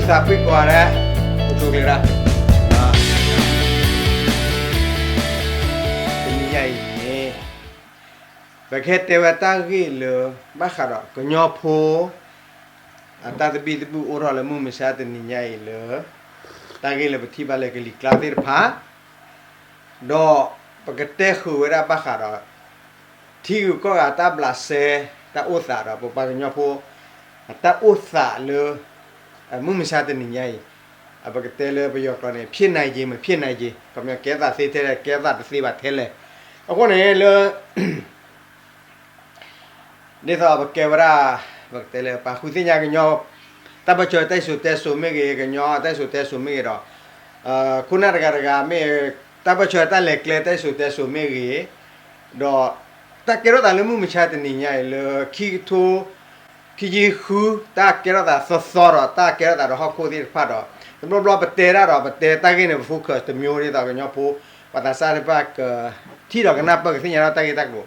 သးပ့ၤကီးဒၣ်, အိၣ်ဆိးကျဲဒၣ်, တနံၤညါအံၤန့ၣ် ပကဟဲတဲဝဲတၢ်ဂ့ၢ်လၢ ဘၣ်ဃးဒီးကညီဖိ အတၢ်သဘံၣ်သဘုၣ်အိၣ်ထီၣ်လၢမုၢ်မဆါတနံၤညါအံၤလၢ တၢ်ဂ့ၢ်လၢပထံၣ်ဘၣ်လၢကလံၤကျါသ့ၣ်တဖၣ် ဒီးပကတဲဃုာ်ဝဲဒၣ်ဘၣ်ဃးဒီး ထံဂုၤကီၢ်ဂၤတၢ်ဘျးစဲ တၢ်အိၣ်သးဒီး ပပှၤကညီဖိ အတၢ်အိၣ်သးလၢ မုၢ်မဆါတနံၤညါအံၤ ပကတဲလၢပယီၤကျိာ်န့ၣ် ဖြစ်နိုင်ခြေ မဖြစ်နိုင်ခြေ ခီပညီ ကဲထီၣ်သးသ့ထဲလဲၣ် ကဲထီၣ်သးတသ့ဘၣ်ထဲလဲၣ်. အဃိန့ၣ်လၢ ဒ်သိးပကဲဝဲဒၣ် ပကတဲလၢပာ်ဃုသ့ၣ်ညါကညီ တၢ်ပၢၢ်ဆၢတၢ်စံၣ်စိၤတဲစိၤမ့ၢ်ဂ့ၤ ကညီတၢ်စံၣ်စိၤတဲစိၤမ့ၢ်ဂ့ၤဒီး ခိၣ်နၢ်တဂၤတဂၤမ့ၢ် တၢ်ပၢၢ်ဆၢတၢ်လဲၤကျဲတၢ်စံၣ်စိၤတဲစိၤမ့ၢ်ဂ့ၤ ဒီး တၢ်ကဲထီၣ်သးလၢမုၢ်မဆါတနံၤညါအံၤလၢ ခံကထိ ခံဆံဃု တၢ်ကဲထီၣ်သးသီသီဒီး တၢ်ကဲထီၣ်သးဒီးဟီၣ်ခိၣ်သ့ၣ်တဖၣ်ဒီး တဘျီဘျီပတဲဒၣ်ဒီး ပတဲတၢ်ဂ့ၢ်န့ၣ် ပ focus တမျိုးဒ်သိးကညီဖိ ပှၤသးစၢ်တဖၣ်က ထံၣ်ဒီးကနၢ်ပၢၢ်ကသ့ၣ်ညါထီၣ်တၢ်ဂ့ၢ်တၢ်ကျိၤ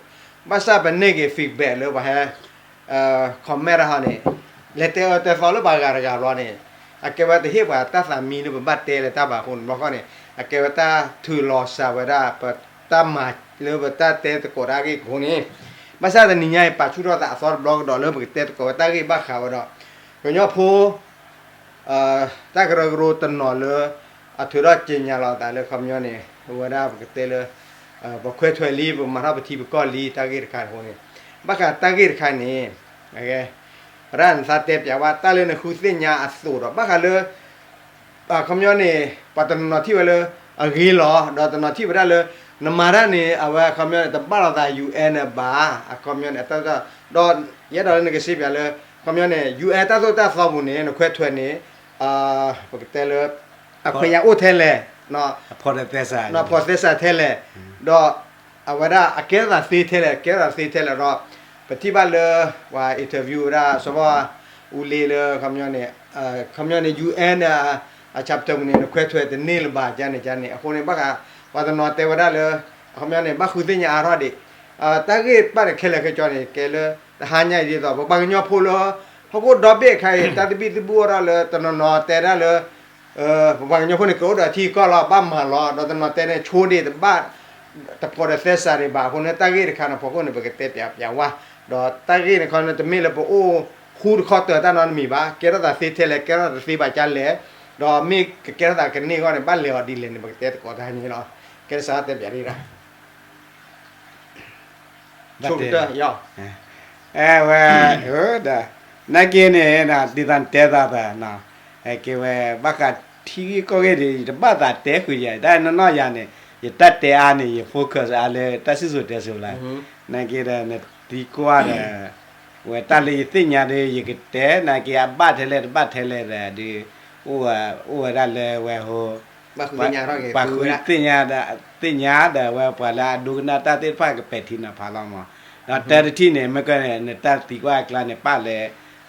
ဘၣ်ဆၣ်ပန့ၢ်က့ၤ feedback လၢပှၤဟဲ comment တၢ်ဟီန့ၣ် လဲၤတဲအၢတဲသီလၢပှၤဂၤတဂၤဘျီန့ၣ် အကဲဝဲတဟ့ၣ်ပှၤတၢ်သးမံလၢပဘၣ်တဲလၢတၢ်ဘၣ်အဃိန့ၣ် ဘျီဃီန့ၣ် အကဲဝဲတၢ်ထုးလီၤစှၤဝဲဒၣ် ပတၢ်မၤလၢပတၢ်တဲသကိးတၢ်ဂ့ၢ်အဃိန့ၣ် ဘၣ်ဆၣ်တနံၤညါအံၤ ပာ်ဆူၣ်ထီၣ်သးအသီတဘျီကဒီးလၢပကတဲသကိးဝဲတၢ်ဂ့ၢ်ဘၣ်ဃးဝဲဒီး ကညီဖိ တၢ်ကရၢကရိတနီၤလၢ အထုးထီၣ်ကြေညာလီၤအသးလၢခီပညီန့ၣ် အဝဲဒၣ်ပကတဲလၢ ပခွဲးထွဲးလံ ပမၤထီၣ်ပထံပကီၢ်လံ တၢ်ဂ့ၢ်တခါအဃိန့ၣ် ဘၣ်ဃးတၢ်ဂ့ၢ်တခါန့ၣ် ဝဲဒၣ်နသးတဲပျးဝဲတၢ်လၢနဃုသ့ၣ်ညါအသိးဒီး ဘၣ်ဃးလၢ ခီပညီန့ၣ် ပှၤတနီၤထံၣ်ဝဲလၢ အဂ့ၤလီၤ ဒီးတနီၤထံၣ်ဝဲဒၣ်လၢ နမၤတၢ်န့ၣ် အဝဲခီပညီန့ၣ် တဘၣ်လိာ်သး UN န့ၣ်ဘၣ် အခီပညီန့ၣ် အတၢ် ဒီးယအဲၣ်ဒိးလၢနကစံးပျးလၢ ခီပညီန့ၣ် UN တၢ်သိၣ်တၢ်သီပူၤန့ၣ် နခွဲးထွဲးန့ၣ် ပကတဲလၢ အခွဲးယာ်အိၣ်ထဲလဲၣ် အဖိးသဲစးထဲလဲၣ် ဒီးအဝဲဒၣ်အကဲထီၣ်သးသ့ထဲလဲၣ် ကဲထီၣ်သးသ့ထဲလဲၣ်ဒီး ပထံၣ်ဘၣ်လၢ ပှၤ interview ဝဲဒၣ် စီၤဘၣ်အူလ့လၢ ခီပညီန့ၣ် UN အ chapter ပူၤန့ၣ် နခွဲးထွဲးတန့ၢ်လၢၤဘၣ် ကန့ၣ်ကန့ၣ် အဃိန့ၣ် ဘၣ်ဃး ပှၤတနီၤတဲဝဲဒၣ်လၢ အခီပညီန့ၣ် ဘၣ်ဃုသ့ၣ်ညါအါထီၣ်ဒံး တၢ်ဂ့ၢ်ဘၣ်န့ၣ်ခဲလၢာ်ခဲဆ့န့ၣ် ကဲလၢ တဟါညါအံၤဒ်သိး ပပှၤကညီဖိလၢ ဟီၣ်ခိၣ်ဒီဘ့ၣ်အခါအံၤ တၢ်သဘံၣ်သဘုၣ်အိၣ်ထီၣ်လၢ တနီၤနီၤတဲဒၣ်လၢ ပပှၤကညီဖိန့ၣ် ကအိၣ်ဒီးထံကီၢ်လီၤ ဘၣ်မၤလီၤ ဒီးတနီၤတဲန့ၣ် ဆိဒ့ၣ်တဘၣ် တဖိးဒီးသဲစးဒံးဘၣ် အဃိန့ၣ် တၢ်ဂ့ၢ်တခါန့ၣ် ဖီခိၣ်န့ၣ် ပကတဲပျးပျးဝဲ ဒီးတၢ်ဂ့ၢ်န့ၣ်ခီန့ၣ် တမ့ၢ်လၢပအိၣ်ဃူတခီတၢၤတၢ်နီတမံၤဘၣ် ကဲထီၣ်သးသ့ထဲလဲၣ် ကဲထီၣ်သးတသ့ဘၣ်ကလဲၣ် ဒီးမ့ၢ်ကကဲထီၣ်သးကန့ၢ်အဂီၢ်န့ၣ် ဘၣ်လဲၤအီၤဒ်လဲၣ်န့ၣ် ပကတဲသကိးတၢ်န့ၣ်လီၤ ကဲစးတဲပျးဒ်ဒၣ် ဆိကတၢၢ် အဲဝဲ ဒီး နာ်က့န့ၣ် ဒ်သိးနတဲသးသး ကဲဝဲ ဘၣ်ဃးထံဂ့ၢ်ကီၢ်ဂ့ၢ်ဒီး ယတဘၣ်သးတဲဃုာ်ယၤ တၢ်နီၢ်နီၢ်ယၤန့ၣ် ယတၢ်တဲအါန့ၣ် ယ focus အါလၢတၢ်စံၣ်စိၤတဲစိၤလီၤ နာ်က့ဒီး နသံကွၢ်ဒီး ဝဲတၢ်လၢယသ့ၣ်ညါဒီး ယကတဲ နာ်က့အဘၣ်ထဲလဲၣ်တဘၣ်ထဲလဲၣ်ဒီး ဒုး အိၣ်ဝဲဒၣ်လၢဝဲဟိ ပှၤဃုသ့ၣ်ညါ သ့ၣ်ညါဒီးဝဲပှၤလၢအဒိကနၣ်တၢ်သ့ၣ်တဖၣ်ကပဲာ်ထံနီၤဖးလီၤမး, ဒီးတၢ်တထံၣ်န့ၣ် မ့ၢ်ကဲန့ၣ် နတၢ်သံကွၢ်အကျါန့ၣ် ပာ်လၢ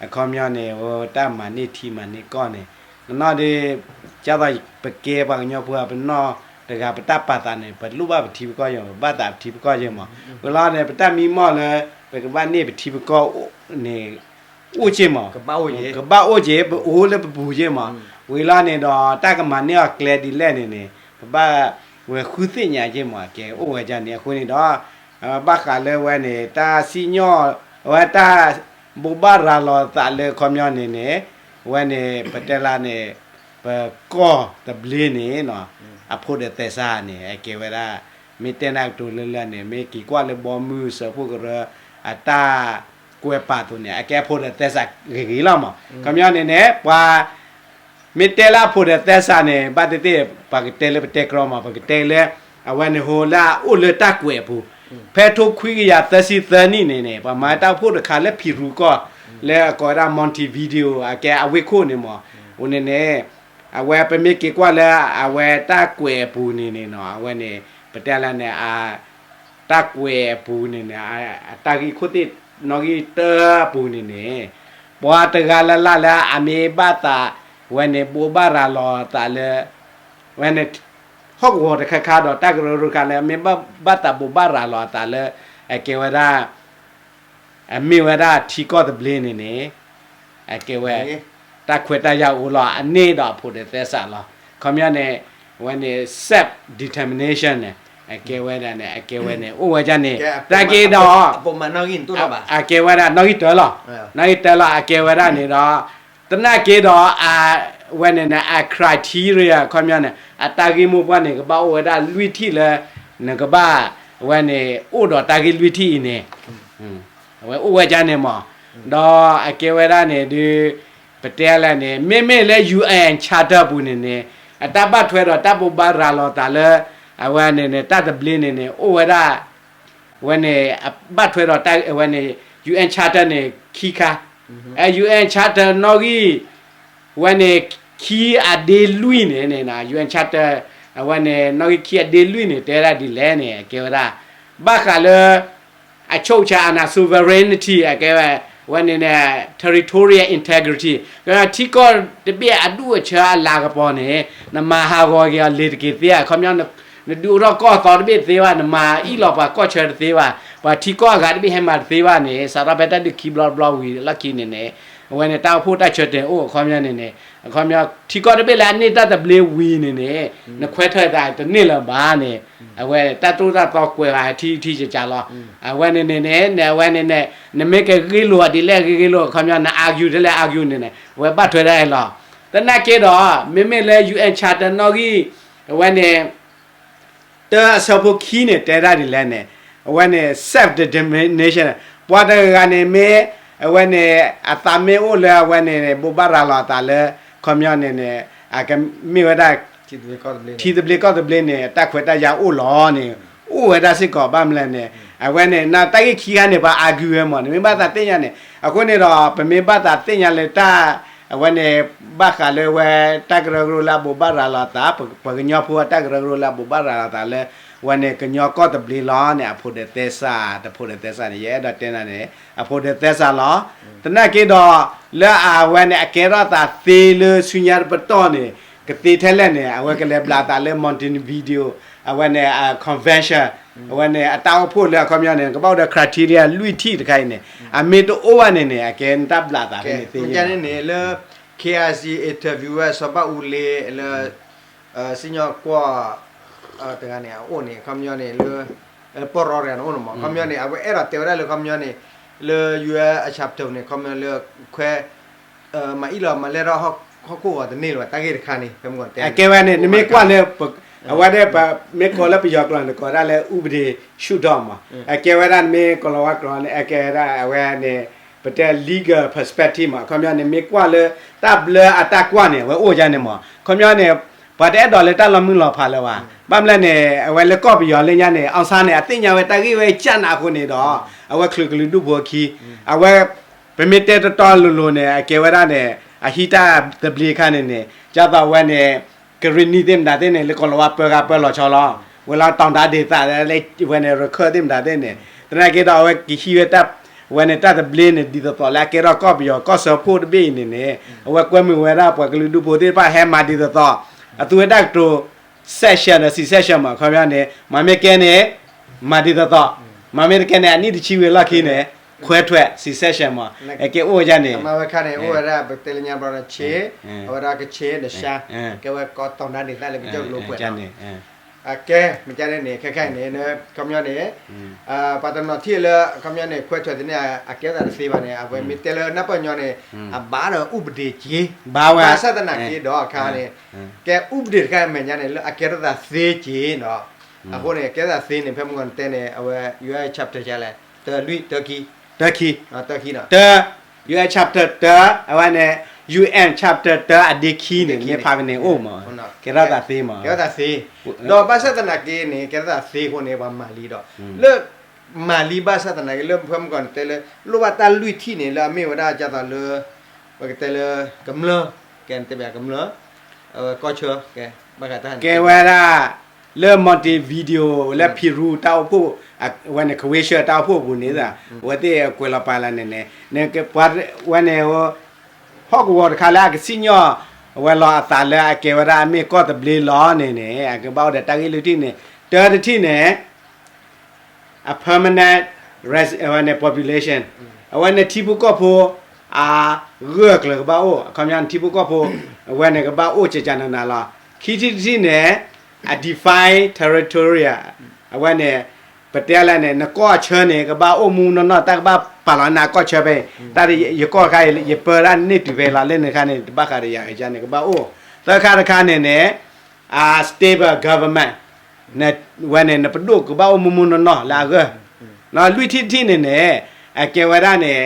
အခီပညီန့ၣ် တၢ်မၤန့ၢ်ထံမၤန့ၢ်ကီၢ်န့ၣ် နီၢ်နီၢ်ဒီး ကၢ်သိးပကဲပှၤကညီဖိ ပနီၢ်တဂၤ ပတၢ်ပာ်သးန့ၣ် ပလိၣ်ဘၣ်ပထံပကီၢ်ယဲၢ်မး ပဘၣ်သးပထံပကီၢ်ယဲၢ်မး, ဝံၤလီၤန့ၣ် ပတၢ်မံမီၢ်လၢ ပကဘၣ်န့ၢ်ပထံပကီၢ်န့ၣ် အိၣ်က့ၢ်မး, ကဘၣ်အိၣ်က့ၢ် ပအိၣ်လၢပပူၤက့ၢ်မး, ဝံၤလီၤန့ၣ်ဒီး တၢ်ကမၤန့ၢ်အီၤကျဲဒ်လဲၣ်န့ၣ်န့ၣ် ပဘၣ်ဝဲဃုသ့ၣ်ညါက့ၢ်မး ကဲအိၣ်ဝဲဒၣ်န့ၣ် အဃိန့ၣ်ဒီး ဘၣ်ဃးလၢဝဲန့ၣ် တၢ်စံၣ်ညီၣ် အဝဲတၢ်ဘိးဘၣ်ရၤလီၤသးလၢခီပညီန့ၣ်န့ၣ် အဝဲန့ၣ် ပတဲလၢန့ၣ် ပကီၢ်သဘျ့န့ၣ် အဖိးဒီးသဲစးန့ၣ် အကဲဝဲဒၣ် မ့ၢ်တဲနၢ်ကတိၤလၢလၢန့ၣ် မ့ၢ်က့ၤကွၢ်လၢဘီမုၢ်စၢဖှိၣ်ကရၢ အတၢ်ကွဲးပာ်အသိးန့ၣ် အကဲအဖိးဒီးသဲစးဂ့ၤဂ့ၤလီၤမး, ခီပညီန့ၣ်န့ၣ် ပှၤ မ့ၢ်တဲလၢအဖိးဒီးသဲစးန့ၣ် ဘၣ်သ့ၣ်သ့ၣ် ပှၤကတဲလၢပတဲကြီမး ပကတဲလၢ အဝဲန့ၣ်ဟိလၢအအိၣ်လၢတၢ်ကွဲးအပူၤ, ဖဲထိခွံကယၤသၢဆံသၢနံၣ်န့ၣ်န့ၣ် ပှၤမၤတၢ်အိၣ်ဖှိၣ်တခါလၢဖံရူကီၢ် လၢအကိးဝဲဒၣ် Montevideo အကဲအဝ့ၢ်ခိၣ်န့ၣ်မး, အဃိန့ၣ်န့ၣ် အဝဲပမ့ၢ်က့ၤကွၢ်လၢအဝဲတၢ်ကွဲးအပူၤန့ၣ်န့ၣ်နီၤ အဝဲန့ၣ် ပတဲလၢန့ၣ် တၢ်ကွဲးအပူၤန့ၣ်န့ၣ် အတၢ်ဂ့ၢ်ခိၣ်သ့ၣ်နီၣ်ဂံၢ်တၢအပူၤန့ၣ်န့ၣ် ပှၤတဂၤလၢ်လၢ်လၢအမ့ၢ်ဘၣ်သး ဝဲန့ၣ်ဘိးဘၣ်ရၤလီၤသးလၢ ဝဲန့ၣ် ဟီၣ်ကဝီၤတခါခါဒီး တၢ်ကရၢကရိတခါလၢ အမ့ၢ်ဘၣ်သးဘိးဘၣ်ရၤလီၤအသးလၢ အကဲဝဲဒၣ် အမ့ၢ်ဝဲဒၣ်ထံကီၢ်သဘျ့န့ၣ်န့ၣ် အကဲဝဲ တၢ်ခွဲးတၢ်ယာ်အိၣ်လီၤ အန့ၢ်ဒီးအဖိးဒၢးသဲစးလီၤ. ခီပညီန့ၣ် အဝဲန့ၣ် self determination န့ၣ် အကဲဝဲဒၣ်န့ၣ် အကဲဝဲန့ၣ် အိၣ်ဝဲဒၣ်န့ၣ် တၢ်က့ဒီး အကဲဝဲဒၣ်နီၣ်ဂံၢ်တၢလီၤ, နီၣ်ဂံၢ်တၢလီၤ အကဲဝဲဒၣ်န့ၣ်ဒီး သနာ်က့ဒီး အဝဲန့ၣ်န့ၣ် အ criteria ခီပညီန့ၣ် အတၢ်ဂ့ၢ်မိၢ်ပှၢ်န့ၣ် ကဘၣ်အိၣ်ဝဲဒၣ်လွံၢ်ထံၣ်လၢ နကဘၣ် အဝဲန့ၣ် အိၣ်ဒီးတၢ်ဂ့ၢ်လွံၢ်ထံၣ်အံၤန့ၣ် အဝဲအိၣ်ဝဲဒၣ်န့ၣ်မး, ဒီးအကဲဝဲဒၣ်န့ၣ်ဒုး ပတဲလဲၣ်န့ၣ် မ့မ့ၢ်လၢ UN Charter ပူၤန့ၣ်န့ၣ် အတၢ်ဘၣ်ထွဲဒီးတၢ်ဘိးဘၣ်ရၤလီၤသးလၢ အဝဲန့ၣ်န့ၣ် တၢ်သဘျ့န့ၣ်န့ၣ် အိၣ်ဝဲဒၣ် အဝဲန့ၣ် အဘၣ်ထွဲဒီးတၢ် အဝဲန့ၣ် UN Charter န့ၣ် ခံခါ, အ UN Charter နီၣ်ဂံၢ် အဝဲန့ၣ် ခံအဒ့လွံၢ်န့ၣ်န့ၣ် UN Charter အဝဲန့ၣ် နီၣ်ဂံၢ်ခံအဒ့လွံၢ်န့ၣ် တဲဝဲဒၣ်ဒ်လဲၣ်န့ၣ် အကဲဝဲဒၣ် ဘၣ်ဃးလၢ အချုပ်အခြာအာဏာ sovereignty အကဲဝဲ အဝဲန့ၣ်န့ၣ် territorial integrity ထံကီၢ်တဘ့ၣ်အဒူၣ်အဆၢအလၤကပီၤန့ၣ် နမၤဟးဂီၤက့ၤအီၤလ့ၤတက့ၤသ့ဧါ, ခီပညီ နဒုးအိၣ်ထီၣ်ကီၢ်အသီတဘ့ၣ်တသ့ဘၣ်, နမၤအံၣ်လီၤပှၤကီၢ်ဆၢတသ့ဘၣ်, ပှၤထံကီၢ်အဂၤတဘ့ၣ်ဟဲမၤတသ့ဘၣ်န့ၣ် စးထီၣ်ဖဲတၢ်ဒုးခံဘျီတဘျီဝံၤလီၢ်ခံန့ၣ်န့ၣ် အဝဲန့ၣ် တၢ်အိၣ်ဖှိၣ်တၢ်ဆၢတဲာ်အိၣ် အခီပညီန့ၣ်န့ၣ် အခီပညီ ထံကီၢ်တဘ့ၣ်လၢအန့ၢ်တၢ်သဘျ့ဝံၤန့ၣ်န့ၣ် နခွဲးထွဲးသးတန့ၢ်လၢၤဘၣ်န့ၣ် အဝဲတၢ်သိၣ်တၢ်သီကွဲးဂၤထံထံကကးလီၤ. အဝဲန့ၣ်န့ၣ်န့ၣ် အဝဲန့ၣ်န့ၣ် နမ့ၢ်ကဂ့ၢ်လိာ်ဒ်လဲၣ်ဂ့ၢ်ဂ့ၢ်လိာ် အခီပညီ န argue ဒ်လဲၣ် argue န့ၣ်န့ၣ် အဝဲဘၣ်ထွဲဒၣ်အံၤလီၤ. သနာ်က့ဒီး မ့မ့ၢ်လၢ UN Charter နီၣ်ဂံၢ် အဝဲန့ၣ် တၢအဆၢဖိခံန့ၣ် တဲဒၣ်ဒ်လဲၣ်န့ၣ် အဝဲန့ၣ် self determination ပှၤတဂၤဂၤန့ၣ်မ့ၢ် အဝဲန့ၣ် အသးမ့ၢ်အိၣ်လၢအဝဲန့ၣ် ဘိးဘၣ်ရၤလီၤအသးလၢ ခီပညီန့ၣ်န့ၣ် အကမ့ၢ်ဝဲဒၣ် ထံသဘျ့ကီၢ်သဘျ့န့ၣ် တၢ်ခွဲးတၢ်ယာ်အိၣ်လီၤန့ၣ် အိၣ်ဝဲဒၣ်စ့ၢ်ကီး ဘၣ်မနုၤလဲၣ်န့ၣ် အဝဲန့ၣ် နတၢ်ဂ့ၢ်ခံခါန့ၣ် ပှၤ argue ဝဲမး နမ့ၢ်ဘၣ်သးသ့ၣ်ညါန့ၣ် အဃိန့ၣ်ဒီး ပမ့ၢ်ဘၣ်သးသ့ၣ်ညါလၢတၢ် အဝဲန့ၣ် ဘၣ်ဃးလၢဝဲ တၢ်ကရၢကရိလၢအဘိးဘၣ်ရၤလီၤအသး ပှၤကညီဖိအတၢ်ကရၢကရိလၢအဘိးဘၣ်ရၤလီၤအသးလၢ အဝဲန့ၣ် ကညီကီၢ်သဘျ့လီၤန့ၣ် အဖိးဒၢးသဲစး တဖိးဒၢးသဲစးန့ၣ် ယအဲၣ်ဒိးတဲနၤန့ၣ် အဖိးဒၢးသဲစးလီၤ. သနာ်က့ဒီး လၢအဝဲန့ၣ် အကဲထီၣ်သးသ့လၢဆူညါတပတီၢ်န့ၣ် ကသ့ထဲလဲၣ်န့ၣ် အဝဲကလဲၤဘျးသးလၢ Montevideo အဝဲန့ၣ် convention အဝဲန့ၣ် အတၢ်အိၣ်ဖှိၣ်လၢအခီပညီန့ၣ် ကဘၣ်အိၣ်ဒီး criteria လွံၢ်ထံၣ်တခါအံၤန့ၣ် အမ့ၢ်တအိၣ်ဘၣ်န့ၣ်န့ၣ် အကဲနတၢ်ဘျးသးဖဲန့ၣ်သ့န့ၣ်လီၤ. န့ၣ်လၢ K I C interview ဝဲစီၤဘၣ်အူလ့လၢ စံၣ်ညီၣ်ကွီၢ် တဂၤန့ၣ် အအိၣ်န့ၣ် အခီပညီန့ၣ်လၢ ပီၢ်ရီတဂၤန့ၣ်အိၣ်န့ၣ်မး အခီပညီန့ၣ် အဝဲအဲၣ်ဒိးတဲဝဲဒၣ်လၢအခီပညီန့ၣ် လၢ UN chapter န့ၣ် အခီပညီလၢခွဲ မၤအံၣ်လီၤမၤလဲၢ်ထီၣ်ဟီၣ်ခိၣ်ဂီၤတန့ၢ်လၢၤဘၣ် တၢ်ဂ့ၢ်တခါန့ၣ် ဖဲမုၢ်ဂီၤတဲန့ၣ် အကဲဝဲန့ၣ် နမ့ၢ်ကွၢ်လၢ အဝဲဒၣ်ပမ့ၢ်ကိးလၢပယီၤကျိာ်န့ၣ် ကိးဒၣ်လၢ ဥပဒေရှုထောင့် မး အကဲဝဲဒၣ်နမ့ၢ်ကိၤလၤဝါကျိာ်န့ၣ် အကဲဝဲဒၣ်အဝဲန့ၣ် ပတဲ legal perspective မး အခီပညီန့ၣ် မ့ၢ်ကွၢ်လၢ တၢ်ဘျၢအတၢ်ကွၢ်န့ၣ် အဝဲအိၣ်ဒ်န့ၣ်မး အခီပညီန့ၣ် ပှၤတအဲၣ်ဒိးလၢတၢ်လီၤမုၢ်လီၤဖးလၢၤဘၣ် ဘၣ်မနုၤလဲၣ်န့ၣ် အဝဲလၢကီၢ်ပယီၤလၢညါန့ၣ် အောင်ဆန်းန့ၣ် အသ့ၣ်ညါဝဲတၢ်ဂ့ၢ်ဝဲကၢ်နးအဃိန့ၣ်ဒီး အဝဲချုးကလုာ်ဒူၣ်ဖိအခံ အဝဲ ပမ့ၢ်တဲတတီလိၤလိၤန့ၣ် အကဲဝဲဒၣ်န့ၣ် အဟံးတၢ်သဘျ့အခါန့ၣ်န့ၣ် ဒ်သိးအဝဲန့ၣ် ကရ့ၣ်နံၣ်သ့ၣ်မတၤသ့ၣ်န့ၣ် လၢကိၤလၤဝါပၢဂၤပၢလီၤဆီလီၤ ဝဲလၢတောင်တန်းဒေသ လၢဝဲန့ၣ် ရခိုင်သ့ၣ်မတၤသ့ၣ်န့ၣ် သနာ်က့ဒီး အဝဲကဟံးဝဲတၢ် ဝဲန့ၣ်တၢ်သဘျ့န့ၣ် ဒ်သိးသိးလၢအကဲထီၣ်ကီၢ်ပယီၤကီၢ်စၢဖှိၣ်တဘ့ၣ်အံၤန့ၣ်န့ၣ် အဝဲကွဲမုာ်ဝဲဒၣ်ပှၤကလုာ်ဒူၣ်ဖိသ့ၣ်တဖၣ်ဟဲမၤဒ်သိးသိး အသူဝဲတၢ်ကတိၤ secession ဒီး secession မး အခီပညီန့ၣ် မၤမ့ၢ်ကဲန့ၣ် မၤဒ်သိးသိး မၤမ့ၢ်တကဲန့ၣ် အနံၣ်တဆံဝံၤအလီၢ်ခံန့ၣ် ခွဲးထွဲး secession မး အကဲအိၣ်ဝဲဒ်န့ၣ် အမၤဝဲခါန့ၣ် အိၣ်ဝဲဒၣ်ပတဲလၢညါဘျီန့ၣ် ဆ့ အဝဲဒၣ်ကဆ့ နရှါ ကဲဝဲကီးတောင်တန်းဒေသ လၢပကၠိၣ်ကလိပှဲၤန့ၣ် အကဲ မ့ၢ်ကဲန့ၣ်န့ၣ် ခဲခဲအံၤန့ၣ် အခီပညီန့ၣ် ပှၤတနီၤထံၣ်လၢ အခီပညီန့ၣ် ခွဲးထွဲးသ့န့ၣ် အကဲသးတသ့ဘၣ်န့ၣ် အဝဲမ့ၢ်တဲလၢနၢ်ပၢၢ်ညီန့ၣ် အဘၣ်ဒီး ဥပဒေက့ ဘၣ်ဝဲ ဘၣ်ဆၣ်သနာ်က့ဒီးအခါန့ၣ် ကဲ ဥပဒေ တခါအမဲာ်ညါန့ၣ် လၢအကဲထီၣ်သးသ့က့နီၤ အဃိန့ၣ် ကဲထီၣ်သးသ့န့ၣ် ဖဲမုၢ်ဂီၤန့ၣ်တဲန့ၣ် အဝဲ UN chapter လဲၣ် တလွံၢ် တၢခံ တၢခံ တၢခံ တၢ UN chapter တၢ အဝဲန့ၣ် UN chapter တၢ အဒ့ခံန့ၣ် မ့ၢ်ဖးဖဲန့ၣ်အိၣ်မး ကဲထီၣ်သးသ့မး ကဲထီၣ်သးသ့ ဒီးဘၣ်ဆၣ်သနာ်က့န့ၣ် ကဲထီၣ်သးသ့အဃိန့ၣ် ပှၤမၤလံဒီး လၢ မၤလံဘၣ်ဆၣ်သနာ်က့ လၢဖဲမုၢ်ဂီၤန့ၣ်တဲလၢ လိၣ်ဘၣ်တၢ်လွံၢ်ထံၣ်န့ၣ် လၢအမ့ၢ်ဝဲဒၣ်ဒ်သိးလၢ ပကတဲလၢ ကမျၢၢ် ကဲတဲဘၣ်ကမျၢၢ် ကီၢ်ဆၢ ကဲ ဘၣ်ဃးတၢ် ကဲဝဲဒၣ် လၢ Montevideo လၢ Peru တၢ်အိၣ်ဖှိၣ် အဝဲန့ၣ် Croatia တၢ်အိၣ်ဖှိၣ်အပူၤန့ၣ် အဝဲသ့ၣ်ကွဲးလီၤပာ်လၢန့ၣ်န့ၣ် ပှၤဝဲန့ၣ် ဟီၣ်ကဝီၤတခါလၢအကစံၣ်ညီၣ် အဝဲလီၤအသးလၢအကဲဝဲဒၣ်အမ့ၢ်ကီၢ်သဘျ့လီၤန့ၣ်န့ၣ် အကဘၣ်အိၣ်ဒီးတၢ်ဂ့ၢ်လွံၢ်ထံၣ်န့ၣ် တၢတထံၣ်န့ၣ် အ permanent res- အဝဲန့ၣ် population အဝဲန့ၣ်ထံဖိကီၢ်ဖိ အဂၢၢ်အကျၢၤကဘၣ်အိၣ်, အခီပညီန့ၣ် ထံဖိကီၢ်ဖိ အဝဲန့ၣ်ကဘၣ်အိၣ်ကကနနၤလီၤ. ခံထံၣ်တထံၣ်န့ၣ် အ defined territory အဝဲန့ၣ် ပတဲလဲၣ်န့ၣ် နကီၢ်ဆၢန့ၣ် ကဘၣ်အိၣ်မူနီၢ်နီၢ် တၢ်ကဘၣ်ပာ်လီၤနၤကီၢ်ဆၢဖဲ တၢ်ယကီၢ်တခါ ယပၢတၢ်န့ၢ်တုၤဖဲလီၤ လၢန့ၣ်တခါန့ၣ် တဘၣ်ဃးဒီးယၤန့ၣ် ကဘၣ်အိၣ်. သၢခါတခါန့ၣ်န့ၣ် အ stable government ဝဲန့ၣ် နပဒိၣ်ကဘၣ်အိၣ်မူမူနီၢ်နီၢ်လၢအဂၢၢ်. လွံၢ်ထံၣ်တထံၣ်န့ၣ်န့ၣ် အကဲဝဲဒၣ်န့ၣ်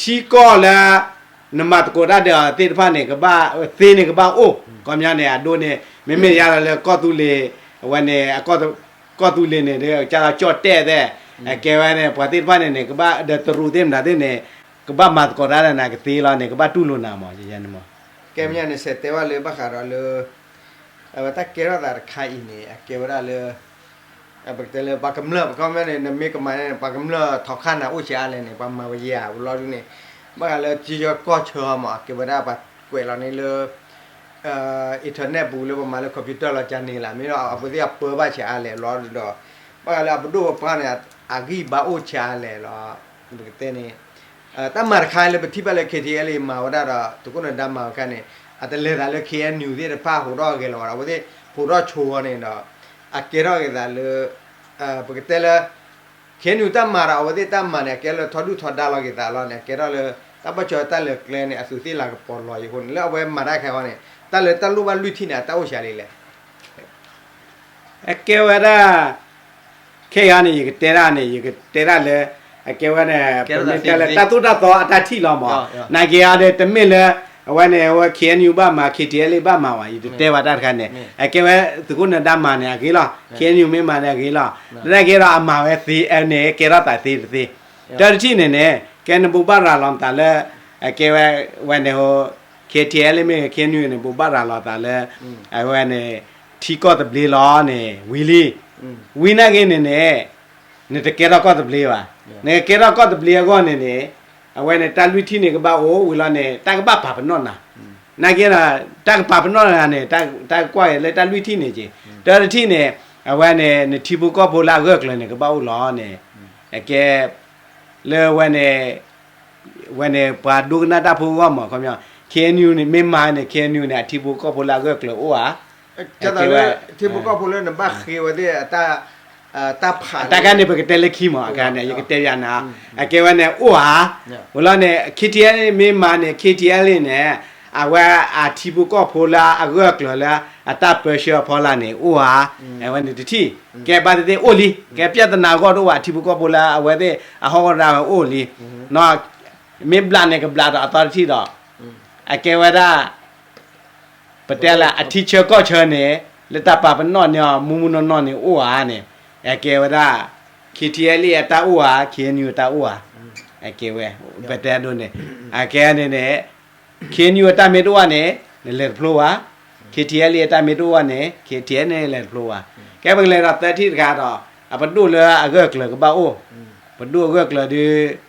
ထံကီၢ်လၢ နမၤသကိးတၢ်ဒီးအီၤသ့ၣ်တဖၣ်န့ၣ် ကဘၣ်သ့န့ၣ်ကဘၣ်အိၣ်, ခီပညီန့ၣ် အဒိန့ၣ် မ့မ့ၢ်ယါလီၤလၢကီၢ်သူလ့ၤ, အဝဲန့ၣ် ကီၢ်သူလ့ၤန့ၣ် ကၢ်လီၤကၠီၣ်တဲၣ်သ့ၣ်, အကဲဝဲန့ၣ် ပှၤသ့ၣ်တဖၣ်န့ၣ်န့ၣ် ကဘၣ်ဒီးတရူးသ့ၣ်မတၤသ့ၣ်န့ၣ် ကဘၣ်မၤသကိးတၢ်ဒီးနၤကသ့လီၤန့ၣ် ကဘၣ်တူၢ်လိာ်နၤမး ယဲန့ၣ်မး. ကဲမ့ၢ်န့ၣ် စဲးတဲဘၣ်လၢဘၣ်ဃးဒီးလၢ အဝဲတၢ်ကဲထီၣ်သးတခါအံၤန့ၣ် အကဲဝဲဒၣ်လၢ ပကတဲလၢပှၤကမျၢၢ် ပခီပညီန့ၣ် နမ့ၢ်ကမၤန့ၣ် ပှၤကမျၢၢ်ထီခါနၤအိၣ်ဆံးအါလဲၣ်န့ၣ် ပှၤမၤဝဲယဲၢ်ဧါ ဝံၤလီၤဒုန့ၣ် ဘၣ်ဃးလၢကီၢ်ဆၢမး အကဲဝဲဒၣ်ပှၤကွဲးလီၤန့ၣ်လၢ internet ပူၤလၢပမၤလၢ computer လီၤကန့ၣ်လၢ မ့ၢ်ဒီးအဝဲသ့ၣ်အပၢဘၣ်ဆံးအါလဲၣ်လီၤဒီး ဘၣ်ဃးလၢအပဒိၣ်ပပှၢ်န့ၣ် အဂံၢ်ဘါအိၣ်ဆံးအါလဲၣ်လီၤ. ပကတဲန့ၣ် တၢ်မၤတခါလၢပထံၣ်ဘၣ်လၢ KTLA မၤဝဲဒၣ်ဒီး သုးခိၣ်နၢၤဒါမၤဝဲခါန့ၣ် အတလဲၤသးလၢ KNU သ့ၣ်တဖၣ်ဟူးထီၣ်ဂဲၤလီၤဝဲဒီး အဝဲသ့ၣ်ဟူးထီၣ်ဆိဝဲန့ၣ်ဒီး အကဲထီၣ်က့ၤသးလၢ ပကတဲလၢ KNU တၢ်မၤဒီး အဝဲသ့ၣ်တၢ်မၤန့ၣ် အကဲလၢထီဒုၣ်ထီဒါလီၤက့ၤသးလီၤန့ၣ် အကဲထီၣ်လၢ တၢ်ဘၣ်ဆၢတၢ်လဲၤကျဲန့ၣ် အသူးသ့ၣ်လၤကပီၤလီၤအဃိန့ၣ် လၢအဝဲမၤတၢ်ခဲအံၤန့ၣ် တၢ်လၢတၢ်လိၣ်ဘၣ်လွံၢ်ထံၣ်န့ၣ် အတၢ်အိၣ်ဆံးလံလဲၣ်. အကဲဝဲဒၣ် ခဲအံၤန့ၣ် ယကတဲဒၣ်န့ၣ် ယကတဲဒၣ်လၢ အကဲဝဲန့ၣ် ပမ့ၢ်တဲလၢ တၢ်သိၣ်တၢ်သီအတၢ်ထံၣ်လီၤမး, နာ်က့ၤအီၤဒီး တမ့ၢ်လၢ အဝဲန့ၣ် အဝဲ KNU ဘၣ်မၤ KTLA ဘၣ်မၤဝဲ ယတတဲဝဲတၢ်တခါန့ၣ် အကဲဝဲသုးခိၣ်နၢၤဒါမၤန့ၣ် အဂ့ၤလီၤ, KNU မ့ၢ်မၤန့ၣ် အဂ့ၤလီၤ, နာ်က့ၤဒီးအမၤဝဲသ့န့ၣ် ကဲထီၣ်သးသ့တသ့, တၢတထံၣ်န့ၣ်န့ၣ် ကဲနဘိးဘၣ်ရၤလီၤသးလၢ အကဲဝဲ ဝဲန့ၣ် KTLA မ့ၢ် KNU န့ၣ် ဘိးဘၣ်ရၤလီၤသးလၢ အဝဲန့ၣ် ထံကီၢ်သဘျ့လီၤန့ၣ် ဝံၤလံ, ဝံၤနာ်က့ၤန့ၣ်န့ၣ် နတကဲထီၣ်ကီၢ်သဘျ့ဘၣ်, နကကဲထီၣ်ကီၢ်သဘျ့အဂီၢ်န့ၣ်န့ၣ် အဝဲန့ၣ် တၢ်လွံၢ်ထံၣ်န့ၣ်ကဘၣ်အိၣ်ဝံၤလီၤန့ၣ် တၢ်ကဘၣ်ပာ်ပနီၣ်နၤ, နာ်က့ၤဒီး တၢ်ကပာ်ပနီၣ်နၤန့ၣ် တၢ်ကကွၢ်က့ၤလၢတၢ်လွံၢ်ထံၣ်န့ၣ်က့ၤ, တၢတထံၣ်န့ၣ် အဝဲန့ၣ် နထံဖိကီၢ်ဖိလၢအဂၢၢ်ကျၢၤန့ၣ် ကဘၣ်အိၣ်လီၤန့ၣ်, အကဲ လၢဝဲန့ၣ် ဝဲန့ၣ် ပှၤဒိကနၣ်တၢ်ဖိအဂီၢ်မး ခီပညီ KNU န့ၣ် မ့ၢ်မၤန့ၣ် KNU န့ၣ် အထံဖိကီၢ်ဖိလၢအဂၢၢ်ကျၢၤအိၣ်ဧါ, ထံဖိကီၢ်ဖိလၢနဘၣ်ဃ့ဝဲသ့ၣ် တၢ်ခါန့ၣ် ပကတဲလၢခံမး အခါန့ၣ် ယကတဲယၤနၤ, အကဲဝဲန့ၣ်အိၣ်ဧါ, ဝံၤလီၤန့ၣ် KTLA မ့ၢ်မၤန့ၣ် KTLA န့ၣ် အဝဲအထံဖိကီၢ်ဖိလၢအဂၢၢ်ကျၢၤလၢအတၢ်ပၢဆှၢအဖီလာ်န့ၣ် အိၣ်ဧါ, အဝဲန့ၣ်တထံၣ်, ကဲဘၣ်သ့ၣ်သ့ၣ်အိၣ်လံ, ကဲပြဿနာဂီၢ်တအိၣ်ဘၣ် အထံဖိကီၢ်ဖိလၢအဝဲသ့ၣ်အဟီၣ်ကဒါဝဲအိၣ်လံ, မ့ၢ်ဘျးန့ၣ်ကဘျးဒီးအသီတထံၣ်ဒီး, အကဲဝဲဒၣ် ပတဲလၢအထံဆၢကီၢ်ဆၢန့ၣ် လၢတၢ်ပာ်ပနီၣ်န့ၢ်အီၤ မူမူနီၢ်နီၢ်န့ၣ်အိၣ်ဧါန့ၣ်, အကဲဝဲဒၣ် KTLA အတၢ်အိၣ်ဧါ KNU အတၢ်အိၣ်ဧါ, အကဲဝဲ ပတဲဒိၣ်န့ၣ်, အကဲန့ၣ်န့ၣ် KNU အတၢ်မ့ၢ်တအိၣ်ဧါန့ၣ် နလဲၤတဖျိဘၣ်, KTLA အတၢ်မ့ၢ်တအိၣ်ဧါန့ၣ် KTLA န့ၣ်လဲၤတဖျိဘၣ်, ကဲပကလဲၤဒီးသၢထံၣ်တခါဒီး အပဒိၣ်လၢအဂၢၢ်ကျၢၤကဘၣ်အိၣ်, ပဒိၣ်အဂၢၢ်ကျၢၤဒုး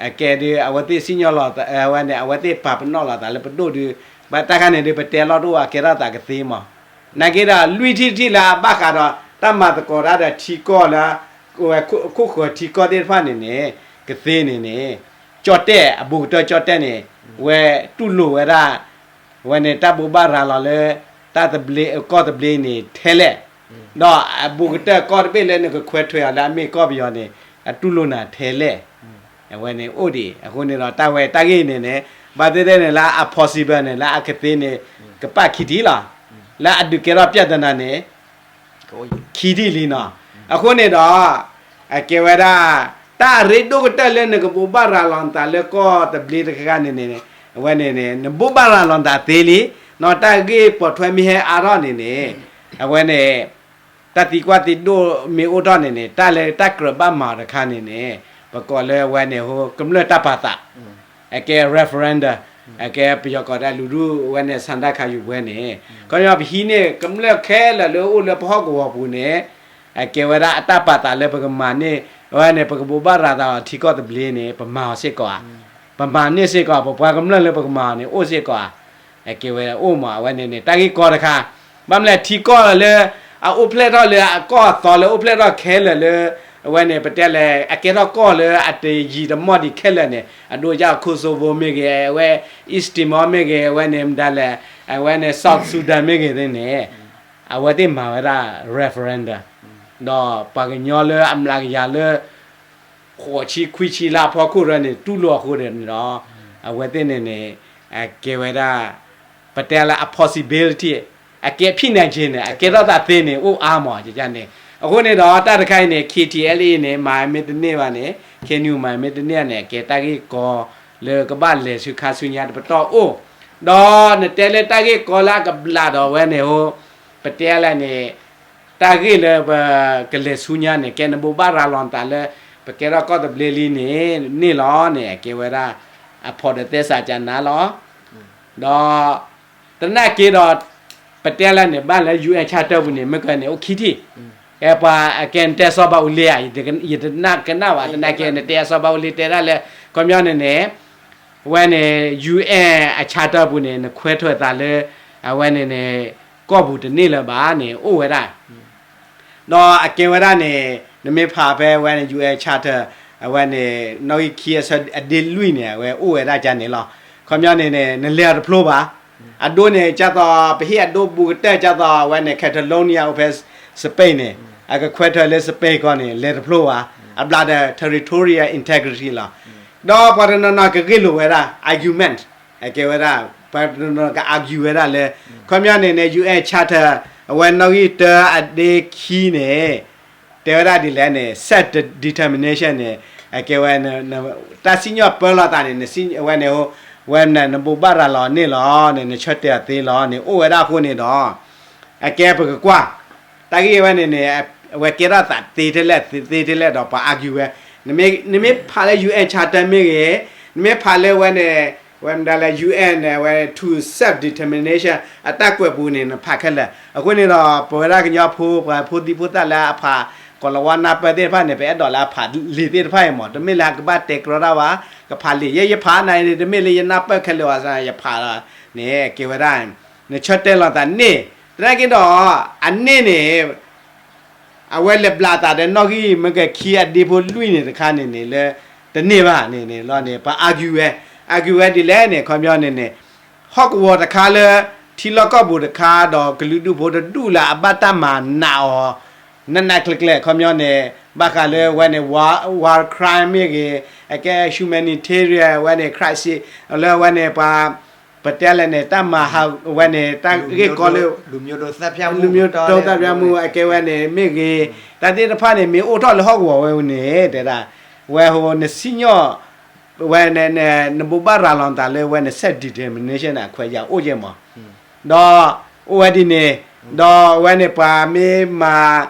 အကဲဒုး အဝဲသ့ၣ်စံၣ်ညီၣ်လီၤ အဝဲန့ၣ် အဝဲသ့ၣ်ပာ်ပနီၣ်လီၤသးလၢပဒိၣ်ဒုး, ဘၣ်တၢ်ခါန့ၣ်ဒုး ပတဲလီၤတအိၣ် အကဲထီၣ်သးကသ့မး, နာ်က့ၤဒီး လွံၢ်ထံၣ်တထံၣ်လၢအဘၣ်ဃးဒီး တၢ်မၤသကိးတၢ်ဒီးထံကီၢ်လၢ ဝဲခိၣ်ဃၢၤထံကီၢ်သ့ၣ်တဖၣ်န့ၣ်န့ၣ် ကသ့န့ၣ်န့ၣ် ကၠီၣ်တဲၣ် အဘူးကတၢၢ်ကၠီၣ်တဲၣ်န့ၣ် ဝဲတူၢ်လိာ်ဝဲဒၣ် ဝဲန့ၣ် တၢ်ဘိးဘၣ်ရၤလီၤလၢ တၢ်သဘျ့ ကီၢ်သဘျ့န့ၣ်ထဲလဲၣ်, ဒီးအဘူးကတၢၢ်ကီၢ်တဘ့ၣ်လၢနကခွဲးထွဲးအီၤလၢအမ့ၢ်ကီၢ်ပယီၤန့ၣ် အတူၢ်လိာ်နၤထဲလဲၣ်, အဝဲန့ၣ်အိၣ်ဒံး အဃိန့ၣ်ဒီး တၢ်ဝဲတၢ်ဂ့ၢ်န့ၣ်န့ၣ် ဘၣ်သ့ၣ်သ့ၣ်န့ၣ် လၢအ possible န့ၣ် လၢအကသ့န့ၣ် ကပာ်ခံထံၣ်လီၤ, လၢအဒုးကဲထီၣ်ပြဿနာန့ၣ် ခံထံၣ်လံနီၤ, အဃိန့ၣ်ဒီး အကဲဝဲဒၣ် တၢ်အရ့ဒိၣ်ကတၢၢ်လၢနကဘိးဘၣ်ရၤလီၤနသးလၢကီၢ်သဘျ့တခါခါန့ၣ်န့ၣ် အဝဲန့ၣ်န့ၣ် နဘိးဘၣ်ရၤလီၤနသးသ့လံ, နီၢ်တၢ်ဂ့ၢ်ပိာ်ထွဲမ့ၢ်ဟဲအါထီၣ်န့ၣ်န့ၣ် အဝဲန့ၣ် တၢ်သံကွၢ်သံဒိၣ်မ့ၢ်အိၣ်ထီၣ်န့ၣ်န့ၣ် တၢ်လၢတၢ်ကြၢးဘၣ်မၤတခါန့ၣ်န့ၣ် ပကိးလၢအဝဲန့ၣ် ဟိကမျၢၢ်တၢ်ပာ်သး အကဲ referendum အကဲပယီၤကိးဒၣ် လူထုအဝဲန့ၣ် ဆန္ဒခံယူပွဲန့ၣ် ခီပညီပဟံးန့ၢ်ကမျၢၢ်ခဲလၢာ်လၢအိၣ်လၢပဟီၣ်ကဝီၤပူၤန့ၣ် အကဲဝဲဒၣ်အတၢ်ပာ်သးလၢပကမၤန့ၢ် အဝဲန့ၣ် ပကဘိးဘၣ်ရၤသးအီၤထံကီၢ်သဘျ့န့ၣ် ပမၤအီၤစ့ၢ်ကီးဧါ, ပမၤန့ၢ်စ့ၢ်ကီး ပပှၤကမျၢၢ်လၢပကမၤအီၤန့ၣ် အိၣ်စ့ၢ်ကီးဧါ, အကဲဝဲအိၣ်မး အဝဲန့ၣ်န့ၣ် တၢ်ဂ့ၢ်ကီတခါ, ဘၣ်မနုၤလဲၣ် ထံကီၢ်လၢ အအိၣ်ဖျဲၣ်ထီၣ်လၢအကီၢ်အသီလၢအိၣ်ဖျဲၣ်ထီၣ်ခဲလၢာ်လၢ အဝဲန့ၣ် ပတဲလဲၣ် အကဲထီၣ်ကီၢ်လၢအတယံာ်တမီၢ်ဒံးခဲလၢာ်န့ၣ် အဒိကၢ် Kosovo မ့ၢ်ဂ့ၤ, အဝဲ East Timor မ့ၢ်ဂ့ၤ, အဝဲန့ၣ်မတၤလဲၣ်, အဝဲန့ၣ် South Sudan မ့ၢ်ဂ့ၤသ့ၣ်န့ၣ် အဝဲသ့ၣ်မၤဝဲဒၣ် referendum ဒီးပှၤကညီလၢအမျးကယၤလၢ ဃိးဆံခွံဆံလၢအဖီခိၣ်ရၢန့ၣ် တူၢ်လိာ်အဃိန့ၣ်ဒီး အဝဲသ့ၣ်န့ၣ်န့ၣ် အကဲဝဲဒၣ် ပတဲလၢအ possibility အကဲ ဖြစ်နိုင်ခြေ န့ၣ် အကဲထီၣ်သးသ့န့ၣ် အိၣ်အါမးန့ၣ်. အဃိန့ၣ်ဒီး တၢ်တခါအံၤန့ၣ် K T L A န့ၣ် မၤမ့ၢ်တန့ၢ်ဘၣ်န့ၣ် K N U မၤမ့ၢ်တန့ၢ်န့ၣ် အကဲတၢ်ဂ့ၢ်ကီလၢကဘၣ်လဲၤဆူခါဆူညါတပတီၢ်အိၣ်, ဒီးနတဲလၢတၢ်ဂ့ၢ်ကီလၢအကဘျးဒီးဝဲန့ၣ် ပတဲလၢန့ၣ် တၢ်ဂ့ၢ်လၢပကလဲၤဆူညါန့ၣ် ကဲနဘိးဘၣ်ရၤလီၤနသးလၢ ပကဲထီၣ်ကီၢ်သဘျ့လံန့ၣ် န့ၢ်လီၤန့ၣ် အကဲဝဲဒၣ် အဖီၣ်ဒီးသဲစးကနါလီၤ. ဒီး သနာ်က့ဒီး ပတဲလၢန့ၣ် ဘၣ်လၢ U N Charter ပူၤန့ၣ် မ့ၢ်ကဲန့ၣ် အိၣ်ခံထံၣ်, အဲပှၤအကဲနတဲစီၤဘးအူလ့ဧါ, ယတနာ်ကနၣ်ဘၣ်, သနာ်က့ နတဲစီၤဘးအူလ့တဲဒၣ်လၢ ခီပညီန့ၣ်န့ၣ် ဝဲန့ၣ် U N အ charter ပူၤန့ၣ် နခွဲးထွဲးသးလၢ အဝဲန့ၣ်န့ၣ် ကီၢ်ပူၤတန့ၢ်လၢၤဘၣ်န့ၣ် အိၣ်ဝဲဒၣ် ဒီးအကဲဝဲဒၣ်န့ၣ် နမ့ၢ်ဖးဖဲဝဲန့ၣ် U N charter အဝဲန့ၣ် နီၣ်ဂံၢ်ခံအဆၢအဒ့လွံၢ်န့ၣ် အဝဲအိၣ်ဝဲဒၣ်ကန့ၣ်လီၤ. ခီပညီန့ၣ်န့ၣ် နလဲၤအီၤတဖျိဘၣ်. အဒိန့ၣ် ကၢ်သိး ပဟ့ၣ်အဒိဘူးကတၢၢ် ကၢ်သိး အဝဲန့ၣ် Catalonia အိၣ်ဖဲ Spain န့ၣ် အကခွဲးထွဲးလၢ Spain ကီၢ်န့ၣ် လဲၤတဖျိဘၣ်. အဘျးဒီး territorial integrity လီၤ. ဒီးပှၤတနီၤနီၤကဂ့ၢ်လိာ်ဝဲဒၣ် argument အကဲဝဲဒၣ် ပှၤတနီၤနီၤက argue ဝဲဒၣ်လၢ ခီပညီန့ၣ်န့ၣ် U N charter အဝဲနီၣ်ဂံၢ်တၢအဒ့ခံန့ၣ် တဲဝဲဒၣ်ဒ်လဲၣ်န့ၣ် self determination န့ၣ် အကဲဝဲ တၢ်စံၣ်ညီၣ်ပၢလီၤသးန့ၣ် နစံၣ်ဝဲန့ၣ် ဝဲန့ၣ် နဘိးဘၣ်ရၤလီၤန့ၢ်လီၤန့ၣ် နဆၢတဲာ်အီၤသ့လီၤန့ၣ် အိၣ်ဝဲဒၣ်အဃိန့ၣ်ဒီး အကဲပကကွၢ် တၢ်ဂ့ၢ်ဝဲန့ၣ်န့ၣ် အဝဲကဲထီၣ်သးသ့ထဲလဲၣ် သ့ထဲလဲၣ်ဒီးပှၤ argue ဝဲ နမ့ၢ်ဖးလၢ U N charter မ့ၢ်ဂ့ၤ နမ့ၢ်ဖးလၢဝဲန့ၣ် ဝဲမတၤလဲၣ် U N န့ၣ် အဝဲ to self determination အတၢ်ကွဲးပူၤန့ၣ် နဖးခဲလၢာ် အဃိန့ၣ်ဒီး ပဝဲဒၣ်ကညီဖိ ပှၤဖိသံဖိသၣ်လၢအဖး ကီၤလၤဝါနၢ်ပၢၢ်သ့ၣ်တဖၣ်န့ၣ် ပအဲၣ်ဒိးလၢအဖးလံာ်သ့ၣ်တဖၣ်အံၤမး တမ့ၢ်လၢကဘၣ်တဲကြီတၢ်ဘၣ် ကဖးလံာ် ယဲယဖးနၤအံၤန့ၣ် တမ့ၢ်လၢယနၢ်ပၢၢ်ခဲလၢာ်ဘၣ် ယဖးလီၤန့ၣ် ကဲဝဲဒၣ် နဆၢတဲာ်လီၤသးန့ၢ် သနာ်က့ဒီး အန့ၢ်န့ၣ် အဝဲလဲၤဘျးသးဒီးနီၣ်ဂံၢ်မ့ၢ်ကဲခံအဒ့ဖိလွံၢ်န့ၣ်တခါန့ၣ်န့ၣ်လၢ တန့ၢ်ဘၣ်န့ၣ်န့ၣ်လီၤန့ၣ် ပှၤ argue ဝဲ argue ဝဲဒ်လဲၣ်န့ၣ် ခီပညီန့ၣ်န့ၣ် ဟီၣ်ကဝီၤတခါလၢ ထံလီၢ်ကီၢ်ပူၤတခါဒီးကလုာ်ဒူၣ်ဖိတဒူၣ်လၢအဘၣ်တၢ်မၤနးအီၤ နးနးကျဲၤကျဲၤ ခီပညီန့ၣ် ဘၣ်ဃးလၢဝဲန့ၣ် war, war crime မ့ၢ်ဂ့ၤ အကဲ humanitarian ဝဲန့ၣ် crisis လၢဝဲန့ၣ်ပှၤ ပတဲလဲၣ်န့ၣ် တၢ်မၤဟးဝဲန့ၣ် တၢ်ဂ့ၢ်ကီလၢ လူမျိုးတုံးသတ်ဖြတ်မှု အကဲဝဲန့ၣ် မ့ၢ်ဂ့ၤ တၢ်သ့ၣ်တဖၣ်န့ၣ် မ့ၢ်အိၣ်ထီၣ်လၢဟီၣ်ကဝီၤဝဲန့ၣ် တဲဒၣ် ဝဲဟိ နစံၣ်ညီၣ် ဝဲ နဘိးဘၣ်ရၤလီၤနသးလၢဝဲန့ၣ် self determination န့ၣ် အခွဲးယာ်အိၣ်က့မး ဒီး အိၣ်ဝဲဒ်န့ၣ် ဒီးဝဲန့ၣ်ပှၤမ့ၢ်မၤ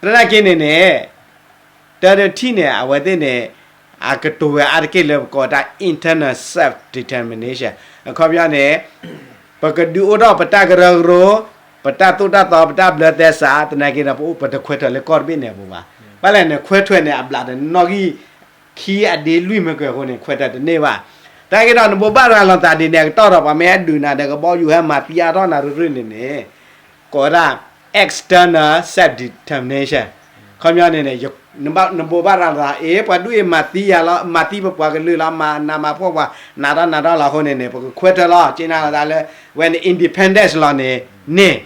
သနာ်က့န့ၣ်န့ၣ် တၢ်တထံၣ်န့ၣ် အဝဲသ့ၣ်န့ၣ် အကတိၤဝဲအါတက့ၢ်လၢပကိးတၢ် internal self determination အခီပညီန့ၣ် ပကဒုးအိၣ်ထီၣ်ပတၢ်ကရၢကရိ ပတၢ်သိၣ်တၢ်သီ ပတၢ်ဘျၢသဲစး သနာ်က့ဒီး ပအိၣ်ပတခွဲးထွဲးလၢကီၢ်တဘ့ၣ်န့ၣ်အပူၤဘၣ်. ဘၣ်လဲၣ်န့ၣ် ခွဲးထွဲးန့ၣ် အဘျးဒီးနီၣ်ဂံၢ်ခံအဒ့လွံၢ်မ့ၢ်ကဲအဃိန့ၣ် ခွဲးထွဲးတန့ၢ်ဘၣ်. တၢ်က့ဒီး နဘိးဘၣ်ရၤလီၤသးဒ်န့ၣ် အကတီၢ်ဒီး ပှၤမ့ၢ်ဟဲဒုးနၤဒီး ကဘီယူၤဟဲမၤသံအါထီၣ်နၤရ့ရ့န့ၣ်န့ၣ် ကိးဝဲဒၣ် external self determination ခီပညီန့ၣ်န့ၣ် နဘိးဘၣ်ရၤလီၤသး အ့ ပှၤဒူၣ်အံၤမၤသံယၤလီၤ မၤသံပပှၤကလုာ်လီၤ မၤနးမၤဖှီၣ်ပှၤ နးထီၣ်နးထီၣ်လီၤအဃိန့ၣ်န့ၣ် ပကခွဲးထွဲးလီၤ က့နၤလီၤသးလၢ ဝဲန့ၣ် independence လီၤန့ၣ် န့ၣ်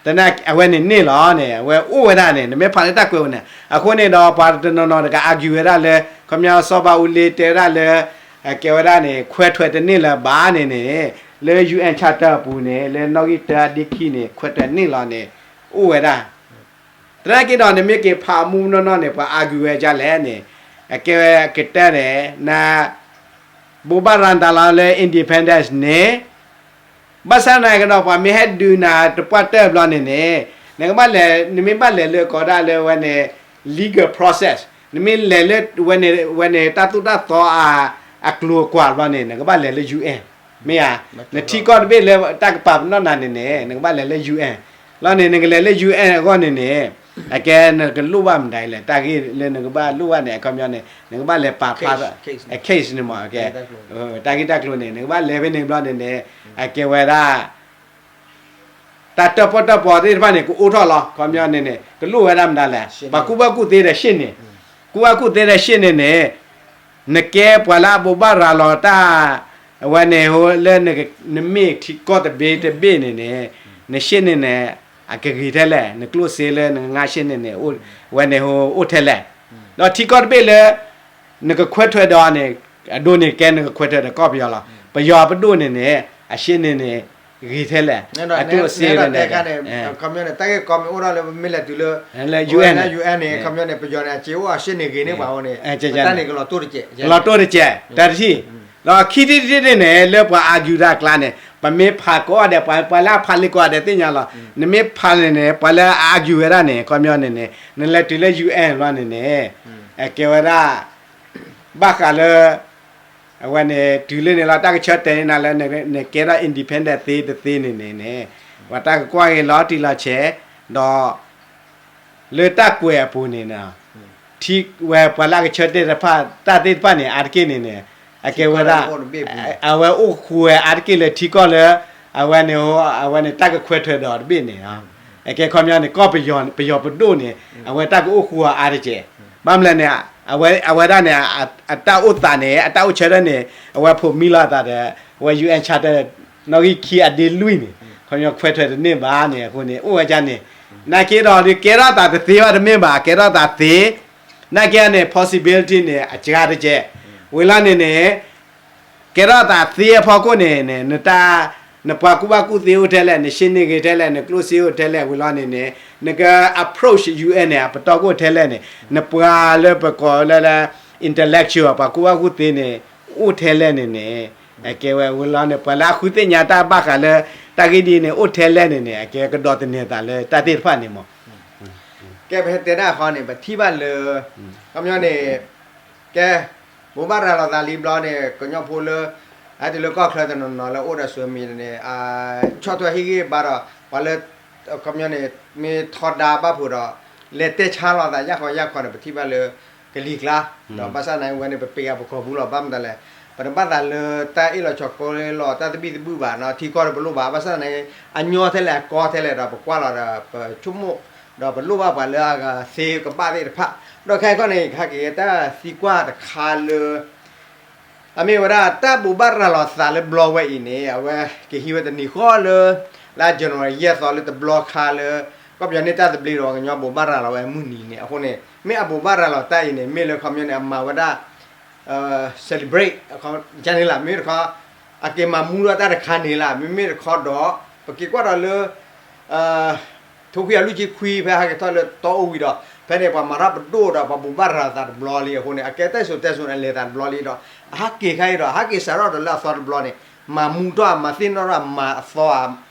သနာ်က့ အဝဲန့ၣ်န့ၣ်လီၤန့ၣ် အဝဲအိၣ်ဝဲဒၣ်န့ၣ် နမ့ၢ်ဖးလၢတၢ်ကွဲးပူၤန့ၣ် အဃိန့ၣ်ဒီး ပှၤတနီၤနီၤတဂၤ argue ဝဲဒၣ်လၢ ခီပညီစီၤဘးအူလ့တဲဝဲဒၣ်လၢ အကဲဝဲဒၣ်န့ၣ် ခွဲးထွဲးတန့ၢ်လၢၤဘၣ်န့ၣ်န့ၣ် လၢ ယူၣ်အၣ် charter အပူၤန့ၣ် လၢနီၣ်ဂံၢ်တၢအဒ့ခံန့ၣ် ခွဲးထွဲးန့ၢ်လီၤန့ၣ် အိၣ်ဝဲဒၣ် သနာ်က့ဒီး နမ့ၢ်က့ၤဖးမူနီၢ်နီၢ်န့ၣ် ပှၤ argue ဝဲဒ်လဲၣ်န့ၣ် အကဲဝဲကတၢၢ်န့ၣ် န ဘိးဘၣ်ရၤနသးလီၤလၢ independence န့ၣ် ဘၣ်ဆၣ်သနာ်က့ဒီး ပှၤမ့ၢ်ဟဲဒုးနၤတပှၢ်တၢၢ်ဘျီန့ၣ်န့ၣ် နကဘၣ်လဲၤ နမ့ၢ်ဘၣ်လဲၤလၢကိးဒၣ်လၢဝဲန့ၣ် legal process နမ့ၢ်လဲၤလၢဝဲန့ၣ် ဝဲန့ၣ် တၢ်သိၣ်တၢ်သီအ အကျိၤအကွာ်ဘျီန့ၣ် နကဘၣ်လဲၤလၢ ယူၣ်အၣ် မ့ၢ်ဧါ နထံကီၢ်တဘ့ၣ်လၢတၢ်ကပာ်ပနီၣ်နၤန့ၣ်န့ၣ် နကဘၣ်လဲၤလၢ ယူၣ်အၣ် လီၤန့ၣ် နကလဲၤလၢ ယူၣ်အၣ် အဂီၢ်န့ၣ်န့ၣ် အကဲနကလိၣ်ဘၣ်မတၤလဲၣ် တၢ်ဂ့ၢ်လၢနကဘၣ်လိၣ်ဘၣ်န့ၣ် အခီပညီန့ၣ် နကဘၣ်လဲၤပာ်ဖျါ case န့ၣ်မး တၢ်ဂ့ၢ်တၢ်ကျိၤန့ၣ် နကဘၣ်လဲၤဖဲန့ၣ်ဘျီန့ၣ်န့ၣ် အကဲဝဲဒၣ် တၢ်တၢၣ်ပီၣ်တၢၣ်ပီသ့ၣ်တဖၣ်န့ၣ် ကအိၣ်ထီၣ်လီၤ. ခီပညီန့ၣ်န့ၣ် ကလိၣ်ဝဲဒၣ်မတၤလဲၣ်, ပှၤကူၣ်ဘၣ်ကူၣ်သ့ဒီးရှ့ၣ်န့ၣ်, ကူၣ်ဘၣ်ကူၣ်သ့ဒီးရှ့ၣ်န့ၣ်န့ၣ် နကဲပှၤလၢအဘိးဘၣ်ရၤလီၤတၢ် အဝဲန့ၣ်ဟိလၢ နမ့ၢ်ထံကီၢ်တဘ့ၣ်တဘ့ၣ်န့ၣ်န့ၣ် နရှ့ၣ်န့ၣ်န့ၣ် အကဂ့ၤထဲလဲၣ်, နကျိၣ်စ့လၢနကငါရှ့ၣ်န့ၣ်န့ၣ် အဝဲန့ၣ်ဟိအိၣ်ထဲလဲၣ်. ဒီးထံကီၢ်တဘ့ၣ်လၢ နကခွဲးထွဲဒီးန့ၣ် အဒိန့ၣ်ကဲနကခွဲးထွဲဒီးကီၢ်ပယီၤလီၤ. ပယီၤပဒိၣ်န့ၣ်န့ၣ် အရှ့ၣ်န့ၣ်န့ၣ် ဂ့ၤထဲလဲၣ်, အကျိၣ်အစ့န့ၣ် တၢ်ဂ့ၢ်ကီမ့ၢ်အိၣ်ထီၣ်လၢပမ့ၢ်လဲၤတုၤလၢ လၢ UN UN န့ၣ် ခီပညီန့ၣ် ပယီၤန့ၣ် အစ့အိၣ်အရှ့ၣ်န့ၣ်ဂ့ၤန့ၢ်ပှၤအဃိန့ၣ် တၢ်န့ၣ်ကလီၤတိၢ်တကဲး, ကလီၤတိၢ်တကဲး တၢ်တထံၣ်, ဒီးခံထံၣ်တထံၣ်န့ၣ် လၢပှၤ argue တၢ်အကျါန့ၣ် ပမ့ၢ်ဖးကိးဂၤဒဲး ပှၤလၢအဖးလံာ်ကိးဂၤဒဲးသ့ၣ်ညါလီၤ. နမ့ၢ်ဖးန့ၣ်န့ၣ် ပှၤလၢအ argue ဝဲဒၣ်န့ၣ် ခီပညီန့ၣ်န့ၣ် နလဲၤတုၤလၢ UN လီၤန့ၣ်န့ၣ် အကဲဝဲဒၣ် ဘၣ်ဃးလၢ အဝဲန့ၣ် တုၤလၢန့ၣ်လီၤ တၢ်ကဆၢတဲာ်န့ၢ်နၤလၢ နကဲထီၣ် independent သ့တသ့န့ၣ်န့ၣ်န့ၣ် ပှၤတၢ်ကကွၢ်က့ၤလီၤတံၢ်လီၤဆဲး, ဒီး လၢတၢ်ကွဲးအပူၤန့ၣ် ထံဝဲပှၤလၢအကဆၢတဲာ်တဖၣ် တၢ်သ့ၣ်တဖၣ်န့ၣ် အါတက့ၢ်န့ၣ်န့ၣ် အကဲဝဲဒၣ် အဝဲအိၣ်ဃူဝဲအါတက့ၢ်လၢထံကီၢ်လၢ အဝဲန့ၣ် အဝဲန့ၣ်တၢ်ကခွဲးထွဲဒီးတဘ့ၣ်န့ၣ်လီၤ. အကဲခီပညီန့ၣ် ကီၢ်ပယီၤ ပယီၤပဒိၣ်န့ၣ် အဝဲတၢ်ကအိၣ်ဃူအါတက့ၢ်. ဘၣ်မနုၤလဲၣ်န့ၣ် အဝဲဒၣ်န့ၣ် အတၢ်အိၣ်သးန့ၣ် အတၢ်အိၣ်ဆၢထၢၣ်န့ၣ် အဝဲဖိးမံလီၤအသးဒီး အဝဲ UN Charter နီၣ်ဂံၢ်ခံအဒ့လွံၢ်န့ၣ် ခီပညီခွဲးထွဲတန့ၢ်ဘၣ်န့ၣ် အဃိန့ၣ် အိၣ်ဝဲဒၣ်န့ၣ် နာ်က့ဒီး ကဲထီၣ်သးတသ့ဘၣ်တမ့ၢ်ဘၣ် ကဲထီၣ်သးသ့ နာ်က့န့ၣ် possibility န့ၣ် အစှၤတကဲး. ဝံၤလီၤန့ၣ်န့ၣ် ကဲထီၣ်သးသ့အဖီခိၣ်န့ၣ်န့ၣ် နတၢ် နပှၤကူၣ်ဘၣ်ကူၣ်သ့အိၣ်ထဲလဲၣ် နရှ့ၣ်န့ၢ်ဂ့ၤထဲလဲၣ် နကျိၣ်စ့အိၣ်ထဲလဲၣ် ဝံၤလီၤန့ၣ်န့ၣ် နက approach UN န့ၣ် အပတီၢ်ကအိၣ်ထဲလဲၣ်န့ၣ် နပှၤလၢပကိးလၢလၢ intellectual ပှၤကူၣ်ဘၣ်ကူၣ်သ့န့ၣ် အိၣ်ထဲလဲၣ်န့ၣ်န့ၣ် အကဲဝဲဝံၤလီၤန့ၣ် ပှၤလၢအဃုသ့ၣ်ညါတၢ်ဘၣ်ဃးလၢ တၢ်ဂ့ၢ်ဒ်အံၤန့ၣ် အိၣ်ထဲလဲၣ်န့ၣ်န့ၣ် အကဲကဒီးသန့ၤသးလၢတၢ်သ့ၣ်တဖၣ်န့ၣ်မး. ကဲပဟဲတဲဒၣ်ဃီန့ၣ် ပထံၣ်ဘၣ်လၢ ခီပညီန့ၣ် ကဲ ဘိးဘၣ်ရၤလီၤသးလံဘျီန့ၣ် ကညီဖိလၢ အတုၤလၢကီၢ်ချၢတနီၤနီၤလၢအိၣ်ဒီး social media န့ၣ် ဆီၣ်ထွဲဟ့ၣ်ဂံၢ်ဘါဒီး ပှၤလၢ ခီပညီန့ၣ် မ့ၢ်ထီဒါဘၣ်ဖုးဒီး လဲၤတဲဆါလီၤသးယၢ်ဃီယၢ်ခီန့ၣ် ပထံၣ်ဘၣ်လၢ ကလံၤကျါ ဒီးဘၣ်ဆၣ်သနာ်က့ ဝဲန့ၣ် ပပ့ၤအပကီၢ်ပူၤလီၤ ဘၣ်မတၤလဲၣ် ပတဘၣ်သးလၢတၢ်အ့ၣ်လိာ်ဆိးက့လိာ် တၢ်သဘံၣ်သဘုၣ်ဘၣ်နီၤ ထံကီၢ်တပလိၣ်ဘၣ် ဘၣ်ဆၣ်သနာ်က့ အညီထဲလဲၣ်အကီထဲလဲၣ်ဒီး ပကွၢ်လီၤဒီး ပဆိကမိၣ် ဒီးပလိၣ်ဘၣ်ပှၤလၢအဂၤသ့ကဘၣ်သ့ၣ်တဖၣ် ဒီးခဲအံၤခီန့ၣ် ဟဲက့ၤတၢ်သံကွၢ်တခါလၢ အမ့ၢ်ဝဲဒၣ်တၢ်ဘိးဘၣ်ရၤလီၤသးလၢဘျီဝဲအံၤန့ၣ် အဝဲကဟံးဝဲတနံၤဃီလၢ လါ January ယဲၢ်သီလၢတဘျီခါလၢ ကီၢ်ပယီၤန့ၢ်တၢ်သဘျ့ဒီး ကညီဘိးဘၣ်ရၤလီၤဝဲမုၢ်နံၤန့ၣ် အဃိန့ၣ် မ့ၢ်အဘိးဘၣ်ရၤလီၤတၢ်အံၤန့ၣ် မ့ၢ်လၢခီပညီန့ၣ် အမၤဝဲဒၣ် celebrate န့ၣ်လီၤ မ့မ့ၢ်တခီ အက့ၤမၤမူထီၣ်တၢ်တခါန့ၣ်လီၤ မ့မ့ၢ်တခီဒီး ပက့ၤကွၢ်ဒီးလၢ ထိခွံအလွံၢ်ဆံခွံ ဖဲဟဲက့ၤထီၣ်လၢတီအူဝံၤဒီး ဖဲန့ၣ်ပှၤမၤထီၣ်ပဒိၣ်ဒီး ပှၤဘိးဘၣ်ရၤသးတဘျီလံအဃိန့ၣ် အကဲတဲစိၤတဲစိၤန့ၣ် အလဲၤသးတဘျီလံဒီး အဟးက့ၤခါအံၤဒီး ဟးက့ၤစးထီၣ်ဒီးလၢအသီတဘျီန့ၣ် မၤမူထီၣ် မၤသ့ၣ်နီၣ်ထီၣ် မၤအသီဧါ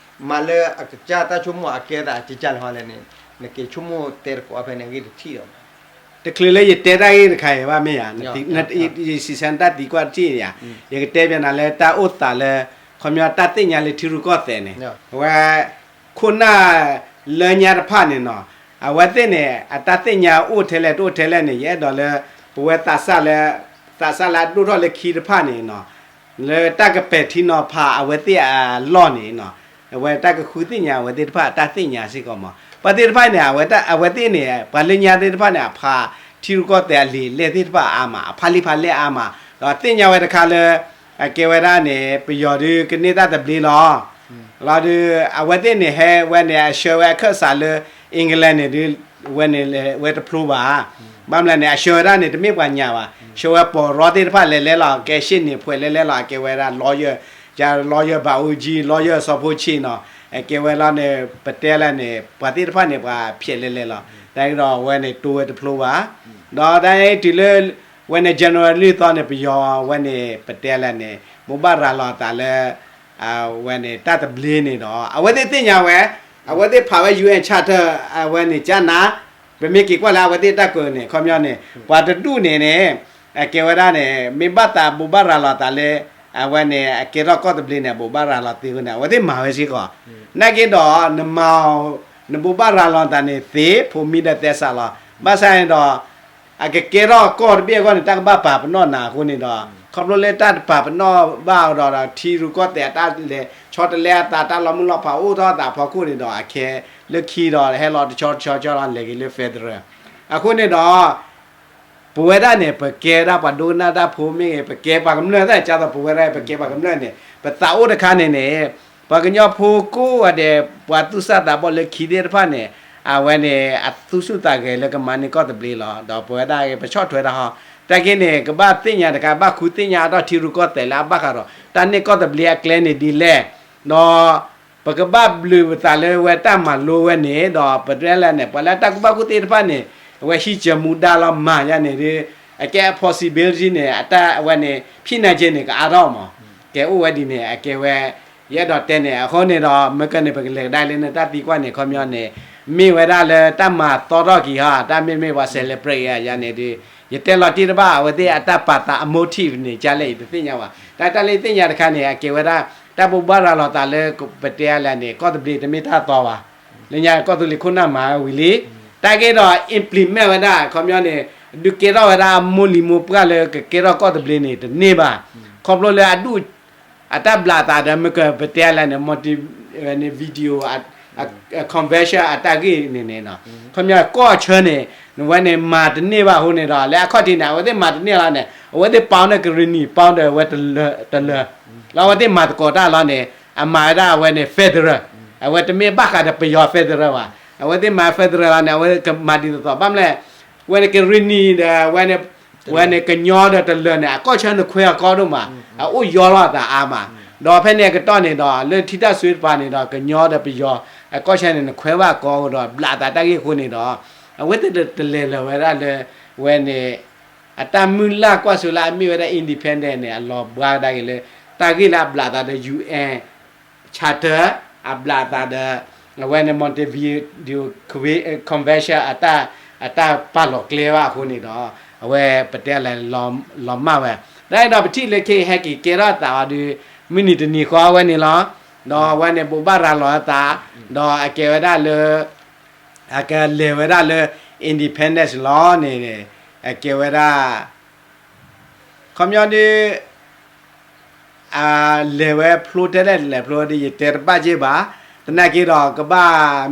မၤလၢအကစၢ်တၢ်ဆိကမိၣ်အကဲသးကကၢ်လဲၣ်ဟီလဲၣ်န့ၣ် နက့ၤဆိကမိၣ်တဲသကိးဖဲန့ၣ်အဂ့ၢ်တထံၣ်ဒီး တချုးလၢယတဲတၢ်ဂ့ၢ်တခါအံၤဘၣ်မ့ၢ်ဧါ, ယဆံးဆါနတၢ်သံကွၢ်တထံၣ်ဧါ, ယကတဲပျးနၤလၢတၢ်အိၣ်သးလၢ ခီပညီတၢ်သ့ၣ်ညါလၢထံရူၢ်ကီၢ်သဲးန့ၣ်, အဝဲ ခိၣ်နၢ်လၢညါတဖၣ်န့ၣ်နီၤ, အဝဲသ့ၣ်န့ၣ် အတၢ်သ့ၣ်ညါအိၣ်ထဲလဲၣ်တအိၣ်ထဲလဲၣ်န့ၣ် ယအဲၣ်ဒိးလၢ ပဝဲသးစၢ်လၢ သးစၢ်လၢအဒိၣ်ထီၣ်လၢခံတဖၣ်န့ၣ်နီၤ လၢတၢ်ကပဲာ်ထံနီၤဖးအဝဲသ့ၣ်အလီၢ်န့ၣ်နီၤ, အဝဲတၢ်ကဃုသ့ၣ်ညါအဝဲသ့ၣ်တဖၣ်အတၢ်သ့ၣ်ညါစ့ၢ်ကီးမး. ပှၤသ့ၣ်တဖၣ်န့ၣ် အဝဲသ့ၣ်န့ၣ် ပှၤလၢညါသ့ၣ်တဖၣ်န့ၣ် အဖးထံရူၢ်ကီၢ်သဲးအလံာ်လဲၢ်သ့ၣ်တဖၣ်အါမး, အဖးလံာ်ဖးလဲၢ်အါမး, ဒီးသ့ၣ်ညါဝဲတခါလၢ အကဲဝဲဒၣ်န့ၣ် ပယီၤဒုးကန့ၢ်တၢ်သဘျ့လီၤ. လီၤဒုး အဝဲသ့ၣ်န့ၣ် ဟဲဝဲန့ၣ် အဆှၢဝဲအခၢၣ်စးလၢ England န့ၣ်ဒုး ဝဲန့ၣ်လဲၤဝဲတဖျိဘၣ်. ဘၣ်မနုၤလဲၣ်န့ၣ် အဆှၢဝဲဒၣ်န့ၣ် တမ့ၢ်ပှၤညါဘၣ်, ဆှၢဝဲပိာ်ရီသ့ၣ်တဖၣ်လဲၤလဲၤလီၤ, ကဲရှ့ၣ်န့ၣ်ဖှဲးလဲၤလဲၤလီၤ, အကဲဝဲဒၣ် lawyer, က lawyer ဘၣ်အူကၠံ lawyer စီၤဖိဆ့ၣ်နီၤ, အကဲဝဲလီၤန့ၣ် ပတဲလဲၣ်န့ၣ် ပှၤသ့ၣ်တဖၣ်န့ၣ် ပှၤဖျဲးလဲၤလဲၤလီၤ. တၢ်ဒီးအဝဲန့ၣ်တိဝဲတဖျိဘၣ်. ဒီးတၢ်တုၤလၢ ဝဲန့ၣ် January လွံၢ်သီန့ၣ် ပယီၤဝဲန့ၣ် ပတဲလဲၣ်န့ၣ် ဘိးဘၣ်ရၤလီၤသးလၢ အဝဲန့ၣ် တၢ်သဘျ့န့ၣ်ဒီး အဝဲသ့ၣ်သ့ၣ်ညါဝဲ, အဝဲသ့ၣ်ဖးဝဲ UN Charter အဝဲန့ၣ် ကနၤ, ပမ့ၢ်က့ၤကွၢ်လၢအဝဲသ့ၣ်တၢ်ကွဲးန့ၣ် ခီပညီန့ၣ် ပှၤတဒူၣ်န့ၣ်န့ၣ် အကဲဝဲဒၣ်န့ၣ် မ့ၢ်ဘၣ်သးဘိးဘၣ်ရၤလီၤသးလၢ အဝဲန့ၣ် အကဲထီၣ်ကီၢ်သဘျ့န့ၣ် အဘိးဘၣ်ရၤလီၤသ့အဃိန့ၣ် အဝဲသ့ၣ်မၤဝဲစ့ၢ်ကီး. နာ်က့ဒီး နမၤအီၤ နဘိးဘၣ်ရၤလီၤသးန့ၣ်သ့ ဖိးမံဒီးသဲစးလီၤ. ဘၣ်ဆၣ်န့ၣ်ဒီး အကကဲထီၣ်ကီၢ်တဘ့ၣ်အဂီၢ်န့ၣ် တၢ်ကဘၣ်ပာ်ပနီၣ်နၤအဃိန့ၣ်ဒီး ခီဖျိလၢတၢ်တပာ်ပနီၣ်ဘၣ်အီၤဒီး ဒီးထံရူၢ်ကီၢ်သဲးအတၢ်လဲၤ ဆီတလဲအသး တၢ်လီၤမုၢ်လီၤဖးအိၣ်ထီၣ်အသးအဖီခိၣ်န့ၣ်ဒီး အခဲလၢခံဒီး ဟဲလီၤတဆီတဆီဆီလီၤ လဲၤက့ၤလၢ federal. အဃိန့ၣ်ဒီး ပဝဲဒၣ်န့ၣ် ပကဲဒၣ်ပှၤဒိကနၣ်တၢ်ဖိမ့ၢ်ဂ့ၤ ပကဲပှၤကမျၢၢ်သ့ၣ် ကသိးပဝဲဒၣ် ပကဲပှၤကမျၢၢ်န့ၣ် ပသးအိၣ်တခါန့ၣ်န့ၣ် ပှၤကညီဖိကိးဂၤဒဲး ပှၤသူၣ်စၢ်သးဘီၣ်လၢခံသ့ၣ်တဖၣ်န့ၣ် အဝဲန့ၣ် အသူၣ်ဆူၣ်သးဂဲၤလၢကမၤန့ၢ်ကီၢ်သဘျ့လီၤ. ဒီးပဝဲဒၣ်ပဆီၣ်ထွဲတၢ်ဟီ တၢ်ဂ့ၢ်န့ၣ် ကဘၣ်သ့ၣ်ညါတခါ ဘၣ်ဃုသ့ၣ်ညါအါထီၣ်ထံရူၢ်ကီၢ်သဲးလၢအဘၣ်ဃးဒီး တၢ်န့ၢ်ကီၢ်သဘျ့အကျဲန့ၣ်ဒ်လဲၣ်, ဒီး ပကဘၣ်ဘျုးပသးလၢဝဲတၢ်မၤလိဝဲန့ၣ် ဒီးပတဲလဲၣ်န့ၣ် ပှၤလၢတၢ်ကူၣ်ဘၣ်ကူၣ်သ့တဖၣ်န့ၣ် အဝဲဟံးစၢၤမူဒါလီၤမၤယါန့ၣ်ဒီး အကဲအ possibility န့ၣ် အတၢ်အဝဲန့ၣ် ဖံးနၤက့န့ၣ် ကအါထီၣ်မး, ကဲအိၣ်ဝဲဒ်န့ၣ် အကဲဝဲ ယအဲၣ်ဒိးတဲန့ၣ် အဃိန့ၣ်ဒီး မ့ၢ်ကန့ၣ် ပကလဲၤကဒါလၢနတၢ်သံကွၢ်န့ၣ် ခီပညီန့ၣ် မ့ၢ်ဝဲဒၣ်လၢတၢ်မၤသီထီၣ်က့ၤဟီ တၢ်မ့မ့ၢ်ပှၤ celebrate ယါန့ၣ်ဒီး ယတဲလီၤတံၢ်တဘၣ် အဝဲသ့ၣ်အတၢ်ပာ်သးအ motive န့ၣ် ကလဲၣ်အံၤတသ့ၣ်ညါဘၣ်. တၢ်တၢ်လၢယသ့ၣ်ညါတခါန့ၣ် အကဲဝဲဒၣ် တၢ်ဘိးဘၣ်ရၤလီၤသးလၢ ပတဲလဲၣ်န့ၣ် ကီၢ်သဘျ့တမ့ၢ်တၢ်သီဘၣ်. လၢညါကီၢ်သူလ့ၤခိၣ်နၢ်မၤဝံၤလံ. တၢ်ဂ့ၢ်ဒီး implement ဝဲဒၣ် ခီပညီန့ၣ် ဒုးကဲထီၣ်ဝဲဒၣ်အမိၢ်လံၤမိၢ်ပှၢ်လၢကကဲထီၣ်ကီၢ်သဘျ့န့ၣ် တန့ၢ်ဘၣ်. ခီဖျိလၢအဒူၣ် အတၢ်ဘျးသးဒီး မ့ၢ်ကပတဲလဲၣ်န့ၣ် multi န့ၣ် video အ convention အတၢ်ဂ့ၢ်န့ၣ်န့ၣ် ခီပညီကီၢ်ဆၢန့ၣ် နဝဲန့ၣ်မၤတန့ၢ်ဘၣ်အဃိန့ၣ်ဒီး လၢအခီၣ်ထံးန့ၣ် အဝဲသ့ၣ်မၤတန့ၢ်လီၤန့ၣ် အဝဲသ့ၣ်ပာ်အီၤန့ၣ် ကရံၣ်နံၣ် ပာ်အီၤဒီးဝဲတလၢ တလၢ လၢအဝဲသ့ၣ်မၤသကိးတၢ်လီၤန့ၣ် အမၤဝဲဒၣ်အဝဲန့ၣ် federal အဝဲတမ့ၢ်ဘၣ်ဃးဒီးပယီၤ federal ဘၣ်. အဝဲသ့ၣ်မၤ federal လီၤန့ၣ် အဝဲကမၤဒ်သိးသိး ဘၣ်မနုၤလဲၣ် ဝဲန့ၣ်ကရံၣ်နံၣ်ဒီး ဝဲန့ၣ် ဝဲန့ၣ်ကညီဒီးတလၢန့ၣ် အကီၢ်ဆၢနခွဲးအကီဒိၣ်မး အအိၣ်ယီလီၤအသးအါမး. ဒီးဖဲန့ၣ်အကတီၢ်န့ၣ်ဒီး လၢထံတၢ်စွ့တပၤန့ၣ်ဒီး ကညီဒီးပယီၤ အကီၢ်ဆၢန့ၣ် နခွဲးဘၣ်ကီအိၣ်ဒီး ဘျးသးတၢ်ဂ့ၢ်အဃိန့ၣ်ဒီး အဝဲသ့ၣ်တလဲၤလၢာ်ဝဲဒၣ်လၢ ဝဲန့ၣ် အတၢ်မုၢ်လၢ်ကွၢ်စိလၢအမ့ၢ်ဝဲဒၣ် independent န့ၣ် အလီၤဘှါကဒါက့ၤလၢ တၢ်ဂ့ၢ်လၢအဘျးသးဒီး UN charter အဘျးသးဒီး အဝဲန့ၣ် Montevideo Convention အတၢ်ပာ်လီၤကျဲဘၣ်အဃိန့ၣ်ဒီး အဝဲပတဲလဲၣ် လီၤမၢ်ဝဲ. တၢ်ဒီးပထံၣ်လၢခဲအံၤဟဲက့ၤကဲထီၣ်အသးအီၤဒီး မုၢ်နံၤတနံၤဃီဝဲန့ၣ်လီၤ. ဒီးအဝဲန့ၣ်ဘိးဘၣ်ရၤလီၤအသး ဒီးအကဲဝဲဒၣ်လၢ အကလဲၤဝဲဒၣ်လၢ independence လီၤန့ၣ် အကဲဝဲဒၣ် ခီပညီဒီး အလဲၤဝဲဖျိထဲလဲၣ်လဲၤဖျိဒီး ယတဲတဘၣ်က့ၢ်ဘၣ်. သနာ်က့ဒီးကဘၣ်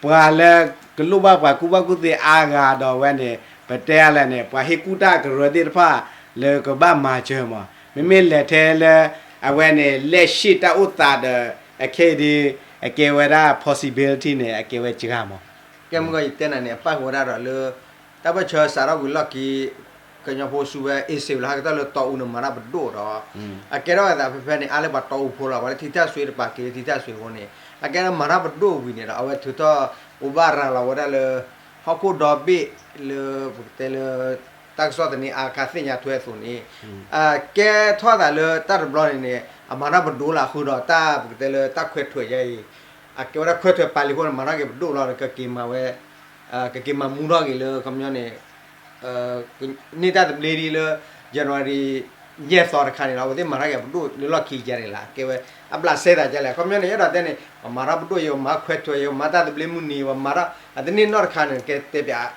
ပှၤလၢကလိၣ်ဘၣ်ပှၤကူၣ်ဘၣ်ကူၣ်သ့အါဂၤဒီးဝဲန့ၣ် ပတဲလဲၣ်န့ၣ် ပှၤဟ့ၣ်ကူၣ်တၢ်ကရၢသ့ၣ်တဖၣ်လၢကဘၣ်မၤစၢၤမး. မ့မ့ၢ်လဲၤထဲလၢ အဝဲန့ၣ် လက်ရှိတၢ်အိၣ်သးဒီး အခဲအံၤဒီး အကဲဝဲဒၣ် possibility န့ၣ် အကဲဝဲစှၤမး. ကဲမုၢ်ဂီၤယတဲနၤန့ၣ် အပၣ်ဃုာ်ဝဲဒၣ်ဒီးလၢ တၢ်ပၢၢ်ဆၢစးထီၣ်ဝံၤလီၢ်ခံ ကညီဖိစူဝဲ အ့စ့းလၢဟဲကတၢၢ်လၢတီအူန့ၣ် မၤတၢ်ပဒိၣ်ဒီး အကဲထီၣ်ဝဲသးဖဲဖဲန့ၣ် အါလၢပှၤတီအူဖိလီၤ ပှၤလၢထံထၢၣ်စွ့တပၤက့ၤလၢထံထၢၣ်စွ့အဃိန့ၣ် အကဲထီၣ်မၤတၢ်ပဒိၣ်ဝံၤန့ၣ်ဒီး အဝဲထုးထီၣ်အိၣ်ဘၣ်ရၤလီၤဝဲဒၣ်လၢ ဟီၣ်ခိၣ်ဒီဘ့ၣ်လၢ ပကတဲလၢ တၢ်ကစီၣ်သန့အါခါသ့ၣ်ညါထွဲအသိးန့ၣ် အကဲထီၣ်သးလၢတၢ်တဘျီန့ၣ်န့ၣ် အမၤတၢ်ပဒိၣ်လၢအဃိဒီးတၢ်ပကတဲလၢတၢ်ခွဲးထွဲးယါအံၤ အကဲဝဲဒၣ်ခွဲးထွဲးပာ်လံအဃိန့ၣ် မၤထီၣ်က့ၤပဒိၣ်လီၤ ကက့ၤမၤဝဲ ကက့ၤမၤမူထီၣ်က့ၤလၢခီပညီန့ၣ် န့ၢ်တၢ်သဘျ့ဒ်လၢ January ယဲၢ်သီတခါန့ၣ်လီၤ အဝဲသ့ၣ်မၤထီၣ်က့ၤပဒိၣ်လၢလီၢ်ခံကယၤန့ၣ်လီၤ ကဲဝဲ အဘျးစဲသးကလဲၣ် ခီပညီန့ၣ် အဲၣ်ဒိးတဲန့ၣ် ပမၤထီၣ်ပဒိၣ်ယဲ ပမၤခွဲးထွဲးယဲ ပမၤတၢ်သဘျ့မုၢ်နံၤ ပမၤထီၣ် အတန့ၢ်နီၢ်တခါန့ၣ် ကဲတဲပၠး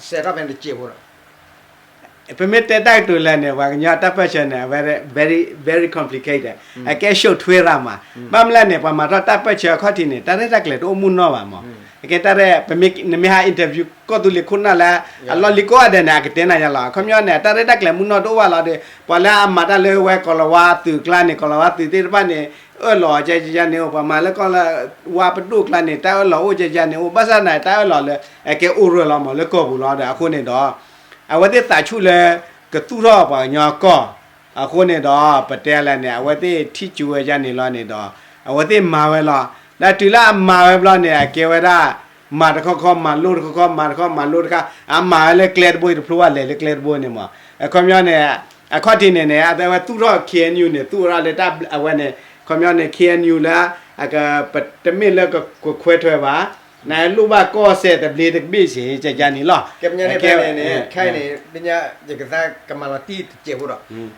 စဲးထီၣ်ဖဲန့ၣ်တစဲးဖိဒီး ပမ့ၢ်တဲတၢ်ကတိၤလဲၣ်န့ၣ် ပှၤကညီတၢ်ပၢၢ်ဆၢန့ၣ် အဝဲ very very complicated အကဲရှုပ်ထွေးရၣ်မး ဘၣ်မနုၤလဲၣ်န့ၣ် ပှၤမၤထီၣ်တၢ်ပၢၢ်ဆၢအခီၣ်ထံးန့ၣ် တၢ်ရဲၣ်တၢ်ကျဲၤတအိၣ်မုၢ်နီၢ်ဘၣ်မး အကဲတၢ်ရဲၣ် နမ့ၢ်ဟး interview ကီၢ်သူလ့ၤခိၣ်နၢ်လၢ အလီၢ်လံၤကိးဂၤဒဲးန့ၣ် အကတဲနၤယါလီၤ အခီပညီန့ၣ် တၢ်ရဲၣ်တၢ်ကျဲၤမုၢ်နီၢ်တအိၣ်ဘၣ်လီၤဒီး ပှၤလၢအမၤတၢ်လၢဝဲကီၤလၤဝါသုးကျါန့ၣ် ကီၤလၤဝါသုးသ့ၣ်တဖၣ်န့ၣ် အၢၣ်လီၤကဲယါန့ၣ်အိၣ် ပှၤမၤလၢကီၤလၤဝါပဒိၣ်ကျါန့ၣ် တၢ်အၢၣ်လီၤအိၣ်ကဲယါန့ၣ်အိၣ် ဘၣ်ဆၣ်န့ၣ် တၢ်အၢၣ်လီၤလၢ အကဲအိၣ်ရၢလီၤမးလၢကီၢ်ပူၤလီၤဒီး အဃိန့ၣ်ဒီး အဝဲသ့ၣ်သးဆူၣ်လၢ ကသူၣ်ထီၣ်ပှၤကညီကီၢ် အဃိန့ၣ်ဒီး ပတဲလဲၣ်န့ၣ် အဝဲသ့ၣ်ထံၣ်ကၠိဝဲယါန့ၣ်လီၤန့ၣ်ဒီး အဝဲသ့ၣ်မၤဝဲလီၤ. ဒီးတုၤလၢအမၤဝဲဘျီန့ၣ် အကဲဝဲဒၣ် မၤတခီခီ မၤလိတခီခီ မၤတခီ မၤလိတခါ အမၤဝဲလၢကျဲတဘိ တဖျိဘၣ်လဲၤလၢကျဲတဘိန့ၣ်မး အခီပညီန့ၣ် အခီၣ်ထံးန့ၣ်န့ၣ် အဝဲသူၣ်ထီၣ် K N U န့ၣ် သူၣ်ဝဲဒၣ်လၢတၢ်အဝဲန့ၣ် ခီပညီန့ၣ် K N U လၢ အက ပတမ့ၢ်လၢကခွဲးထွဲးဘၣ် နလိၣ်ဘၣ်ကီၢ်စဲၣ်သဘျ့တဘ့ၣ်စ့ၢ် ကယါန့ၣ်လီၤ. ခဲန့ၣ် ခဲအံၤန့ၣ် ပကသးကမၤလီၤတံၢ်တစဲးဖိဒီး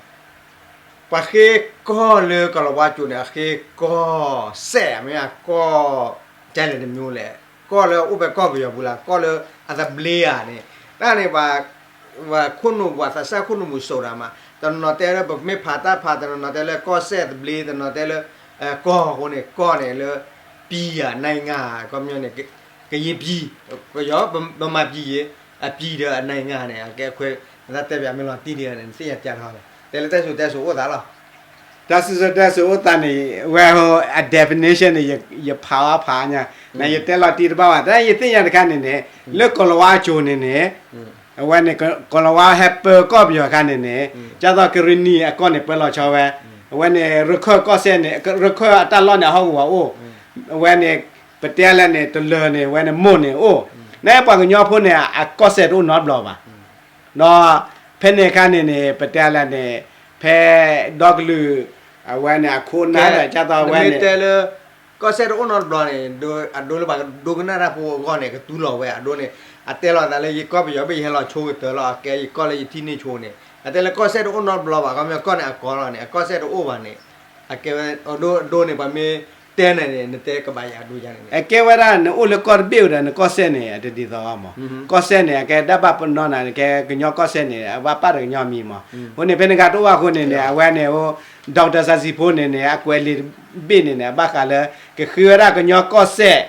ပှၤဃ့ကီၢ်လၢကီၤလၤဝါကၠိန့ၣ် အဃ့ကီၢ်စဲၣ် မ့ၢ်ကီၢ်ကလဲၣ်တမျိုးလဲၣ် ကီၢ်လၢအအိၣ်ဖဲကီၢ်ပယီၤပူၤလၢ ကီၢ်လၢအသဘျ့ဧါန့ၣ် တၢ်န့ၣ် ပှၤခိၣ်နူာ်ပှၤသးစၢ်ခိၣ်နူာ်မူၤစိၤတၢ်မး တနီၤနီၤတဲလၢပမ့ၢ်ဖးတၢ်ဖး တနီၤနီၤတဲလၢကီၢ်စဲၣ်သဘျ့ တနီၤတဲလၢ ကီၢ်အဃိန့ၣ် ကီၢ်န့ၣ်လၢ ပံၤဧါ နိုင်ငံ ခီပညီန့ၣ် ကရင်ပြည် ကီၢ် ဗမာပြည် အပြည်ဒီး နိုင်ငံ န့ၣ် အကဲအခွဲး နတၢ်တဲပၠးမ့ၢ်လီၤတံၢ်ဒံးန့ၣ် နသ့ၣ်ညါတဲထီၣ်လဲၣ် တဲလၢတၢ်စံၣ်စိၤတဲစိၤအိၣ်သးလီၤ. တၢ်စံၣ်စိၤတဲစိၤအိၣ်သးန့ၣ် ဝဲအ definition န့ၣ် ယဖးအါဖးညါ နယတဲလီၤတံၢ်တဘၣ်ဘၣ် တၢ်ယသ့ၣ်ညါတခါန့ၣ်န့ၣ် လၢကီၤလၤဝါအစိၤန့ၣ်န့ၣ် အဝဲန့ၣ် ကီၤလၤဝါဟဲပၢကီၢ်ပယီၤအခါန့ၣ်န့ၣ် ဒ်သိးကရံၣ်နံၣ်အကီၢ်န့ၣ် ပၢလီၤဆီဝဲ အဝဲန့ၣ် ရခၢၣ်ကီၢ်စဲၣ်န့ၣ် ရခၢၣ်အတၢ်လီၢ်န့ၣ် အဟီၣ်ကဝီၤအိၣ် အဝဲန့ၣ် ပတဲလဲၣ်န့ၣ် တလၢၤန့ၣ် အဝဲန့ၣ် မိၢ်န့ၣ်အိၣ် နပှၤကညီဖိန့ၣ် အကီၢ်စဲၣ်တအိၣ်နီတဘျီဘၣ် ဒီးဖဲန့ၣ်အခါန့ၣ်န့ၣ် ပတဲလဲၣ်န့ၣ် ဖဲဒီကလုာ် အဝဲန့ၣ် အခိၣ်နၢ်ဒီး ကၢ်သိးအဝဲန့ၣ် နမ့ၢ်တဲလၢ ကီၢ်စဲၣ်တအိၣ်နီတဘျီန့ၣ် အဒိလၢပှၤကဒိကနၣ်တၢ်ဖိအဂီၢ်န့ၣ် ကတူၢ်လိာ်ဝဲ အဒိန့ၣ် အတဲလီၤသးလၢယကီၢ်ပယီၤ ဘၣ်ယဟဲလီၤဆိကတၢၢ်လီၤ အကဲယကီၢ်လၢယထံၣ်န့ၢ်ဆိန့ၣ် အတဲလၢကီၢ်စဲၣ်တအိၣ်နီတဘျီဘၣ် ခီပညီကီၢ်န့ၣ်အကီလီၤန့ၣ် အကီၢ်စဲၣ်တအိၣ်ဘၣ်န့ၣ် အကဲဝဲ အဒိန့ၣ် ပှၤမ့ၢ်တဲန့ၣ်န့ၣ် နတဲကဘၣ်ယၤဒိယၤန့ၣ် အကဲဝဲဒၣ်နအိၣ်လၢကီၢ်တဘ့ၣ်ဒီး နကီၢ်စဲၣ်န့ၣ် အတဒ်သိးဘၣ်မး ကီၢ်စဲၣ်န့ၣ် အကဲဒၣ်ဘၣ်ပနီၢ်နၤ နကဲကညီကီၢ်စဲၣ်န့ၣ် အဘၣ်ပာ်ဒီးကညီမံၤမး အဃိန့ၣ် ဖဲန့ၣ်အခါတအိၣ်ဘၣ်အဃိန့ၣ်န့ၣ် အဝဲန့ၣ် Doctor စၤစံဖိန့ၣ်န့ၣ် အကွဲးလံာ်တဘ့ၣ်န့ၣ်န့ၣ် အဘၣ်ဃးလၢ ကဃ့ဝဲဒၣ်ကညီကီၢ်စဲၣ်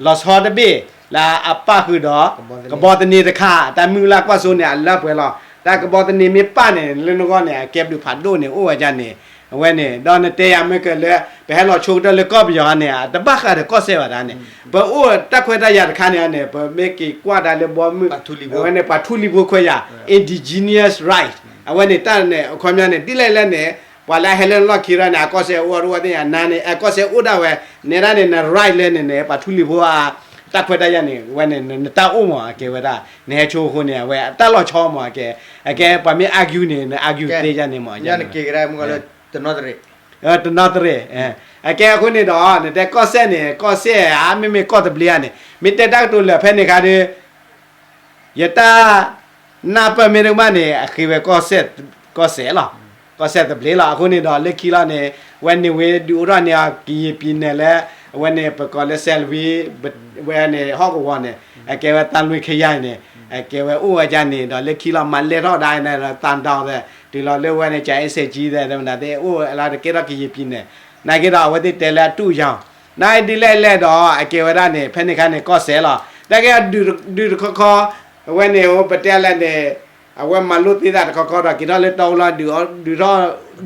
လီၤဆီတဘ့ၣ် လၢအပၣ်ဃုာ်ဒီး ကဘီသန့တခါ တၢ်မုၢ်လၢ်ကွၢ်စိန့ၣ် အလၢပှဲၤလီၤ တၢ်ကဘီသန့မ့ၢ်ပၣ်န့ၣ် လၢနဂီၢ်န့ၣ် အကဲဘျုးဖးဒိၣ်န့ၣ် အိၣ်ဝဲဒၣ်န့ၣ် အဝဲန့ၣ် ဒီးနတဲယၤမ့ၢ်ကလၢ ပဟဲလီၤဆိကတၢၢ်လၢကီၢ်ပယီၤန့ၣ် တဘၣ်ဃးဒီးကီၢ်စဲၣ်ဘၣ်ဒၣ်န့ၣ် ပအိၣ်တၢ်ခွဲးတၢ်ယာ်တခါန့ၣ်န့ၣ် ပမ့ၢ်က့ၤကွၢ်ဒၣ်လၢဘီမုၢ် အဝဲန့ၣ် ပှၤထူလံၤဖိခွဲးယာ် indigenous right အဝဲန့ၣ်တၢ်န့ၣ် အခီပညီန့ၣ် ဒ်လဲၣ်လဲၣ်န့ၣ် ပှၤလၢအဟဲလၢနလီၢ်ခံရၢန့ၣ် အကီၢ်စဲၣ်အိၣ်တအိၣ်သ့ၣ်ညါ နၤန့ၣ် အကီၢ်စဲၣ်အိၣ်ဒၣ်ဝဲ နဲဒၣ်န့ၣ် န right လၢန့ၣ်န့ၣ် ပှၤထူလံၤဖိအ တၢ်ခွဲးတၢ်ယာ်န့ၣ် ဝဲန့ၣ် နတၢ်အိၣ်မး အကဲဝဲဒၣ် နဟဲဆိအဃိန့ၣ် အဝဲတၢ်လီၤဆီမး အကဲ အကဲပှၤမ့ၢ် argue န့ၣ် န argue သ့ယါန့ၣ်မး တနီသရ့ၣ် တနီသရ့ၣ် အကဲအဃိန့ၣ်ဒီး နတဲကီၢ်စဲၣ်န့ၣ် ကီၢ်စဲၣ်ဧါ မ့မ့ၢ်ကီၢ်သဘျ့ဧါန့ၣ် မ့ၢ်တဲတၢ်ကတိၤလၢာ်ဖဲန့ၣ်အခါဒီး ယတၢ်နၢ်ပၢၢ်မ့ၢ်တကမၣ်န့ၣ် အဃ့ဝဲ ကီၢ်စဲၣ်လီၤ. ကီၢ်စဲၣ်သဘျ့လီၤ. အဃိန့ၣ်ဒီး လၢခံလီၤန့ၣ် ဝဲန့ၣ်ဝဲဒုးအိၣ်ထီၣ်န့ၢ်အီၤ ကယံာ်ပံၤနဲၣ်လၢ အဝဲန့ၣ် ပကိးလၢ Salween ဝဲန့ၣ်ဟီၣ်ကဝီၤန့ၣ် အကဲဝဲ သံလွင်ခရိုင် န့ၣ် အကဲဝဲအိၣ်ဝဲဒၣ်န့ၣ်ဒီး လၢခံလီၤမၤလဲၢ်ထီၣ်ဒၣ်န့ၣ်ဒီး သံတောင် ဒီး တုၤလီၤလၢဝဲန့ၣ် ကြာအင်းဆိပ်ကြီး သ့ၣ်မနုၤသ့ၣ် အိၣ်ဝဲလီၤတကဲထီၣ်ကယံာ်ပံၤနဲၣ် နာ်က့ဒီး အဝဲသ့ၣ်တဲလၢအတူၢ်ယၤ နာ်ဒ်လဲၣ်လဲၣ်ဒီး အကဲဝဲဒၣ်န့ၣ် ဖဲန့ၣ်အခါန့ၣ် ကီၢ်စဲၣ်လီၤ. တၢ်ကဲဒုးတခီခီ အဝဲန့ၣ် ပတဲလဲၣ်န့ၣ် အဝဲမၤလိသ့သးတခီခီဒီး က့ၤထီၣ်လၢတီအူလီၤ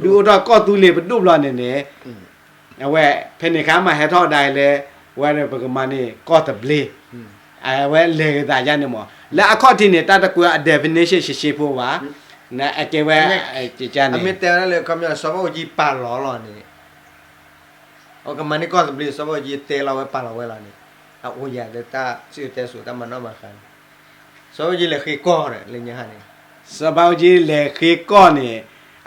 ဒုးအိၣ်ထီၣ်ကီၢ်သူလ့ၤပဒိၣ်ဘျီန့ၣ်န့ၣ် အဝဲ ဖဲန့ၣ်အခါမးဟဲထီၣ်ဒၣ်လဲၣ် ဝဲပကမၤန့ၣ် ကီၢ်သဘျ့ အဝဲလဲၤဂ့ၤသးယါန့ၣ်မး လၢအခီၣ်ထံးန့ၣ် တၢ်တကွဲးအ definition ရှဲရှဲဖိဘၣ် အကဲဝဲ အမ့ၢ်တဲဝဲဒၣ်လၢ ခီပညီ စီၤဘၣ်အူကၠံပာ်လီၤလီၤန့ၣ် အကမၤန့ၢ်ကီၢ်သဘျ့ စီၤဘၣ်အူကၠံတဲလီၤဝဲပာ်လီၤဝဲလီၤန့ၣ် အအိၣ်ယၤလၢတၢ်စံၣ်စိၤတဲစိၤတၢ်မၤနီၣ်မၤဃါန့ၣ် စီၤဘၣ်အူကၠံလဲၤဃ့ကီၢ်ဒီးလၢညါန့ၣ် စီၤဘၣ်အူကၠံလဲၤဃ့ကီၢ်န့ၣ်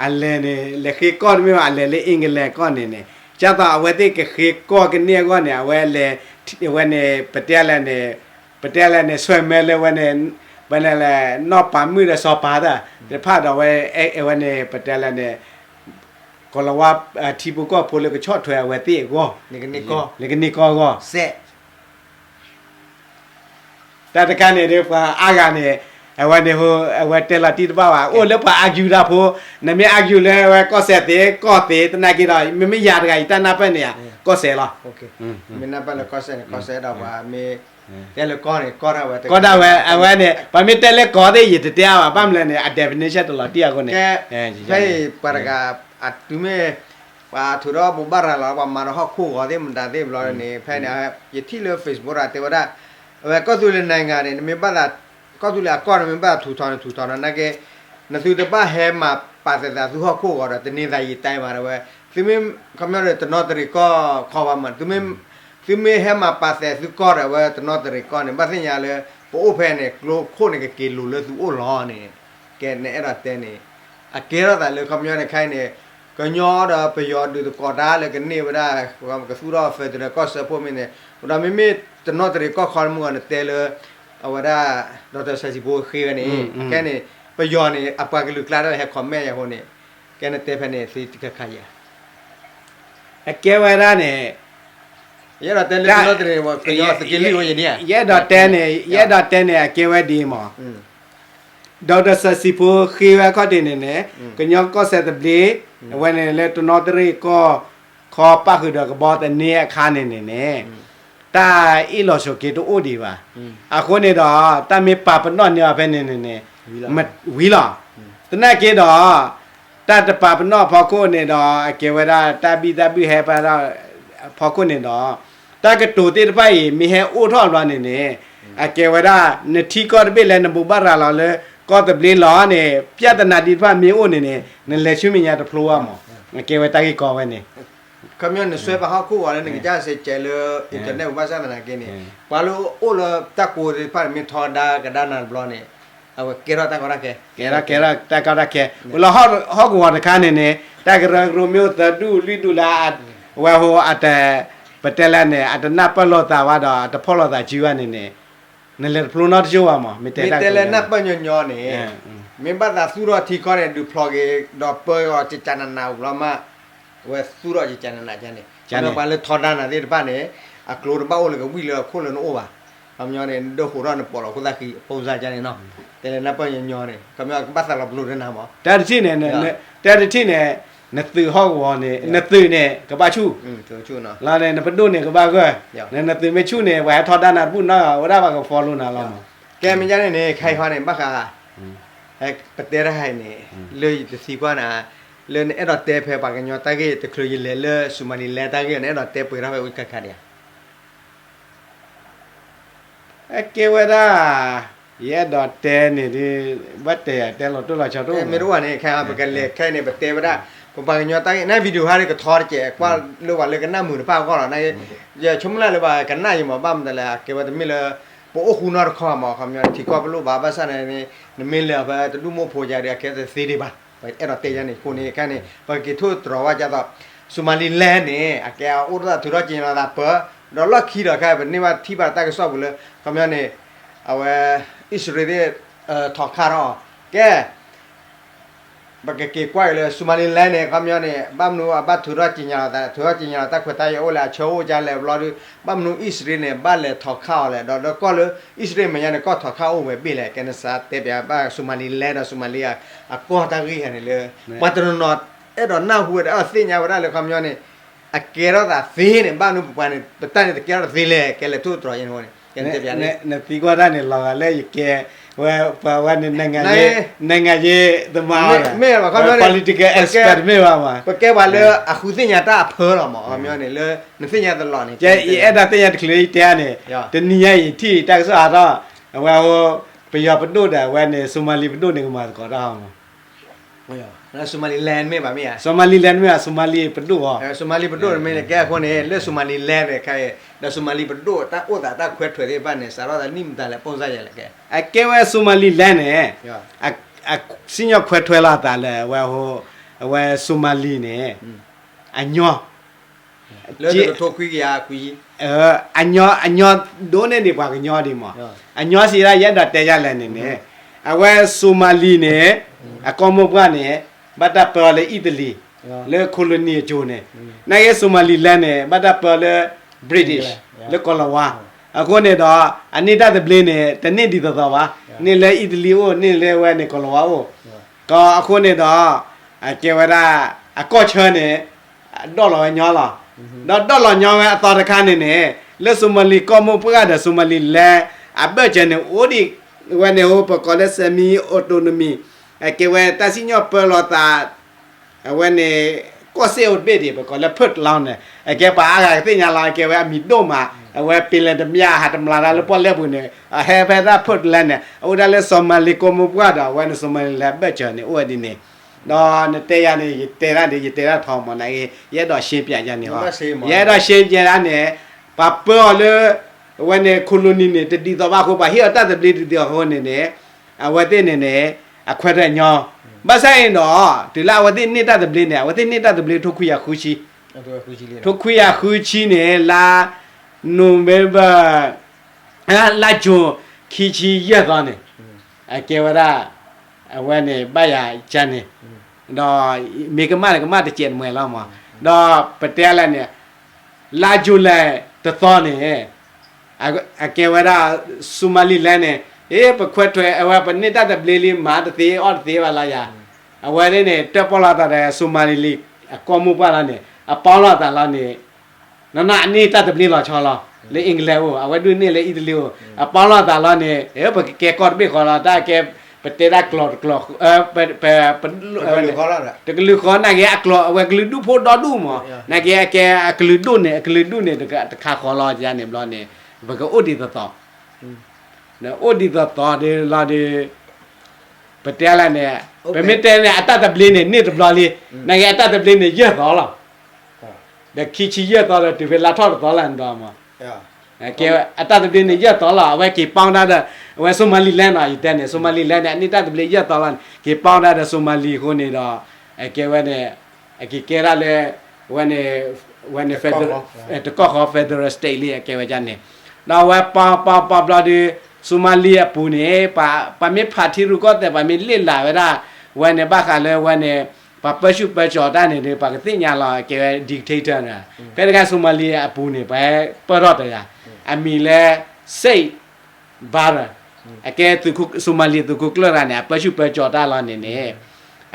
အလဲၤန့ၣ် လဲၤဃ့ကီၢ်တမ့ၢ်ဘၣ် အလဲၤလၢ England ကီၢ်န့ၣ်န့ၣ် ကၢ်သိးအဝဲသ့ၣ်ကဃ့ကီၢ်ကန့ၢ်အဂီၢ်န့ၣ် အဝဲလဲၤ အဝဲန့ၣ် ပတဲလဲၣ်န့ၣ် ပတဲလဲၣ်န့ၣ် ဆွဲမဲလၢဝဲန့ၣ် ပလဲၤလဲၤ နီၢ်ပၤမုၣ်ဒီးစီၤပၤတၢ် တဖၣ်ဒီးဝဲ အဝဲန့ၣ် ပတဲလဲၣ်န့ၣ် ကီၤလၤဝါ ထံဖိကီၢ်ဖိလၢကဆီၣ်ထွဲအဝဲသ့ၣ်အဂီၢ် လၢကန့ၢ်ကီၢ် တၢ်တခါန့ၣ်ဒီး ပှၤအါဂၤန့ၣ် အဝဲန့ၣ် အဝဲတဲလီၤတံၢ်တဘၣ်ဘၣ် အိၣ်လၢပှၤ argue တၢ်ဖိ နမ့ၢ် argue လၢဝဲကီၢ်စဲၣ်သ့ ကီၢ်သ့ သနာ်က့ဒီး မ့မ့ၢ်ယၤတဂၤ ယတၢ်နၢ်ပၢၢ်န့ၣ်ဧါ ကီၢ်စဲၣ်လီၤ မ့ၢ်နၢ်ပၢၢ်လၢကီၢ်စဲၣ်န့ၣ် ကီၢ်စဲၣ်ဒီးပှၤမ့ၢ် တဲလၢကီၢ်န့ၣ် ကီၢ်ဒၣ်ဝဲ ကီၢ်ဒၣ်ဝဲ အဝဲန့ၣ် ပှၤမ့ၢ်တဲလၢကီၢ်သ့ၣ် ယတတဲအါဘၣ် ဘၣ်မနုၤလဲၣ်န့ၣ် အ definition တလီၤတံၢ်အဃိန့ၣ် ဖဲအံၤပှၤတဂၤ အတုၤမ့ၢ် ပှၤထုးထီၣ်ဘိးဘၣ်ရၤလီၤ ပှၤမၤဒီးဟီၣ်ခိၣ်ဂီၤသ့ၣ်မတၤသ့ၣ်ဘျီန့ၣ် ဖဲန့ၣ် ယထံၣ်လၢ Facebook တၢ်တဲဝဲဒၣ် အဝဲကီၢ်သူလ့ၤ နိုင်ငံ န့ၣ် နမ့ၢ်ဘၣ်သး ကီၢ်သူလ့ၤအကီၢ်န့ၣ် မ့ၢ်ဘၣ်သးထူးထီးန့ၣ် ထူးထီးနီၤ နာ်က့ နသုတဘၣ်ဟဲမၤပာ်သးသးသုဟီၣ်ခိၣ်ဂီၤဒီး တန့ၤသးယံာ်တၢ်မးဒီးဝဲ သုမ့ၢ် ခီပညီဒီး တနီသရံၣ်ကီၢ်ခီဘၣ်မး သုမ့ၢ်ဟဲမၤပာ်သးသုကီၢ်ဒီးဝဲ တနီသရံၣ်ကီၢ်န့ၣ် ဘၣ်သ့ၣ်ညါလၢ ပအိၣ်ဖဲန့ၣ် ကျိခိၣ်န့ၣ် ကက့ၤလိၤလၢသုအိၣ်လီၤန့ၣ် ကဲ နအဲၣ်ဒိးတဲန့ၣ် အကဲထီၣ်သးလၢ ခီပညီန့ၣ် ခဲအံၤန့ၣ် ကညီဒီးပယီၤဒုးသကိးတၢ်လၢကန့ၢ်ဝဲဒၣ် ကသူၣ်ထီၣ် federal ကီၢ်စၢဖှိၣ်မ့ၢ်န့ၣ် ဒီးမ့မ့ၢ်တနီသရံၣ်ကီၢ်ခီမုၢ်ဂီၤ နတဲလၢ အဝဲဒၣ် ဒီးတၢ်စဲးစံးဖိဃ့ဝဲန့ၣ် ခဲအံၤန့ၣ် ပယီၤန့ၣ် အပှၤကလုာ်ကျါဒီးဟဲ comment ယၤအဃိန့ၣ် ကဲနတဲဖဲန့ၣ် သ့တခါခါယၤ အကဲဝဲဒၣ်န့ၣ် ယအဲၣ်ဒိးတဲလၢ တနီသရံၣ်န့ၣ် ကညီသုးက့လွံၢ်ဝဲယန့ၣ် ယအဲၣ်ဒိးတဲန့ၣ် ယအဲၣ်ဒိးတဲန့ၣ် အကဲဝဲဒ်အံၤမး ဒီးတၢ်စဲးစံးဖိဃ့ဝဲအခီၣ်ထံးန့ၣ်န့ၣ် ကညီကီၢ်စဲးသဘျ့ အဝဲန့ၣ်လၢတနီသရံၣ်ကီၢ် ခီပၣ်ဃုာ်ဒီးကဘီသန့အခါန့ၣ်န့ၣ်န့ၣ် တၢ်အ့ၣ်လိာ်ဆိးက့တအိၣ်ဒံးဘၣ်. အဃိန့ၣ်ဒီး တၢ်မ့ၢ်ပာ်ပနီၣ်န့ၢ်အီၤဖဲန့ၣ်န့ၣ်န့ၣ် ဝံၤလီၤ. သနာ်က့ဒီး တၢ်တပာ်ပနီၣ်အဖီခိၣ်န့ၣ်ဒီး အကဲဝဲဒၣ်တၢ်ဘံၣ်တၢ်ဘုၣ်ဟဲပာ်ဒီး အဖီခိၣ်န့ၣ်ဒီး တၢ်ကတိၤသ့ၣ်တဖၣ်အံၤ မ့ၢ်ဟဲအိၣ်ထီၣ်ဘျီန့ၣ်န့ၣ် အကဲဝဲဒၣ် နထံကီၢ်တဘ့ၣ်လၢနဘိးဘၣ်ရၤလီၤလၢ ကီၢ်သဘျ့လီၤန့ၣ် ပြဿနာဒ်တဖၣ်မ့ၢ်အိၣ်န့ၣ်န့ၣ် နလဲၤဆူမဲာ်ညါတဖျိဘၣ်မး. အကဲဝဲတၢ်ဂ့ၢ်ကီဝဲန့ၣ် ခီပညီနစွဲပာ်ဟီၣ်ခိၣ်ဂီၤလၢနကစၢ်စဲးကဲးလၢ internet ပူၤဘၣ်ဆၣ်သနာ်က့န့ၣ် ပှၤလၢအိၣ်လၢတၢ်ကိးသ့ၣ်တဖၣ်န့ၣ် မ့ၢ်ထီဒါကဒါနၤတဘျီန့ၣ် အဝဲကဲထီၣ်တၢ်ကီတၢ်ခဲ, ကဲထီၣ်တၢ်ကီတၢ်ခဲ, ဝံၤလီၤဟီၣ်ကဝီၤတခါန့ၣ်န့ၣ် တၢ်ကရၢကရိမ့ၢ်အိၣ်သၢဒူၣ်လွံၢ်ဒူၣ်လၢ အဝဲဟိ အတ ပတဲလၢန့ၣ် အတနၢ်ပၢၢ်လိာ်သးဘၣ်ဒီး အတဖီၣ်လိာ်သးစုဘၣ်န့ၣ်န့ၣ် နလဲၤတဖျိနီတစိၢ်ဘၣ်မး, မ့ၢ်တဲလၢနၢ်ပၢၢ်ညီညီန့ၣ် မ့ၢ်ဘၣ်သးသူၣ်ထီၣ်ထံကီၢ်န့ၣ် ဒုးဖျိးက့ၤ ဒီးပၢအီၤကကနနးအိၣ်ဘျီမး, အဝဲသူၣ်ထီၣ်ကကနနးန့ၣ်, ပှၤလၢထီဒါနၤသ့ၣ်တဖၣ်န့ၣ် အကျိၤတဘၣ်အိၣ်လၢကဝံၣ်လၢအခိၣ်လၢနအိၣ်ဘၣ်, ခီပညီန့ၣ် နဒိၣ်ဃိးထီၣ်နပိာ်လီၤခိၣ်သၣ်ဃံအပိၢ်စၢ်ကန့ၣ်နီၤ, တဲလၢနၢ်ပၢၢ်ညီညီန့ၣ် ခီပညီကဘၣ်သးလီၤပလိာ်တနၤမး, တၢ်တထံၣ်န့ၣ်, တၢ်တထံၣ်န့ၣ် နသုးဟီၣ်ကဝီၤန့ၣ် နသုးန့ၣ် ကဘၣ်ဆူၣ် လီၤန့ၣ် နပဒိၣ်န့ၣ်ကဘၣ်ဂၢၢ်, နသုးမ့ၢ်ဆူၣ်န့ၣ် ပှၤဟဲထီဒါနၤတဘူၣ်နီၤ ဝဲဒၣ်ပှၤကfollowနၤလီၤမး, ကဲမ့ၢ်ဒ်န့ၣ်န့ၣ် ခဲအံၤဟီန့ၣ် ဘၣ်ဃး ပတဲတၢ်ဟဲအံၤန့ၣ် လၢယတသံကွၢ်နၤ, လၢနအဲၣ်ဒိးတဲဖဲပှၤကညီတၢ်ဂ့ၢ်တချုးယလဲၤလၢ Somaliland တၢ်ဂ့ၢ် နအဲၣ်ဒိးတဲပှဲၤထီၣ်ဖဲဝံၤခါခါဒံးဧါ. အကဲဝဲဒၣ် ယအဲၣ်ဒိးတဲန့ၣ်ဒီး ဘၣ်တဲယၤတဲလီၤတိၢ်လီၤဆီတအိၣ်မး, မ့ၢ်တအိၣ်န့ၣ် ခဲအံၤပကလဲၤခဲအံၤန့ၣ် ပတဲဝဲဒၣ် ပပှၤကညီတၢ်ဂ့ၢ် န video ဟါန့ၣ် ကထီတကဲး ကွၢ်လၢပှၤလၢကနၣ်မုာ်တဖၣ်အဂီၢ်လီၤ, ယဆိကမိၣ်လၢပှၤကနၣ်ယံၤမး ဘၣ်မနုၤလဲၣ် အကဲဝဲတမ့ၢ်လၢ ပအိၣ်ဃူနီတခီမး ခီပညီ ထံကီၢ်ပလိၣ်ဘၣ် ဘၣ်ဆၣ်န့ၣ် နမ့ၢ်လဲၤအီၤဖဲတဒူၣ်မိၢ်ဖိယၤဒီး အကဲတသ့ဒံးဘၣ်, ပအဲၣ်ဒိးတဲယၤန့ၣ် အဃိန့ၣ် ခဲအံၤန့ၣ် ပကက့ၤထိၣ်သတြီၤဝဲဒ်သိး Somaliland န့ၣ် အကဲအအိၣ်တၢ်ထုးထီၣ်က့ၤညီလီၤသးပၢ, ဒီးလီၢ်ခံဒီးခဲအံၤ ပန့ၢ်ဘၣ်ထံၣ်ဘၣ်တၢ်ကစီၣ်ပူၤလၢ ခီပညီန့ၣ် အဝဲ အံၣ်စရ့လးသ့ၣ် ထီၣ်ခါထီၣ်အီၤ, ကဲ ပကက့ၤကွၢ်က့ၤလၢ Somaliland န့ၣ် ခီပညီန့ၣ် ဘၣ်မနုၤအဘၣ်ထုးထီၣ်က့ၤညီလီၤသး ထုးထီၣ်က့ၤညီလီၤတၢ်ခွဲးတၢ်ယာ်အိၣ်လဲၣ် အဆၢအိၣ်ကလဲၣ်ဘျီဒီး ဘၣ်မနုၤအံၣ်စရ့လးန့ၣ် ဘၣ်လဲၤထီၣ်ခါအီၤလဲၣ် ဒီးလၢကီၢ်လၢ အံၣ်စရ့လးမဲာ်ညါန့ၣ် ကီၢ်ထီၣ်ခါအိၣ်ဝဲဘ့ၣ်လဲၣ် ကဲနစးတဲပၠးဘၣ် Somaliland ဒီး Somalia အကီၢ်တၢ်ဂ့ၢ်ဟဲန့ၣ်လၢ ပှၤတနီၤနီၤ အဲၣ်ဒိးနၢ်ဟူဝဲဒီး အဲၣ်ဒိးသ့ၣ်ညါဝဲဒၣ်လၢ ခီပညီန့ၣ် အကဲထီၣ်သးသ့န့ၣ် ဘၣ်မနုၤပပှၤန့ၣ် ပတၢ်န့ၣ်တကဲထီၣ်တသ့လဲၣ် ကဲလဲၤထိၣ်သတြီၤယဲန့ၣ်န့ၣ် ကဲတဲပၠးန့ၣ် နသံကွၢ်တၢ်န့ၣ် လီၤဂာ်လၢယကဲ ဝဲပှၤဝဲန့ၣ် နိုင်ငံရေး နိုင်ငံရေးသမား မ့ၢ် political expert မ့ၢ်ဘၣ်မး ပကဲပှၤလၢအဃုသ့ၣ်ညါတၢ်အဖၢလီၤမး ခီပညီန့ၣ် လၢနသ့ၣ်ညါတလီၤန့ၣ် ယအဲၣ်ဒိးသ့ၣ်ညါတချုးယတဲန့ၣ် တနံၤညါအံၤထံၣ်တၢ်ကစီၣ်အါထီၣ် အဝဲ ပယီၤပဒိၣ်ဒီး အဝဲန့ၣ် Somali ပဒိၣ်န့ၣ် ကမၤသကိးတၢ်မး Somaliland မ့ၢ်ဘၣ်မ့ၢ်ဧါ Somaliland မ့ၢ်ဧါ Somali ပဒိၣ်အီၤ Somali ပဒိၣ်မ့ၢ်ကဲအဃိန့ၣ် လၢ Somaliland ခဲအံၤ ဒီး Somali ပဒိၣ်တၢ်အိၣ်သးတၢ်ခွဲးထွဲသ့ၣ်တဖၣ်န့ၣ် စးထီၣ်သးနံၣ်မတၤလဲၣ် ပိၢ်စၢ်ယဲလဲၣ်ကဲ အကဲဝဲ Somaliland န့ၣ် စံၣ်ညီၣ်ခွဲးထွဲလီၤအသးလၢ အဝဲ အဝဲ Somali န့ၣ် အညီ လၢတကထိခွံကယၤခွံ အညီ အညီဒိၣ်န့ၢ်ဒံးပှၤကညီဒံးမး အညီစံးဒၣ်ယအဲၣ်ဒိးတဲယၤလဲၣ်န့ၣ်န့ၣ် အဝဲ Somali န့ၣ် အကီၢ်မိၢ်ပှၢ်န့ၣ် ဘၣ်တၢ်ပၢအီၤလၢ Italy လၢ colony အစိၤန့ၣ် နာ်က့ Somaliland န့ၣ် ဘၣ်တၢ်ပၢအီၤလၢ British လၢကီၢ်လီၤဝါ အဃိန့ၣ်ဒီး အန့ၢ်တၢ်သဘျ့န့ၣ် တန့ၢ်ဒ်သိးသိးဘၣ် န့ၢ်လၢ Italy အိၣ် န့ၢ်လၢဝဲန့ၣ် ကီၢ်လီၤဝါအိၣ် ကီးအဃိန့ၣ်ဒီး အကဲဝဲဒၣ် အကီၢ်ဆၢန့ၣ် ဒိၣ်လီၤဝဲညီလီၤ. ဒီးဒိၣ်လီၤညီဝဲအသီတခါန့ၣ်န့ၣ် လၢ Somali ကီၢ်မိၢ်ပှၢ်ဒီး Somaliland အဘၢၣ်စၢၤန့ၣ် အိၣ်ဒံးဝဲန့ၣ် ပကိးလၢ semi autonomy အကဲဝဲတၢ်စံၣ်ညီၣ်ပၢလီၤသး အဝဲန့ၣ် ကီၢ်စဲၣ်အိၣ်တဘ့ၣ်ဒံး ပကိးလၢ Puntland န့ၣ် အကဲပှၤအါဂၤကသ့ၣ်ညါလီၤ အကဲဝဲအမံၤဒိၣ်မး အဝဲပ့ၤလဲၤတမျၢ် ဟးတမျၢ်တၢ်လၢပီၣ်လဲၣ်ပူၤန့ၣ် အဟဲဖဲဒၣ် Puntland န့ၣ် အအိၣ်ဒၣ်လၢ Somali ကီၢ်မိၢ်ပှၢ်ဒီး အဝဲန့ၣ် Somaliland ဘၢၣ်စၢၤန့ၣ် အိၣ်ဝဲဒ်န့ၣ် ဒီးနတဲယၤန့ၣ် ယတဲဒၣ်ဒ် ယတဲဒၣ်ထီမး နာ်က့ ယအဲၣ်ဒိးရှင်းပြယၤန့ၣ် ယအဲၣ်ဒိးရှင်းပြဒၣ်န့ၣ် ပှၤပၢအီၤလၢ အဝဲန့ၣ် colony န့ၣ် တဒ်သိးဘၣ်အဃိ ပှၤဟ့ၣ်အီၤတၢ်သဘျ့တဒ်သိးအဃိန့ၣ်န့ၣ် အဝဲသ့ၣ်န့ၣ်န့ၣ် အခွဲးထွဲညီ ဘၣ်ဆၣ်အံၤဒီး တုၤလၢအဝဲသ့ၣ်န့ၢ်တၢ်သဘျ့န့ၣ် အဝဲသ့ၣ်န့ၢ်တၢ်သဘျ့ထိခွံကယၤဃုဆံ ထိခွံကယၤဃုဆံန့ၣ် လါ November လါ June ခံဆံယဲၢ်သီန့ၣ် အကဲဝဲဒၣ် အဝဲန့ၣ် ဘၣ်ယၤကန့ၣ် ဒီးမ့ၢ်ကမၣ်န့ၣ် ကမၣ်တစဲးတမှဲၤလီၤမး ဒီးပတဲလဲၣ်န့ၣ် လါ July တသီန့ၣ် အကဲဝဲဒၣ် Somaliland န့ၣ် အ့ ပခွဲးထွဲ အဝဲပန့ၢ်တၢ်သဘျ့လံ မၤတသ့အီၣ်တသ့ဘၣ်လီၤယၤ အဝဲသ့ၣ်န့ၣ် တၢၣ်ပီၣ်လီၤသးဒီး Somali အကီၢ်မိၢ်ပှၢ်လီၤန့ၣ် အပီလီၤအသးလီၤန့ၣ်, နီၢ်နီၢ်အန့ၢ်တၢ်သဘျ့လီၤဆီလီၤ, လၢ England အိၣ် အဝဲဒိၣ်န့ၢ်လၢ Italy အိၣ် အပီလီၤအသးလီၤန့ၣ် ပကကဲကီၢ်တဘ့ၣ်ဃီလီၤ တၢ်ကဲ ပတဲဒၣ်ကျိာ်တကျိာ် တကလုာ်ဃီနာ်က့ အကျိာ်အဝဲကလုာ်ဒူၣ်ဖိဒီဒူၣ်မး နာ်က့အကဲအကလုာ်ဒူၣ်န့ၣ် အကလုာ်ဒူၣ်န့ၣ် တခါဃီလီၤန့ၣ်ဘျီန့ၣ် ပကအိၣ်ဒ်သိးသိး အိၣ်ဒ်သိးသိးဒ်လီၤဒီး ပတဲလၢန့ၣ် ပမ့ၢ်တဲန့ၣ် အတၢ်သဘျ့န့ၣ် န့ၢ်တဘျီလံ, နာ်က့အတၢ်သဘျ့န့ၣ် ယဲၢ်သီလီၤ, ဒီးခံဆံယဲၢ်သီဒီး တုၤဖဲလါထီၣ်တသီလၢန့ၣ်ဒီးမး အတၢ်သဘျ့န့ၣ် ယဲၢ်သီလီၤ အဝဲက့ၤပီဒၣ်ဒီး အဝဲ Somaliland နီၤ ယတဲန့ၣ် Somaliland န့ၣ် အန့ၢ်တၢ်သဘျ့ယဲၢ်သီလီၤန့ၣ် က့ၤပီဒၣ်ဒီး Somali အဃိန့ၣ်ဒီး အကဲဝဲန့ၣ် အက့ၤကဲဒၣ်လၢ ဝဲန့ၣ် ဝဲန့ၣ် တကီၢ်ဃီ federal state လံ အကဲဝဲဒၣ်န့ၣ်, ဒီးအဝဲပီပီပီဘျီဒီး Somali အပူၤန့ၣ် ပှၤမ့ၢ်ဖးထံရူၢ်ကီၢ်သဲး ပှၤမ့ၢ်လ့ၣ်လးဝဲဒၣ် ဝဲန့ၣ်ဘၣ်ဃးလၢဝဲန့ၣ် ပှၤပၢဆူၣ်ပၢကၠီၤတၢ်န့ၣ်ဒီး ပှၤကသ့ၣ်ညါလီၤ အကဲဝဲ dictator န့ၣ်, ဖဲတခါ Somali အပူၤန့ၣ် ပှၤဟဲပၢၢ်ထီၣ်တဂၤ အမံၤလၢ Siad Barre အကဲ Somali သုးခိၣ်ကျၢၢ်တဂၤန့ၣ် အပၢဆူၣ်ပၢကၠီၤတၢ်လီၤန့ၣ်န့ၣ်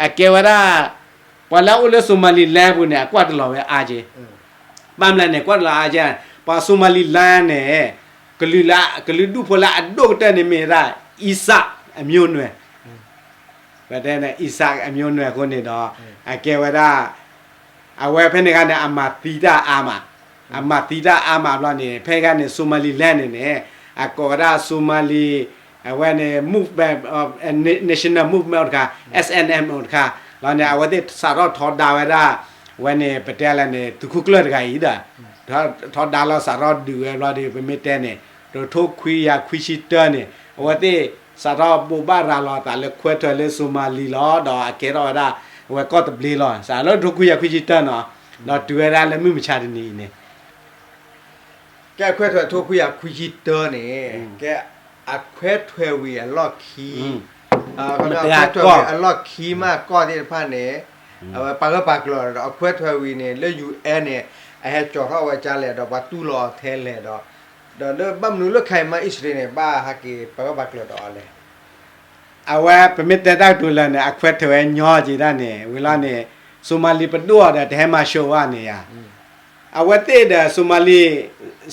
အကဲဝဲဒၣ် ပှၤလၢအအိၣ်လၢ Somaliland ပူၤန့ၣ် အကွၢ်တလီၤဝဲအါက့, ဘၣ်မနုၤလဲၣ်န့ၣ် ကွၢ်တလီၤအါက့, ပှၤ Somaliland န့ၣ် ကလုာ်လၢ ကလုာ်ဒူၣ်ဖိလၢအဒိၣ်ကတၢၢ်န့ၣ်မ့ၢ်ဝဲဒၣ် Isaaq အမျိုးနွယ် ပတဲန့ၣ် Isaaq အမျိုးနွယ်အဃိန့ၣ်ဒီး အကဲဝဲဒၣ် အဝဲဖဲန့ၣ်ခါန့ၣ် အမၤသံတၢ်အါမး, အမၤသံတၢ်အါမးဘျီန့ၣ် ဖဲန့ၣ်ခါန့ၣ် Somaliland န့ၣ်န့ၣ် အကိးဝဲဒၣ် Somali အဝဲန့ၣ် movement, National Movement အိၣ်တခါ, S N M အိၣ်တခါ, လီၤန့ၣ် အဝဲသ့ၣ်စးထီၣ်ထီဒါဝဲဒၣ် ဝဲန့ၣ် ပတဲလဲၣ်န့ၣ် သုးခိၣ်ကျၢၢ်တဂၤအံၤဒီး ထီဒါလီၤစးထီၣ်ဒုးဝဲဘျီဒီး ပမ့ၢ်တဲန့ၣ် တကထိခွံကယၤခွံဆံတၢန့ၣ် အဝဲသ့ၣ်စးထီၣ်ဘိးဘၣ်ရၤလီၤအသးလၢခွဲးထွဲးလၢ Somali လီၤ ဒီးအကဲထီၣ်ဝဲဒၣ် အဝဲကီၢ်သဘျ့လီၤ စးလၢတကထိခွံကယၤခွံဆံတၢနီၤ ဒီးတုၤဝဲဒၣ်လၢမုၢ်မဆါတနံၤအံၤန့ၣ် ကဲအခွဲးထွဲးတကထိခွံကယၤခွံဆံတၢန့ၣ် ကဲအခွဲးထွဲးဝံၤအလီၢ်ခံ, အခွဲးထွဲးဝံၤအလီၢ်ခံမးကီၢ်သ့ၣ်တဖၣ်န့ၣ် အဝဲပာ်ဂၢၢ်ပာ်ကျၢၤဒီး အခွဲးထွဲးဝံၤန့ၣ် လၢ ယူၣ်အဲၣ်န့ၣ် အဟဲကၠီၤထီၣ်ဝဲကလဲၣ်ဒီး ပှၤတူၢ်လိာ်အီၤထဲလဲၣ်ဒီး ဒီးလၢဘၣ်မနုၤလၢခဲအံၤမး အံၣ်စရ့လးန့ၣ် ဘၣ်ဟဲက့ၤပာ်ဂၢၢ်ပာ်ကျၢၤဒီးအီၤလဲၣ် အဝဲပမ့ၢ်တဲတၢ်ကတိၤလၢာ်န့ၣ် အခွဲးထွဲးဝဲညီက့ၤဒၣ်န့ၣ် ဝံၤလီၤန့ၣ် Somali ပဒိၣ်အီၤဒီးတဟဲမၤၡိဝဲန့ၣ်ဧါ, အဝဲသ့ၣ်ဒီး Somali,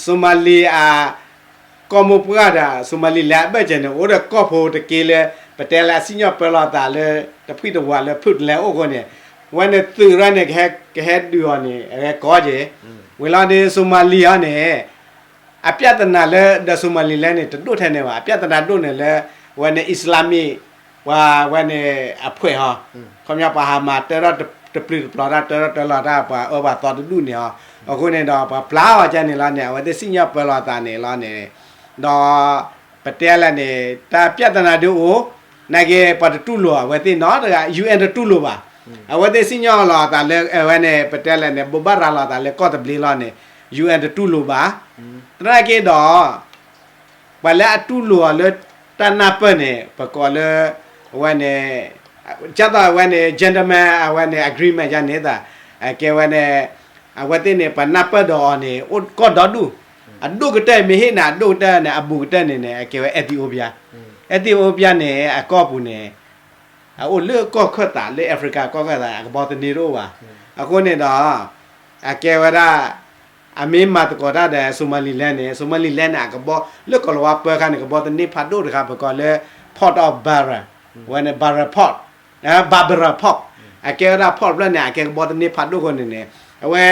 Somali အ ကီၢ်မိၢ်ပှၢ်ဒီး Somaliland အဘၢၣ်စၢၤန့ၣ် အိၣ်ဒီးကီၢ်ဖိတက့လၢ ပတဲလၢအစံၣ်ညီၣ်ပၢလီၤသးလၢ တဖှံတဝးလၢ Puntland အိၣ်အဃိန့ၣ် ဝဲန့ၣ်သုးရၢန့ၣ် ကဟဲဒုးအီၤန့ၣ် အဝဲကီက့ၤ, ဝံၤလီၤန့ၣ် Somali အီၤန့ၣ် အပြဿနာလၢဒီး Somaliland န့ၣ် တဒိၣ်ထဲန့ၣ်ဘၣ်, အပြဿနာဒိၣ်န့ၣ်လၢ ဝဲန့ၣ် Islamic ပှၤဝဲန့ၣ်အဖှဲးဟီ, ခီပညီပှၤဟးမၤတၢထီၣ်တပျုာ်တပျီၤတၢ် တၢထီၣ်တၢလီၤတၢ်ပှၤအၢပှၤသီတဒူၣ်န့ၣ်ဟီ, အဃိန့ၣ်ဒီးပှၤပျၢ်အီၤကန့ၣ်လီၤန့ၣ် အဝဲသ့ၣ်စံၣ်ညီၣ်ပၢလီၤသးန့ၣ်လီၤန့ၣ်, ဒီး ပတဲလဲၣ်န့ၣ် တၢ်ပြဿနာဒုးအိၣ်, နာ်က့ပှၤတတူၢ်လိာ်အဝဲသ့ၣ်နီတဂၤ ယူၣ်အဲၣ် တတူၢ်လိာ်ဘၣ်, အဝဲသ့ၣ်စံၣ်ညီၣ်လီၤအသးလၢအဝဲန့ၣ် ပတဲလဲၣ်န့ၣ် ဘိးဘၣ်ရၤလီၤအသးလၢကီၢ်သဘျ့လီၤန့ၣ် ယူၣ်အဲၣ် တတူၢ်လိာ်ဘၣ်, သနာ်က့ဒီး ပှၤလၢအတူၢ်လိာ်အီၤလၢတၢ်နၢ်ပၢၢ်န့ၣ် ပကိးလၢ အဝဲန့ၣ် ကၢ်သိးအဝဲန့ၣ် gentleman အဝဲန့ၣ် agreement ယါန့ၣ်သး အကဲဝဲန့ၣ် အဝဲသ့ၣ်န့ၣ် ပှၤနၢ်ပၢၢ်ဒီးအီၤန့ၣ် အိၣ်ကီၢ်ဒီဒူၣ်, အဒိၣ်ကတၢၢ်မ့ၢ်ဟ့ၣ်န့ၣ် အဒိၣ်ကတၢၢ်န့ၣ် အဘူးကတၢၢ်န့ၣ်န့ၣ် အကဲဝဲ Ethiopia, Ethiopia န့ၣ် အကီၢ်ပူၤန့ၣ် အအိၣ်လၢကီၢ်ခၢၣ်သး လၢ Africa ကီၢ်ခၢၣ်သးန့ၣ် အကဘီသန့တအိၣ်ဘၣ်, အဃိန့ၣ်ဒီး အကဲဝဲဒၣ် အမ့ၢ်မၤသကိးတၢ်ဒီး Somaliland န့ၣ် Somaliland န့ၣ် အကဘီ လၢကီၢ်လၤဝါပၢအခါန့ၣ် ကဘီသန့ဖးဒိၣ်တခါ ပကိးလၢ Port of Barra, ဝဲန့ၣ် Barra Port, Barbara Port, အကဲဝဲဒၣ် port ဖျၢၣ်န့ၣ် အကဲကဘီသန့ဖးဒိၣ်အဃိန့ၣ်န့ၣ် အဝဲ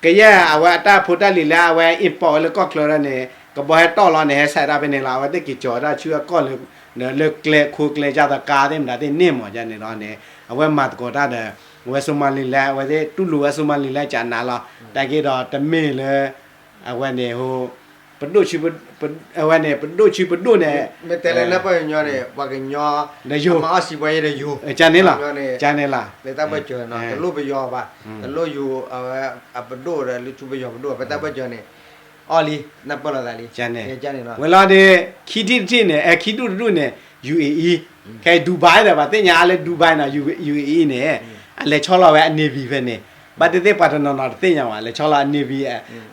ကယဲၢ်အဝဲအတၢ်ဖိတၢ်လံၤလၢအဝဲ import ဝဲလၢကီၢ်ချၢဒီးန့ၣ် ကဘီဟဲတီၢ်လီၤန့ၣ် ဟဲဆဲးတၢ်ဖဲန့ၣ်လီၤ. အဝဲသ့ၣ်က့ၤကၠီၤဝဲဒၣ်ဆူအကီၢ်လၢ လၢကျဲခိကျဲ ကၢ်သိးကါသ့ၣ်မတၤသ့ၣ်န့ၣ်မး ယါန့ၣ်လီၤန့ၣ် အဝဲမၤသကိးတၢ်ဒီး အဝဲ Somaliland အဝဲသ့ၣ်တူၢ်လိာ်ဝဲ Somaliland ကနးလီၤ. တၢ်က့ဒီးတမ့ၢ်လၢ အဝဲန့ၣ် ပဒိၣ်ဆူ အဝဲန့ၣ် ပဒိၣ်ဆူပဒိၣ်န့ၣ် မ့ၢ်တဲလၢနၢ်ပၢၢ်ညီန့ၣ် ပှၤကညီ ဒီးယိၤ မၤအီၣ်စံးပှၤယဲဒီးယိၤ ကန့ၣ်လီၤ ကန့ၣ်လီၤ လၢတၢ်ဘၢၣ်စၢၤနီၤ တလိၣ်ပယီၤဘၣ် တလိၣ်ယိၤ အဝဲ အပဒိၣ်ဒီး လၢဆူပယီၤပဒိၣ် ပတၢ်ဘၢၣ်စၢၤန့ၣ် အီၣ်လံ နၢ်ပၢၢ်လိာ်သးလံ ဝဲလီၤဒီး ခံထံၣ်တထံၣ်န့ၣ် အဲ ခံဒူၣ်တဒူၣ်န့ၣ် ယူၣ်အ့အံ ခဲအံၤ ဒူဘၣ် ဒီး ပှၤသ့ၣ်ညါအါလၢ ဒူဘၣ် နီၤ ယူၣ်အ့အံန့ၣ် အလဲၤဆီလီၤဝဲအ navy ဖဲန့ၣ် ဘၣ်သ့ၣ်သ့ၣ်ပှၤတနီၤနီၤတသ့ၣ်ညါဘၣ် လဲၤဆီလီၤအ navy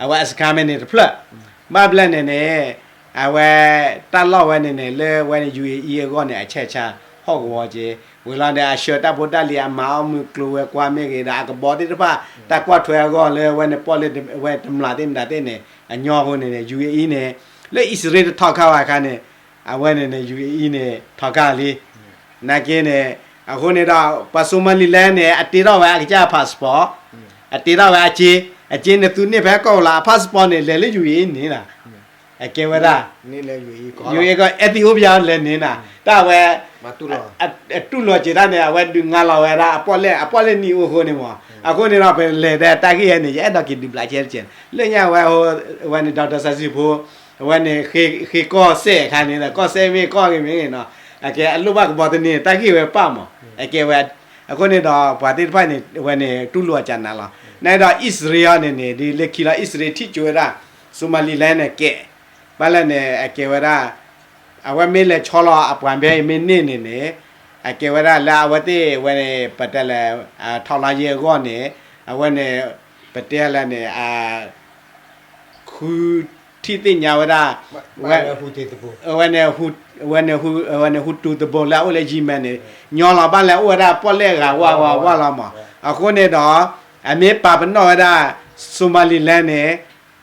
အဝဲအစခါမ့ၢ်န့ၣ်တဖျၢၣ် ဘၣ်ဘျဲၣ်န့ၣ်န့ၣ် အဝဲ တၢ်လီၢ်ဝဲန့ၣ်န့ၣ် လၢဝဲန့ၣ် ယူၣ်အ့အံ အဂီၢ်န့ၣ် အဆဲးဆါ ဟီၣ်ကဝီၤက့ၤ ဝံၤလီၤန့ၣ် အဆှၢတၢ်ဖိတၢ်လံၤ အမၤအီၣ်မုၢ်ကျိၤဝဲၤကွာ်မ့ၢ်ဂ့ၤဒီး အကဘီသ့ၣ်တဖၣ် တၢ်ကွၢ်ထွဲအဂီၢ်လၢဝဲန့ၣ် ပီၣ်လဲၣ်ဝဲတမျးသ့ၣ်မတၤသ့ၣ်န့ၣ် အညီအဃိန့ၣ်န့ၣ် ယူၢ်အံၤန့ၣ် လၢအံၣ်စရ့လးတထီၣ်ခါဘၣ်အခါန့ၣ် အဝဲန့ၣ်န့ၣ် ယူၢ်အံၤန့ၣ် ထီၣ်ခါလံ နာ်က့န့ၣ် အဃိန့ၣ်ဒီး ပှၤ Somaliland န့ၣ် အတ့ထီၣ်ဝဲအကစၢ် passport အတ့ထီၣ်ဝဲအက့ အက့န့ၣ် သုးန့ၢ်ဖဲကီၢ်လၢ အ passport န့ၣ် လဲၤလၢယူၢ်အံၤန့ၣ်လီၤ အကဲဝဲဒၣ် ယူၢ်အံၤကီၢ် Ethiopia လဲၤန့ၣ်နၤ တၢ်ဝဲ တူၢ်လိာ်က့ၤတၢ်န့ၣ် အဝဲဒုးငါလီၤဝဲဒၣ် အပီၣ်လဲၣ် အပီၣ်လဲၣ်နံၤအိၣ်အဃိန့ၣ်မး အဃိန့ၣ်ဒီး ပလဲၤဒီးတၢ်ဂ့ၢ်ဝဲန့ၣ် ယအဲၣ်ဒိးက့ၤဒုးဘျးကဲတကဲး လၢညါဝဲ ဝဲန့ၣ် ဒီး ဒီးစၢ်စံဖိ အဝဲန့ၣ် ဃ့ကီၢ်စဲၣ်အခါန့ၣ်ဒီး ကီၢ်စဲၣ်မ့ၢ်ကီၢ်ဂ့ၤမ့ၢ်ဂ့ၤနီၤ အကဲအလိၣ်ဘၣ်ကဘီတန့ၢ် တၢ်ဂ့ၢ်ဝဲပၣ်မး အကဲဝဲ အဃိန့ၣ်ဒီး ပှၤသ့ၣ်တဖၣ်န့ၣ် အဝဲန့ၣ် တူၢ်လိာ်အကနၤလီၤ နဒီးအံၣ်စရ့လးန့ၣ်န့ၣ် ဒ်လၢခံလီၤ အံၣ်စရ့လးထံၣ်ကၠိဝဲဒၣ် Somaliland န့ၣ်ကဲ ဘၣ်လဲၣ်န့ၣ် အကဲဝဲဒၣ် အဝဲမ့ၢ်လဲၤဆီလီၤအပှၤဘဲအံၤမ့ၢ်န့ၢ်န့ၣ်န့ၣ် အကဲဝဲဒၣ်လၢအဝဲသ့ၣ်ဝဲန့ၣ် ပတဲလဲၣ် ထီၣ်လီၤယဲၢ်အဂီၢ်န့ၣ် အဝဲန့ၣ် ပတဲလဲၣ်န့ၣ် ဃုထံၣ်သ့ၣ်ညါဝဲဒၣ် ဝဲ ဝဲန့ၣ် ဝဲန့ၣ် ဟူတူၤသဘိလၢအအိၣ်လၢယံၤမဲန့ၣ် ညီလီၤဘၣ်လဲၣ်အိၣ်ဝဲဒၣ်ပီၣ်လဲၣ်ဂၤဝါဝါဝါလီၤမး အဃိန့ၣ်ဒီး အမ့ၢ်ပာ်ပနီၣ်ဝဲဒၣ် Somaliland န့ၣ်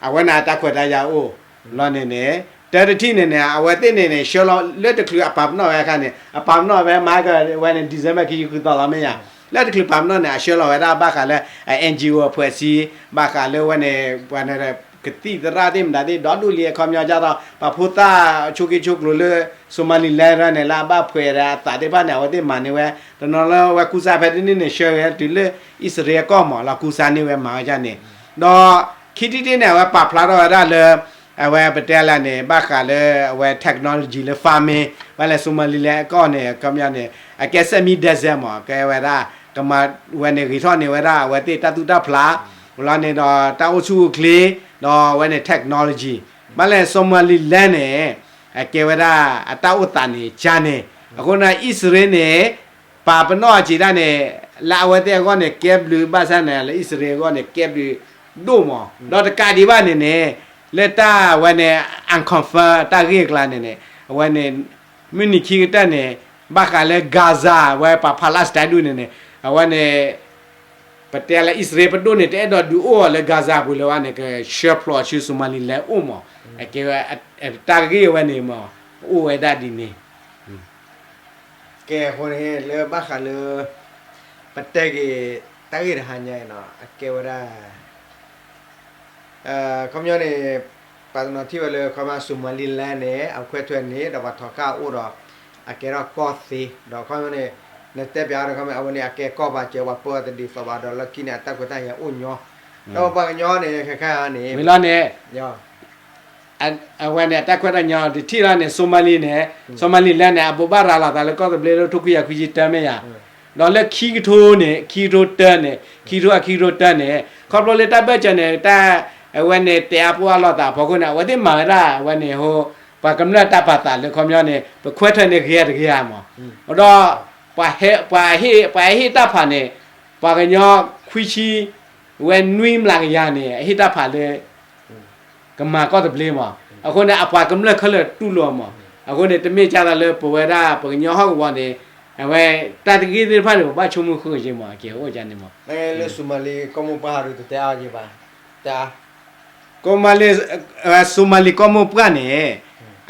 အဝဲန့ၣ်အတၢ်ခွဲးတၢ်ယာ်အိၣ် လီၤန့ၣ်န့ၣ် တၢတထံၣ်န့ၣ်န့ၣ် အဝဲသ့ၣ်န့ၣ်န့ၣ် ဆှၢလီၤလၢတချုးအပာ်ပနီၣ်ဝဲအခါန့ၣ် အပာ်ပနီၣ်ဝဲမၤကဝဲန့ၣ် December ခံဆံဃုသီလီၤမ့ၢ်ယါ လၢတချုးပာ်ပနီၣ်န့ၣ် အဆှၢလီၤဝဲဒၣ်ဘၣ်ဃးလၢ အ NGO အဖွဲ့အစည်း ဘၣ်ဃးလၢဝဲန့ၣ် ပှၤန့ၣ် ကသံၣ်သရၣ်သ့ၣ်မတၤသ့ၣ် ဒီဒူၣ်လံအခီပညီဒ်သိး ပှၤဖိသၣ်ဆိးက့ဆိးကျိၤလၢ Somaliland န့ၣ် လၢအဘၣ်ဖှဲးဒီးအသးသ့ၣ်တဖၣ်န့ၣ် အဝဲသ့ၣ်မၤန့ၢ်ဝဲ တနီၤလၢဝဲကူစါဖဲတန့ၢ်န့ၣ် ဆှၢဝဲတုၤလၢအံၣ်စရ့လးအကီၢ်မး လီၤကူစါန့ၢ်ဝဲမၤဝဲဒ်န့ၣ် ဒီးခံထံၣ်တထံၣ်န့ၣ် အဝဲပာ်ဖျါထီၣ်ဝဲဒၣ်လၢ အဝဲပတဲလဲၣ်န့ၣ် ဘၣ်ဃးလၢအဝဲ technology လၢ farming ဘၣ်လဲၣ် Somaliland အကီၢ်န့ၣ် အခီပညီန့ၣ် အကဲ semi desert မး ကဲဝဲဒၣ် ကမၤဝဲန့ၣ်ဂ့ၤထီၣ်န့ၢ်ဝဲဒၣ် အဝဲသ့ၣ်တၢ်သူၣ်တၢ်ဖျး ဝံၤလီၤန့ၣ်ဒီး တၢ်အိၣ်ဆူၣ်အိၣ်ချ့ ဒီးအဝဲန့ၣ် technology ဘၣ်လဲၣ် Somaliland န့ၣ် အကဲဝဲဒၣ် အတၢ်အိၣ်သးန့ၣ် ကါန့ၣ် အဃိန့ၣ် အံၣ်စရ့လးန့ၣ် ပာ်ပနီၣ်အီၤက့ၤဒၣ်န့ၣ် လၢအဝဲသ့ၣ်အဂီၢ်န့ၣ် ကဲဘျုးဘၣ်ဆၣ်န့ၣ် လၢအံၣ်စရ့လးအဂီၢ်န့ၣ် ကဲဘျုးဒိၣ်မး ဒီးတကးဒံးဘၣ်န့ၣ်န့ၣ် လၢတၢ်ဝဲန့ၣ် unconfirm တၢ်ဂ့ၢ်အကျါန့ၣ်န့ၣ် အဝဲန့ၣ် မုၢ်နံၤခံကတၢၢ်န့ၣ် ဘၣ်ဃးလၢ Gaza ဝဲပှၤဖးလၢ်စတဲဒူၣ်န့ၣ်န့ၣ် အဝဲန့ၣ် ပတဲလၢအံၣ်စရ့လးပဒိၣ်န့ၣ် တအဲၣ်ဒိးဒုးအိၣ်အီၤလၢ Gaza ပူၤလၢၤဘၣ်န့ၣ် ကဆှၢဖျိးဆူ Somaliland အိၣ်မး အကဲဝဲ တၢ်ဂ့ၢ်ဝဲန့ၣ်မး အိၣ်ဝဲဒၣ်ဒ်န့ၣ် ကဲအဃိန့ၣ် လၢဘၣ်ဃးလၢ ပတဲက့ၤ တၢ်ဂ့ၢ်တဟါညါအံၤနီၤ အကဲဝဲဒၣ် ခီပညီန့ၣ် ပှၤတနီၤထံၣ်ဝဲလၢ ခီပညီ Somaliland န့ၣ် အခွဲးထွဲန့ၣ် ဒီးပှၤထီၣ်ကၢ်အိၣ်ဒီး အကဲထီၣ်ကီၢ်သ့ ဒီးခီပညီန့ၣ် နတဲပၠးဒီး ခီပညီ အဝဲန့ၣ် အကဲကီၢ်ပာ်စၢၤ ပှၤပၢအီၤတဒ်သိးဘၣ်ဒီး လၢခံန့ၣ် အတၢ်ခွဲးတၢ်ယာ်အိၣ်ညီ ဒီးပှၤကညီန့ၣ် ခဲခါန့ၣ် ဝံၤလီၤန့ၣ် အဝဲန့ၣ် အတၢ်ခွဲးတၢ်ယာ်တထံၣ်လီၤန့ၣ် Somali န့ၣ် Somaliland န့ၣ် အဘိးဘၣ်ရၤလီၤသးလၢကီၢ်သဘျ့လၢထိခွံကယၤခွံဆံတၢမ့ၢ်ယါ ဒီးလၢခံကထိန့ၣ် ခံကထိတၢန့ၣ် ခံကထိ အခံကထိတၢန့ၣ် ခီဖျိလၢတၢ်ဘၢၣ်စၢၤန့ၣ် တၢ် အဝဲန့ၣ် တဲအါပှၢ်အါလိာ်သးအဖီခိၣ်န့ၣ် အဝဲသ့ၣ်မၤဝဲဒၣ် အဝဲန့ၣ် ဟိ ပှၤကမျၢၢ်တၢ်ပာ်သးလၢခီပညီန့ၣ် ပခွဲးထွဲန့ၣ်ဂ့ၤတဂ့ၤဧါမး ဒီး ပှၤဟ့ၣ် ပှၤဟ့ၣ်တၢ်ဖးန့ၣ် ပှၤကညီခွံဆံ ဝဲနွံမျးကယၤန့ၣ် အဟ့ၣ်တၢ်ဖးလၢ ကမၤကီၢ်သဘျ့မး အဃိန့ၣ် အပှၤကမျၢၢ်ခဲလၢာ်တူၢ်လိာ်မး အဃိန့ၣ် တမ့ၢ်ကသိးလၢပဝဲဒၣ် ပှၤကညီဟီၣ်ကဝီၤန့ၣ် အဝဲတၢ်တဂ့ၢ်သ့ၣ်တဖၣ်န့ၣ် ပဘၣ်ဆိကမိၣ်ဃုာ်က့ၤမး အကဲအိၣ်ကန့ၣ်မး လၢ Somali ကီၢ်မိၢ်ပှၢ်ဟးဒုးတတဲအါက့ၤဘၣ် တ Somali ကီၢ်မိၢ်ပှၢ်န့ၣ်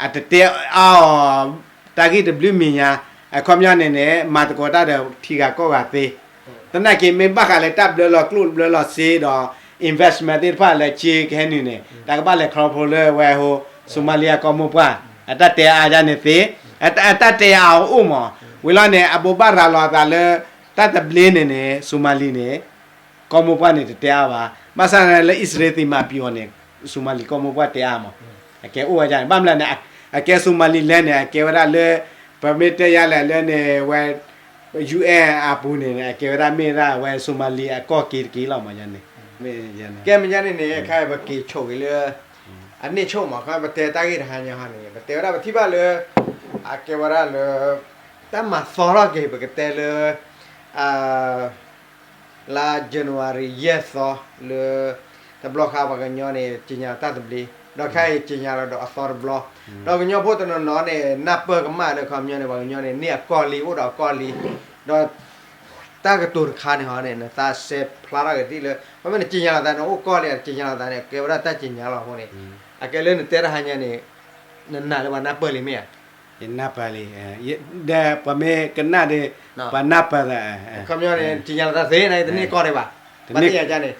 အတတဲအါအီၤ တၢ်ဂ့ၢ်တဘျုးမံၤညါ အခီပညီန့ၣ်န့ၣ် မၤသကိးတၢ်ဒီးထံဂၤကီၢ်ဂၤသ့ သနာ်က့မ့ၢ်ဘၣ်ဃးလၢတၢ်ဘျၢလီၤကျိၣ်ဘျၢလီၤစ့ဒီး investment သ့ၣ်တဖၣ်လၢက့ကဟဲနုာ်န့ၣ် တၢ်ကဘၣ်လဲၤခီဖျိလၢဝဲဟိ Somali ကီၢ်မိၢ်ပှၢ် အတၢ်တဲအါဒ်န့ၣ်သ့ အတၢ်တဲအါအီၤအိၣ်မး ဝံၤလီၤန့ၣ် အဘိးဘၣ်ရၤလီၤအသးလၢ တၢ်သဘျ့န့ၣ်န့ၣ် Somali န့ၣ် ကီၢ်မိၢ်ပှၢ်န့ၣ်တတဲအါဘၣ် ဘၣ်ဆၣ်န့ၣ်လၢအံၣ်စရ့လးသ့ၣ်မၤပျီၤန့ၣ် Somali ကီၢ်မိၢ်ပှၢ်တဲအါမး အကဲအိၣ်ဝဲဒ်န့ၣ် ဘၣ်မနုၤလဲၣ်န့ၣ် အကဲ Somaliland န့ၣ် အကဲဝဲဒၣ်လၢ ပမ့ၢ်တဲယါလဲၣ်လၢန့ၣ်ဝဲ UN အပူၤန့ၣ် အကဲဝဲဒၣ်မ့ၢ်ဒၣ်ဝဲ Somali အကီၢ်က့ၤတက့ၢ်လီၤမးန့ၣ် ကဲမ့ၢ်ညါန့ၣ်န့ၣ် ခဲအံၤပက့ၤဆိၣ်က့ၤလၢ အန့ၣ်ဆိၣ်မး ခီပတဲတၢ်ဂ့ၢ်တဟါညါဟီန့ၣ် ပတဲဝဲဒၣ်ပထံၣ်ဘၣ်လၢ အကဲဝဲဒၣ်လၢ တၢ်မၤသီထီၣ်က့ၤ ပကတဲလၢ လါ January ယဲၢ်သီ လၢ တဘျီဃီပှၤကညီန့ၣ် က့ညါတၢ်သဘျ့ ဒီးခဲအံၤ ကြေညာလီၤဒီးအသီတဘျီ, ဒီးကညီဖိတနီၤနီၤန့ၣ် နၢ်ပၢၢ်ကမၣ်လၢ ခီပညီန့ၣ် ပှၤကညီန့ၣ် န့ၢ်အကီၢ်လံ အိၣ်ဒီးအကီၢ်လံ, ဒီး တၢ်ကတိၤတခါန့ၣ်ဟီန့ၣ် နသးစဲးဖျါထီၣ်က့ၤဒ်လၢ ခီပညီန့ၣ် ကြေညာလီၤသးန့ၣ် အိၣ်ကီၢ်လံ ကြေညာလီၤသးန့ၣ် ကဲဝဲဒၣ်တၢ်ကြေညာလီၤအဃိန့ၣ်, အကဲလၢနတဲတဟါညါန့ၣ် နနာ်လၢပှၤနၢ်ပၢၢ်လံမ့ၢ်ဧါ. ယနၢ်ပၢၢ်လံ, ဒီးပှၤမ့ၢ်ကနၣ်ဒီး ပှၤနၢ်ပၢၢ်သး, ခီပညီန့ၣ် ကြေညာလီၤသးသ့ နတန့ၢ်ကီၢ်ဒံးဘၣ်, ဘၣ်သ့ၣ်ညါန့ၣ်,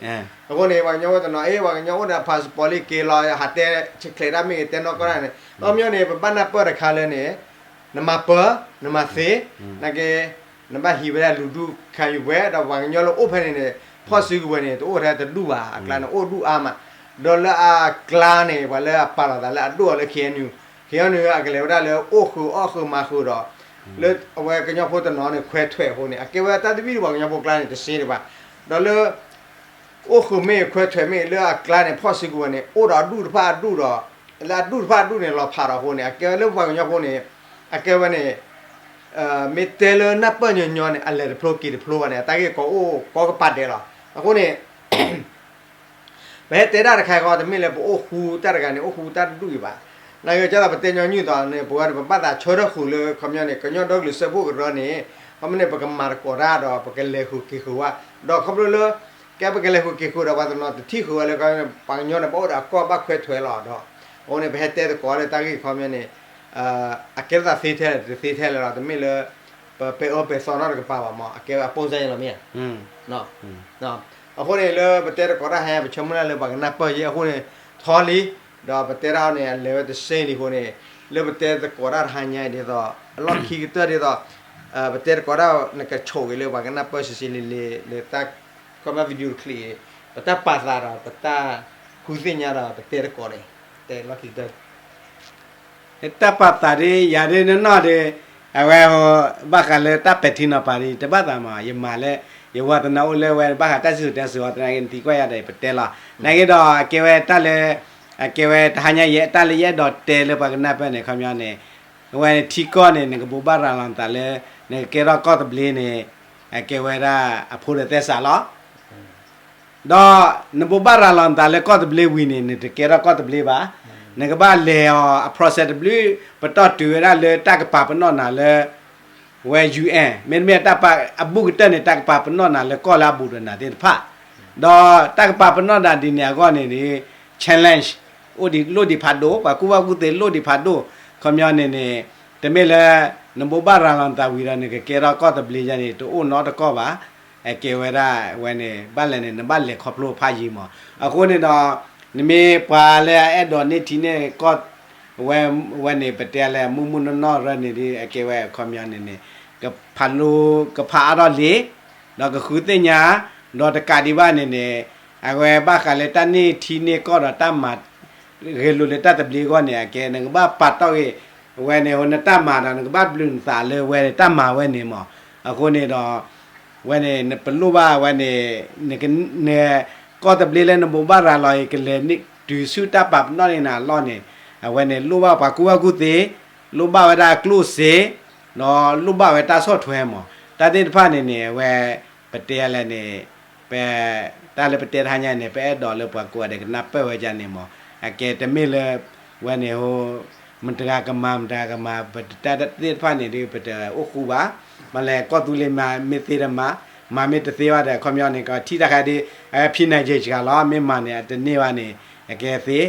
အဃိန့ၣ် ပှၤကညီဖိတနီၤ အ့ ပှၤကညီအိၣ်ဒီး passport လံ က့ၤလီၤ ဟးတဲ ဆဲးကျိးတၢ်မ့ၢ်ဂ့ၤ တဲနီၢ်ကီၢ်တၢ်န့ၣ် ခီပညီန့ၣ် ပဘၣ်နၢ်ပၢၢ်တခါလၢန့ၣ် နမၤပၢၤ နမၤသ့, နာ်က့ နဘၣ်ဟံးဝဲဒၣ်လူၤဒူၣ်ခါယူၤပှဲၤ ဒီးပှၤကညီလၢအိၣ်ဖဲန့ၣ်န့ၣ် ဖီၣ်စုကဝဲၤန့ၣ် တအိၣ်ထဲတဒူၣ်ဘၣ် အကျါန့ၣ် အိၣ်ဒူၣ်အါမး, ဒီးလၢအကျါန့ၣ် ပှၤလၢအပာ်လီၤသးလၢအဒိၣ်အီၤလၢ KNU, KNU အကလဲၤဝဲဒၣ်လၢအိၣ်ဃုာ်အီၣ်ဃုာ်မၤဃုာ်ဒီး လၢအဝဲကညီဖိတနီၤန့ၣ် ခွဲးထွဲးအဃိန့ၣ် အကဲဝဲတၢ်သဘံၣ်ဒီးပှၤကညီဖိကျါန့ၣ် တစ့ဒံးဘၣ်, ဒီးလၢ အိၣ်ဃုာ်မ့ၢ်ခွဲးထွဲးမ့ၢ်လၢအကျါန့ၣ် ဖီၣ်စုကဝဲၤန့ၣ် အိၣ်ဒီးအဒူၣ်တဖၣ်အဒူၣ်ဒီး လၢအဒူၣ်တဖၣ်အဒူၣ်န့ၣ် လီၤဖးဒီးအဃိန့ၣ် အကဲဝဲလၢပှၤကညီဖိန့ၣ် အကဲဝဲန့ၣ် မ့ၢ်တဲလၢနၢ်ပၢၢ်ညီညီန့ၣ် အလဲၤတဖျိက့ၤတဖျိဘၣ်န့ၣ် အတၢ်ဂ့ၢ်ကီအိၣ်ကီကပၤဒဲးလီၤ. အဃိန့ၣ် ပဟဲတဲဒၣ်တခါဃီ တမ့ၢ်လၢပအိၣ်ဃူတၢ်တဂၤန့ၣ် အိၣ်ဃူတၢ်တဒူၣ်အံၤဘၣ်. နာ်က့ ကသိးပတဲညီနုၢ်သိးန့ၣ် ပဝဲန့ၣ် ပဘၣ်သးဆၢထၢၣ်ဃုာ်လၢ ခီပညီန့ၣ် ကညီဒီကလုာ်စၢဖှိၣ်ကရၢန့ၣ် ခီပညီန့ၣ် ပကမၤသကိးတၢ်ဒီး ပကလဲၤဃုာ်က့ၤဃုာ်ဝဲ, ဒီးခီဖျိလၢ ကဲပကလဲၤဃုာ်က့ၤဃုာ်ဒီး ပှၤတနီၤတထံၣ်ဃုာ်ဝဲလၢ ပှၤကညီန့ၣ် ပအိၣ်ဒီးအကီၢ်ဘၣ်ခွဲးထွဲးလီၤဒီး အဃိန့ၣ် ပဟဲတဲသကိးလၢတၢ်ဂ့ၢ်ခီပညီန့ၣ် အကဲထီၣ်သးသ့ထဲလဲၣ် တသ့ထဲလဲၣ်လီၤ. တမ့ၢ်လၢ ပပဲာ်အၢပဲာ်သီနီတကပၤဘၣ်မး အကဲအပိၢ်စၢ်ယလီၤမ့ၢ်ဧါ. အဃိန့ၣ် လၢပတဲသကိးတၢ်ဟါ ပဆၢမုၢ်လၢ်လၢပှၤကနၢ်ပၢၢ်ယဲ အဃိန့ၣ် ထီလံ, ဒီးပတဲတၢ်န့ၣ် အလဲၤဝဲတစ့လံအဃိန့ၣ် လၢပတဲသကိးတၢ်တဟါညါအံၤဒ်သိး အလီၢ်ခံကတၢၢ်ဒ်သိး ပတဲသကိးတၢ် နကဆိးက့ၤလၢပှၤကနၢ်ပၢၢ်စံးစံးလံလံ လၢတၢ် comment video clip အံၤ ပတၢ်ပာ်သးဒီး ပတၢ်ဃုသ့ၣ်ညါဒီး ပတဲသကိးန့ၣ် တဲလီၢ်ခံကတၢၢ် တၢ်ပာ်သးဒ်ယၤဒ်နီၢ်နီၢ်ဒီး အဝဲ ဘၣ်ဃးလၢတၢ်ပဲာ်ထံနီၤဖးဒ် တဘၣ်သးမး ယမၤလၢ ယဝီသနၢအိၣ်လၢဝဲ ဘၣ်ဃးတၢ်စံၣ်စိၤတဲစိၤအီၤ သနာ်က့ နသံကွၢ်ယၤဒီး ပတဲလီၤ. နာ်က့ဒီး အကဲဝဲတၢ်လၢ အကဲဝဲတဟါညါယဲ တၢ်လၢယအဲၣ်ဒိးတဲလၢပှၤကနၢ်ပၢၢ်န့ၣ် ခီပညီန့ၣ် အဝဲန့ၣ်ထံကီၢ်န့ၣ် နကဘိးဘၣ်ရၤလီၤနသးလၢ နကကဲထီၣ်ကီၢ်သဘျ့န့ၣ် အကဲဝဲဒၣ်အဖိဒီးသဲစးလီၤ. ဒီးနဘိးဘၣ်ရၤလီၤနသးလၢကီၢ်သဘျ့ဝံၤန့ၣ် နတကဲထီၣ်ကီၢ်သဘျ့ဘၣ်. နကဘၣ်လဲၤအီၤအ process တဘျုး ပတီၢ်တုၤဝဲဒၣ်လၢတၢ်ကပာ်ပနီၣ်နၤလၢ ဝဲ UN မ့တမ့ၢ်တၢ်ပာ်အဘူးကတၢၢ်န့ၣ် တၢ်ကပာ်ပနီၣ်နၤလၢကီၢ်လၢအဘူးဒီးနၤသ့ၣ်တဖၣ်, ဒီးတၢ်ကပာ်ပနီၣ်နၤဒ်န့ၣ်အဂီၢ်န့ၣ် challenge အိၣ်ဒံးလိၣ်ဒံးဖးဒိၣ် ပှၤကူၣ်ဘၣ်ကူၣ်သ့လိၣ်ဒံးဖးဒိၣ်, ခီပညီန့ၣ်န့ၣ် တမ့ၢ်လၢ နဘိးဘၣ်ရၤလီၤနသးဝံၤဒီး နကကဲထီၣ်ကီၢ်သဘျ့ယါန့ၣ် တအိၣ်နီတကီၢ်ဘၣ်. အကဲဝဲဒၣ်ဝဲန့ၣ် ဘၣ်လဲၣ်န့ၣ် နဘၣ်လဲၤခီဖျိဖးယံၤမး. အဃိန့ၣ်ဒီး နမ့ၢ်ပှၤလၢအအဲၣ်ဒိးန့ၢ်ထံန့ၢ်ကီၢ် ဝဲ ဝဲန့ၣ် ပတဲလၢမုၢ်မုၢ်နီၢ်နီၢ်ရၢန့ၣ်ဒီး အကဲဝဲအခီပညီန့ၣ်န့ၣ် ကဖးလိ ကဖးအါထီၣ်လံ ဒီးကဃုသ့ၣ်ညါ ဒီးတကးဒံးဘၣ်န့ၣ်န့ၣ် အဝဲဘၣ်ဃးလၢတၢ်န့ၢ်ထံန့ၢ်ကီၢ်ဒီးတၢ်မၤ ဂဲၤလိာ်လၢတၢ်သဘျ့အဂီၢ်န့ၣ် အကဲ နကဘၣ်ပာ်တီၢ်ဂ့ၤ ဝဲန့ၣ် နတၢ်မၤဒီး နကဘၣ်ဘျုးနသးလၢဝဲန့ၣ် တၢ်မၤဝဲန့ၣ်မး. အဃိန့ၣ်ဒီး ဝဲန့ၣ် နပလိၣ်ဘၣ်ဝဲန့ၣ် န ကီၢ်သဘျ့လၢနဘိးဘၣ်ရၤလီၤအံၤ ကလဲၤတုၤဆူတၢ်ပာ်ပနီၣ်န့ၢ်နၤအလီၢ်န့ၣ် အဝဲန့ၣ် လိၣ်ဘၣ်ပှၤကူၣ်ဘၣ်ကူၣ်သ့ လိၣ်ဘၣ်ဝဲဒၣ်ကျိၣ်စ့ ဒီးလိၣ်ဘၣ်ဝဲတၢ်ဆီၣ်ထွဲမး. တၢ်သ့ၣ်တဖၣ်န့ၣ်န့ၣ် အဝဲ ပတဲလဲၣ်န့ၣ် ပ တၢ်လၢပတဲတဟါညါန့ၣ် ပအဲၣ်ဒိးလၢပှၤကိးဂၤဒဲးကနၢ်ပၢၢ်ဝဲဒၣ်န့ၣ်မး. အကဲတမ့ၢ်လၢ ဝဲန့ၣ် မတၤဂၤကမၤ မတၤဂၤကမၤ ပတၢ်သ့ၣ်တဖၣ်န့ၣ်ဒီး ပတအိၣ်ဃူဘၣ်. မ့ၢ်လဲၣ် ကီၢ်သူလ့ၤမၤမ့ၢ်သ့ဒီးမၤ, မၤမ့ၢ်တသ့ဘၣ်ဒီး ခီပညီန့ၣ် ကထံၣ်တၢ်ခါဒီး ဖံးနၤယဲၢ်စှၤလီၤ မ့ၢ်မၤန့ၣ် အတန့ၢ်ဘၣ်န့ၣ် အကဲသ့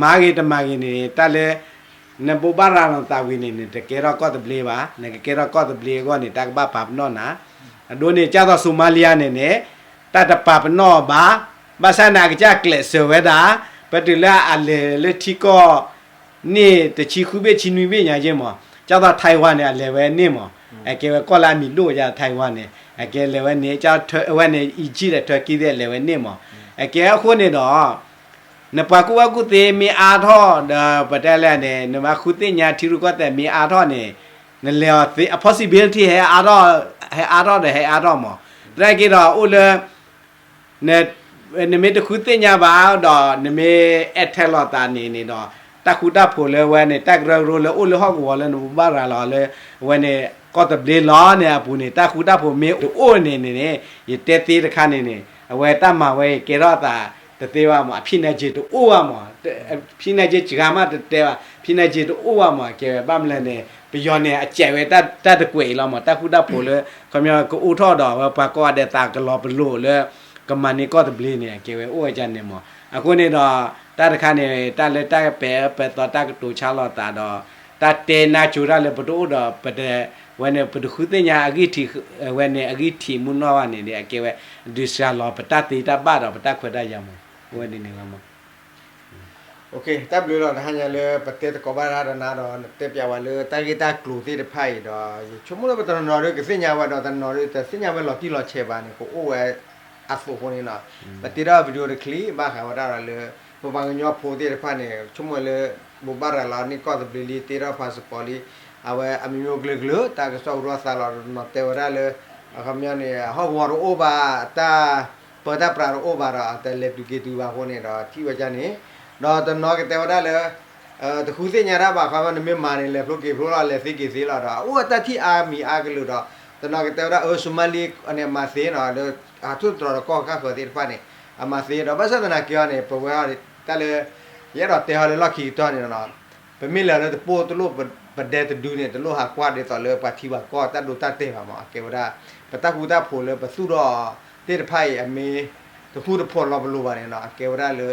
မၤဂ့ၤတမၤဂ့ၤန့ၣ် တၢ်လၢ နဘိးဘၣ်ရၤလီၤနသးဝံၤန့ၣ် နတကဲထီၣ်ကီၢ်သဘျ့ဘၣ်. နကကဲထီၣ်ကီၢ်သဘျ့အဂီၢ်န့ၣ် တၢ်ကဘၣ်ပာ်ပနီၣ်နၤ. အဒိန့ၣ် ကၢ်သိး Somalia န့ၣ်န့ၣ် တၢ်တပာ်ပနီၣ်ဘၣ်. ဘၣ်ဆၣ်န့ၣ် အကစၢ်ကျဲးစၢးဝဲဒၣ် ပတုၤလၢအလဲၤလၢထံကီၢ် န့ၢ်တဆံဃုဘ့ၣ်ဆံနွံဘ့ၣ်ညါယ့ၢ်မး. ကၢ်သိး Taiwan န့ၣ် အလဲၤဝဲန့ၢ်မး. အကဲဝဲကီၢ်လၢအမံၤဒိၣ်ယါ Taiwan န့ၣ် အကဲလဲၤဝဲန့ၢ် ကၢ်ဝဲန့ၣ် Egypt ဒီး Turkey သ့ၣ်လဲၤဝဲန့ၢ်မး. အကဲအဃိန့ၣ်ဒီး နပှၤကူၣ်ဘၣ်ကူၣ်သ့မ့ၢ်အါထီၣ်ဒီး ပတဲလဲၣ်န့ၣ် နမၤဃုသ့ၣ်ညါထံရူၢ်ကီၢ်သဲးမ့ၢ်အါထီၣ်န့ၣ် နလဲၤအီၤသ့ အ possibility ဟဲအါထီၣ် ဟဲအါထီၣ်ဒီးဟဲအါထီၣ်မး. သနာ်က့ဒီးအိၣ်လၢ နမ့ၢ်တဃုသ့ၣ်ညါဘၣ်ဒီး နမ့ၢ်အဲၣ်ထဲလီၤသးန့ၣ်န့ၣ်ဒီး တၢ်ဃူတၢ်ဖိးလၢဝဲန့ၣ် တၢ်ကရၢကရိလၢအိၣ်လၢဟီၣ်ကဝီၤလၢနဘိးဘၣ်ရၤလီၤလၢ ဝဲန့ၣ် ကီၢ်သဘျ့လီၤန့ၣ်အပူၤန့ၣ် တၢ်ဃူတၢ်ဖိးမ့ၢ်တအိၣ်န့ၣ်န့ၣ် ယတဲသ့တခါန့ၣ်န့ၣ် အဝဲတၢ်မၤဝဲအံၤကဲထီၣ်အသး တသ့ဘၣ်မး, အဖံးနၤက့ၤတအိၣ်ဘၣ်မး, ဖံးနၤက့ၤစှၤမးတတဲဘၣ်, ဖံးနၤက့ၤတအိၣ်ဘၣ်မး, ကဲဝဲဘၣ်မနုၤလဲၣ်န့ၣ် ပယီၤန့ၣ် အစဲးဝဲတၢ်တကွဲးအံၤလီၤမး, တၢ်ဃူတၢ်ဖိးလၢ ခီပညီကအိၣ်ထီၣ်ဒီး အဝဲပှၤကိးဂၤဒဲးသးကလီၤပလိာ်လၢ ကမၤန့ၢ်ကီၢ်သဘျ့န့ၣ် အကဲဝဲအိၣ်ဝဲဒ်န့ၣ်မး. အဃိန့ၣ်ဒီး တၢ်တခါန့ၣ် တၢ်လၢတၢ်ကပဲာ်ပသီတၢ်ကတိၤဆါလိာ်သးဒီး တၢ်တဲနါကၠိတၢ်လၢပတအိၣ်ဒီး ပတ ဝဲန့ၣ် ပတဃုသ့ၣ်ညါအဂံၢ်ထံး ဝဲန့ၣ် အဂံၢ်ထံးမုၢ်နီၢ်ဘၣ်န့ၣ်ဒီး အကဲဝဲ ဒုးစှၤလီၤပတၢ်သ့တၢ်ဘၣ်ဒီး ပတၢ်ခွဲးတၢ်ယာ်မး, အိၣ်ဝဲဒ်န့ၣ်လီၤမး. တၢ်ဘျုးလီၤ တဟါညါလၢပတဲသကိးဘၣ်တၢ်ဒီးနၤဒီး နတဲပၠးဝဲလၢတၢ်ဂ့ၢ်တၢ်ကျိၤသ့ၣ်တဖၣ်အံၤဒီး ယဆိကမိၣ်လၢပတနီၤနီၤဒီးကသ့ၣ်ညါဝဲဒီး တနီၤနီၤဒီးတသ့ၣ်ညါဝဲလီၤတံၢ်လီၤဆဲးဘၣ်န့ၣ် ကအိၣ်ဝဲအသိးအဃိန့ၣ်လီၤ. ပတ့ထီၣ် video တချံး ဘၣ်ဃးဝဲဒၣ်ဒီးလၢ ပပှၤကညီဖိသ့ၣ်တဖၣ်န့ၣ် ဆိကမိၣ်လၢ ဘိးဘၣ်ရၤလီၤန့ၢ်ကီၢ်သဘျ့လံ တ့ထီၣ် passport လံ, အဝဲအမံၤမံၤကလုာ်ကလုာ် တၢ်ကစီၣ်ဟူထီၣ်သါလီၤ တနီၤတဲဝဲဒၣ်လၢ အခီပညီန့ၣ် ဟီၣ်ကဝီၤတအိၣ်ဘၣ်, တၢ်ပၢတၢ်ပြးတအိၣ်ဘၣ်ဒီး တလဲၤတုၤက့ၤတုၤဘၣ်အဃိန့ၣ်ဒီး ထံၣ်ဝဲဒ်န့ၣ်, ဒီးတနီၤကတဲဝဲဒၣ်လၢ တဃုသ့ၣ်ညါတၢ်ဘၣ် ခီပညီနမ့ၢ်မၤန့ၣ် လဲၤဖျိက့ၤဖျိလီၤ လဲၤသ့က့ၤသ့လီၤဒီး အအိၣ်ဝဲတၢ်ထံၣ်အါမံၤအါကလုာ်ဒီး တနီၤကတဲဝဲဒၣ် အၢ Somali န့ၣ် အမၤသ့နီၤ လၢအထူးတြီၤဒီးကီၢ်ဃၣ်ဃၢၤသ့ၣ်တဖၣ်န့ၣ် အမၤသ့ဒီး ဘၣ်ဆၣ်သနာ်က့အီၤန့ၣ် ပဝဲအီၤတၢ်လၢ ယအဲၣ်ဒိးတဲဟီလၢလီၢ်ခံကတၢၢ်န့ၣ်လီၤ. ပမ့ၢ်လဲၤလၢတပိၢ်တလိၣ် ပဒဲတဒုန့ၣ် တလိၣ်ဟးကွၢ်ဒ်သိးလၢပှၤထံပှၤကီၢ်တၢ်ဒိတၢ်တဲာ်ဘၣ်မး အကဲဝဲဒၣ် ပတၢ်ဃူတၢ်ဖိးလၢပသူၣ်ထီၣ်သ့ၣ်တဖၣ်အံၤ အမ့ၢ်တဃူတဖိးလီၤပလိာ်ဘၣ်န့ၣ်လီၤ. အကဲဝဲဒၣ်လၢ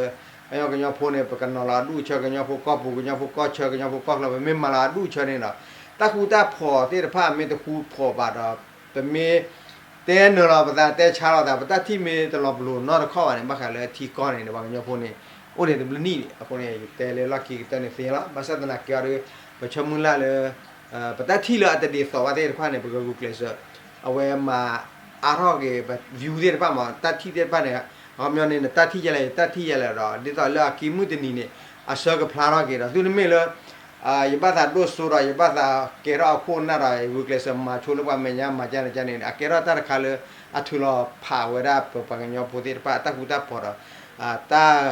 ပှၤကညီဖိန့ၣ် ပကနီၤလီၤအဒူၣ်အဆၢ ကညီဖိကီၢ်ပူၤ ကညီဖိကီၢ်ချၢ ကညီဖိကီၢ်ချၢ ပမ့ၢ်မၤလီၤအဒူၣ်အဆၢန့ၣ်ဒီး တၢ်ဃူတၢ်ဖိးသ့ၣ်တဖၣ်မ့ၢ်တဃူဖိးဘၣ်ဒီး ပမ့ၢ် တဲနုာ်လီၤပသး တဲဆါလီၤသး ပတၢ်ထံၣ်မ့ၢ်တလီၤပလိာ်နီတခီၣ်ဘၣ်န့ၣ် ဘၣ်ဃးလၢထံကီၢ်န့ၣ် ပှၤကညီဖိန့ၣ် အိၣ်ဒံးတဘျုးနံၣ်န့ၣ် အဃိန့ၣ် ယတဲလၢလီၢ်ခံကတၢၢ်န့ၣ်သ့လီၤ. ဘၣ်ဆၣ်သနာ်က့အီၤဒီး ပဆၢမုၢ်လၢ်လၢ ပတၢ်ထံၣ်လၢအတဒ်သိးဘၣ်သ့ၣ်တဖၣ်န့ၣ် ပကဂုာ်ကျဲးစၢး အဝဲမၤအါထီၣ်က့ၤ ပ view သ့ၣ်တဖၣ်မး တၢ်ထံၣ်သ့ၣ်တဖၣ်န့ၣ် အခီပညီန့ၣ် နတၢ်ထံၣ်ယဲလဲၣ် ယတၢ်ထံၣ်ယဲလဲၣ်ဒီး ဒ်သိးလၢအကံၢ်မုၢ်တနံၤန့ၣ် အဆၢကဖျါထီၣ်က့ၤဒီး သုတမ့ၢ်လၢ ယဘၣ်သးဒိၣ်စိဒီး ယဘၣ်သးကဲထီၣ်အခိၣ်အနၢ်ဒီး ယဂုာ်ကျဲးစၢးမၤဆိလၢပှၤမဲာ်ညါမၤကၢ်န့ၣ်ကၢ်န့ၣ် အကဲထီၣ်တၢ်တခါလၢ အထုးလီၤဖးဝဲဒၣ်ပပှၤကညီဖိသ့ၣ်တဖၣ် တၢ်ဃူတၢ်ဖိးဒီး တၢ်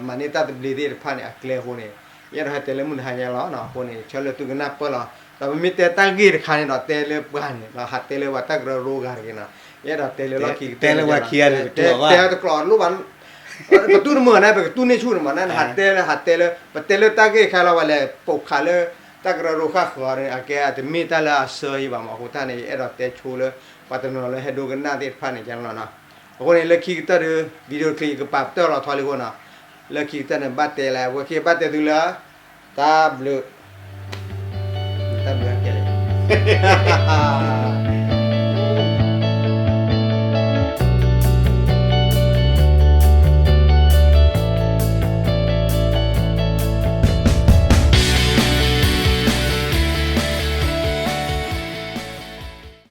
မၤန့ၢ်တၢ်သဘျ့သ့ၣ်တဖၣ်န့ၣ် အကျဲအဃိန့ၣ် ယအဲၣ်ဒိးဟဲတဲလၢမုၢ်တဟါညါလီၤ. အဃိန့ၣ် ဆၢလၢသုကနၢ်ပၢၢ်လီၤ. ဒီးပမ့ၢ်တဲတၢ်ဂ့ၢ်တခါန့ၣ်ဒီး တဲလၢပှၤန့ၣ် ဟးတဲလၢပှၤတၢ်ကရၢကရိဂၤတဂ့ၤနီၤ. ယအဲၣ်ဒိးတဲလၢလီၢ်ခံကတၢၢ် တဲလၢပှၤခံဂၤတကျိာ်ဘၣ် တဲတကျိာ်တလိၣ်ဘၣ် ပတူၢ်တမုာ်န့ၣ် ပကတူၢ်န့ၢ်ဆူၣ်န့ၣ်မး နဟးတဲလၢ ဟးတဲလၢ ပတဲလၢတၢ်ဂ့ၢ်တခါလီၤ ပှၤလဲၤပိာ်ခးလၢ တၢ်ကရၢကရိဃၣ်ဃၢၤန့ၣ် အကဲတမ့ၢ်တၢ်လၢအဆၢအံၤဘၣ်မး အဃိသတးန့ၣ် ယအဲၣ်ဒိးတဲဆိလၢ ပှၤတနီၤလၢဟဲဒိကနၣ်သ့ၣ်တဖၣ်န့ၣ် ကလီၤနီၤ. အဃိန့ၣ် လၢခံကတၢၢ်ဒီး video clip ယကပာ်ပတၢၢ်လီၤထီလံအဃိနီၤ. လၢခံကတၢၢ်န့ၣ် ဘၣ်တဲလၢ အဝဲခံဘၣ်တဲသုလၢ တၢ်ဘျုး တၢ်ဘျုးကဲလၢ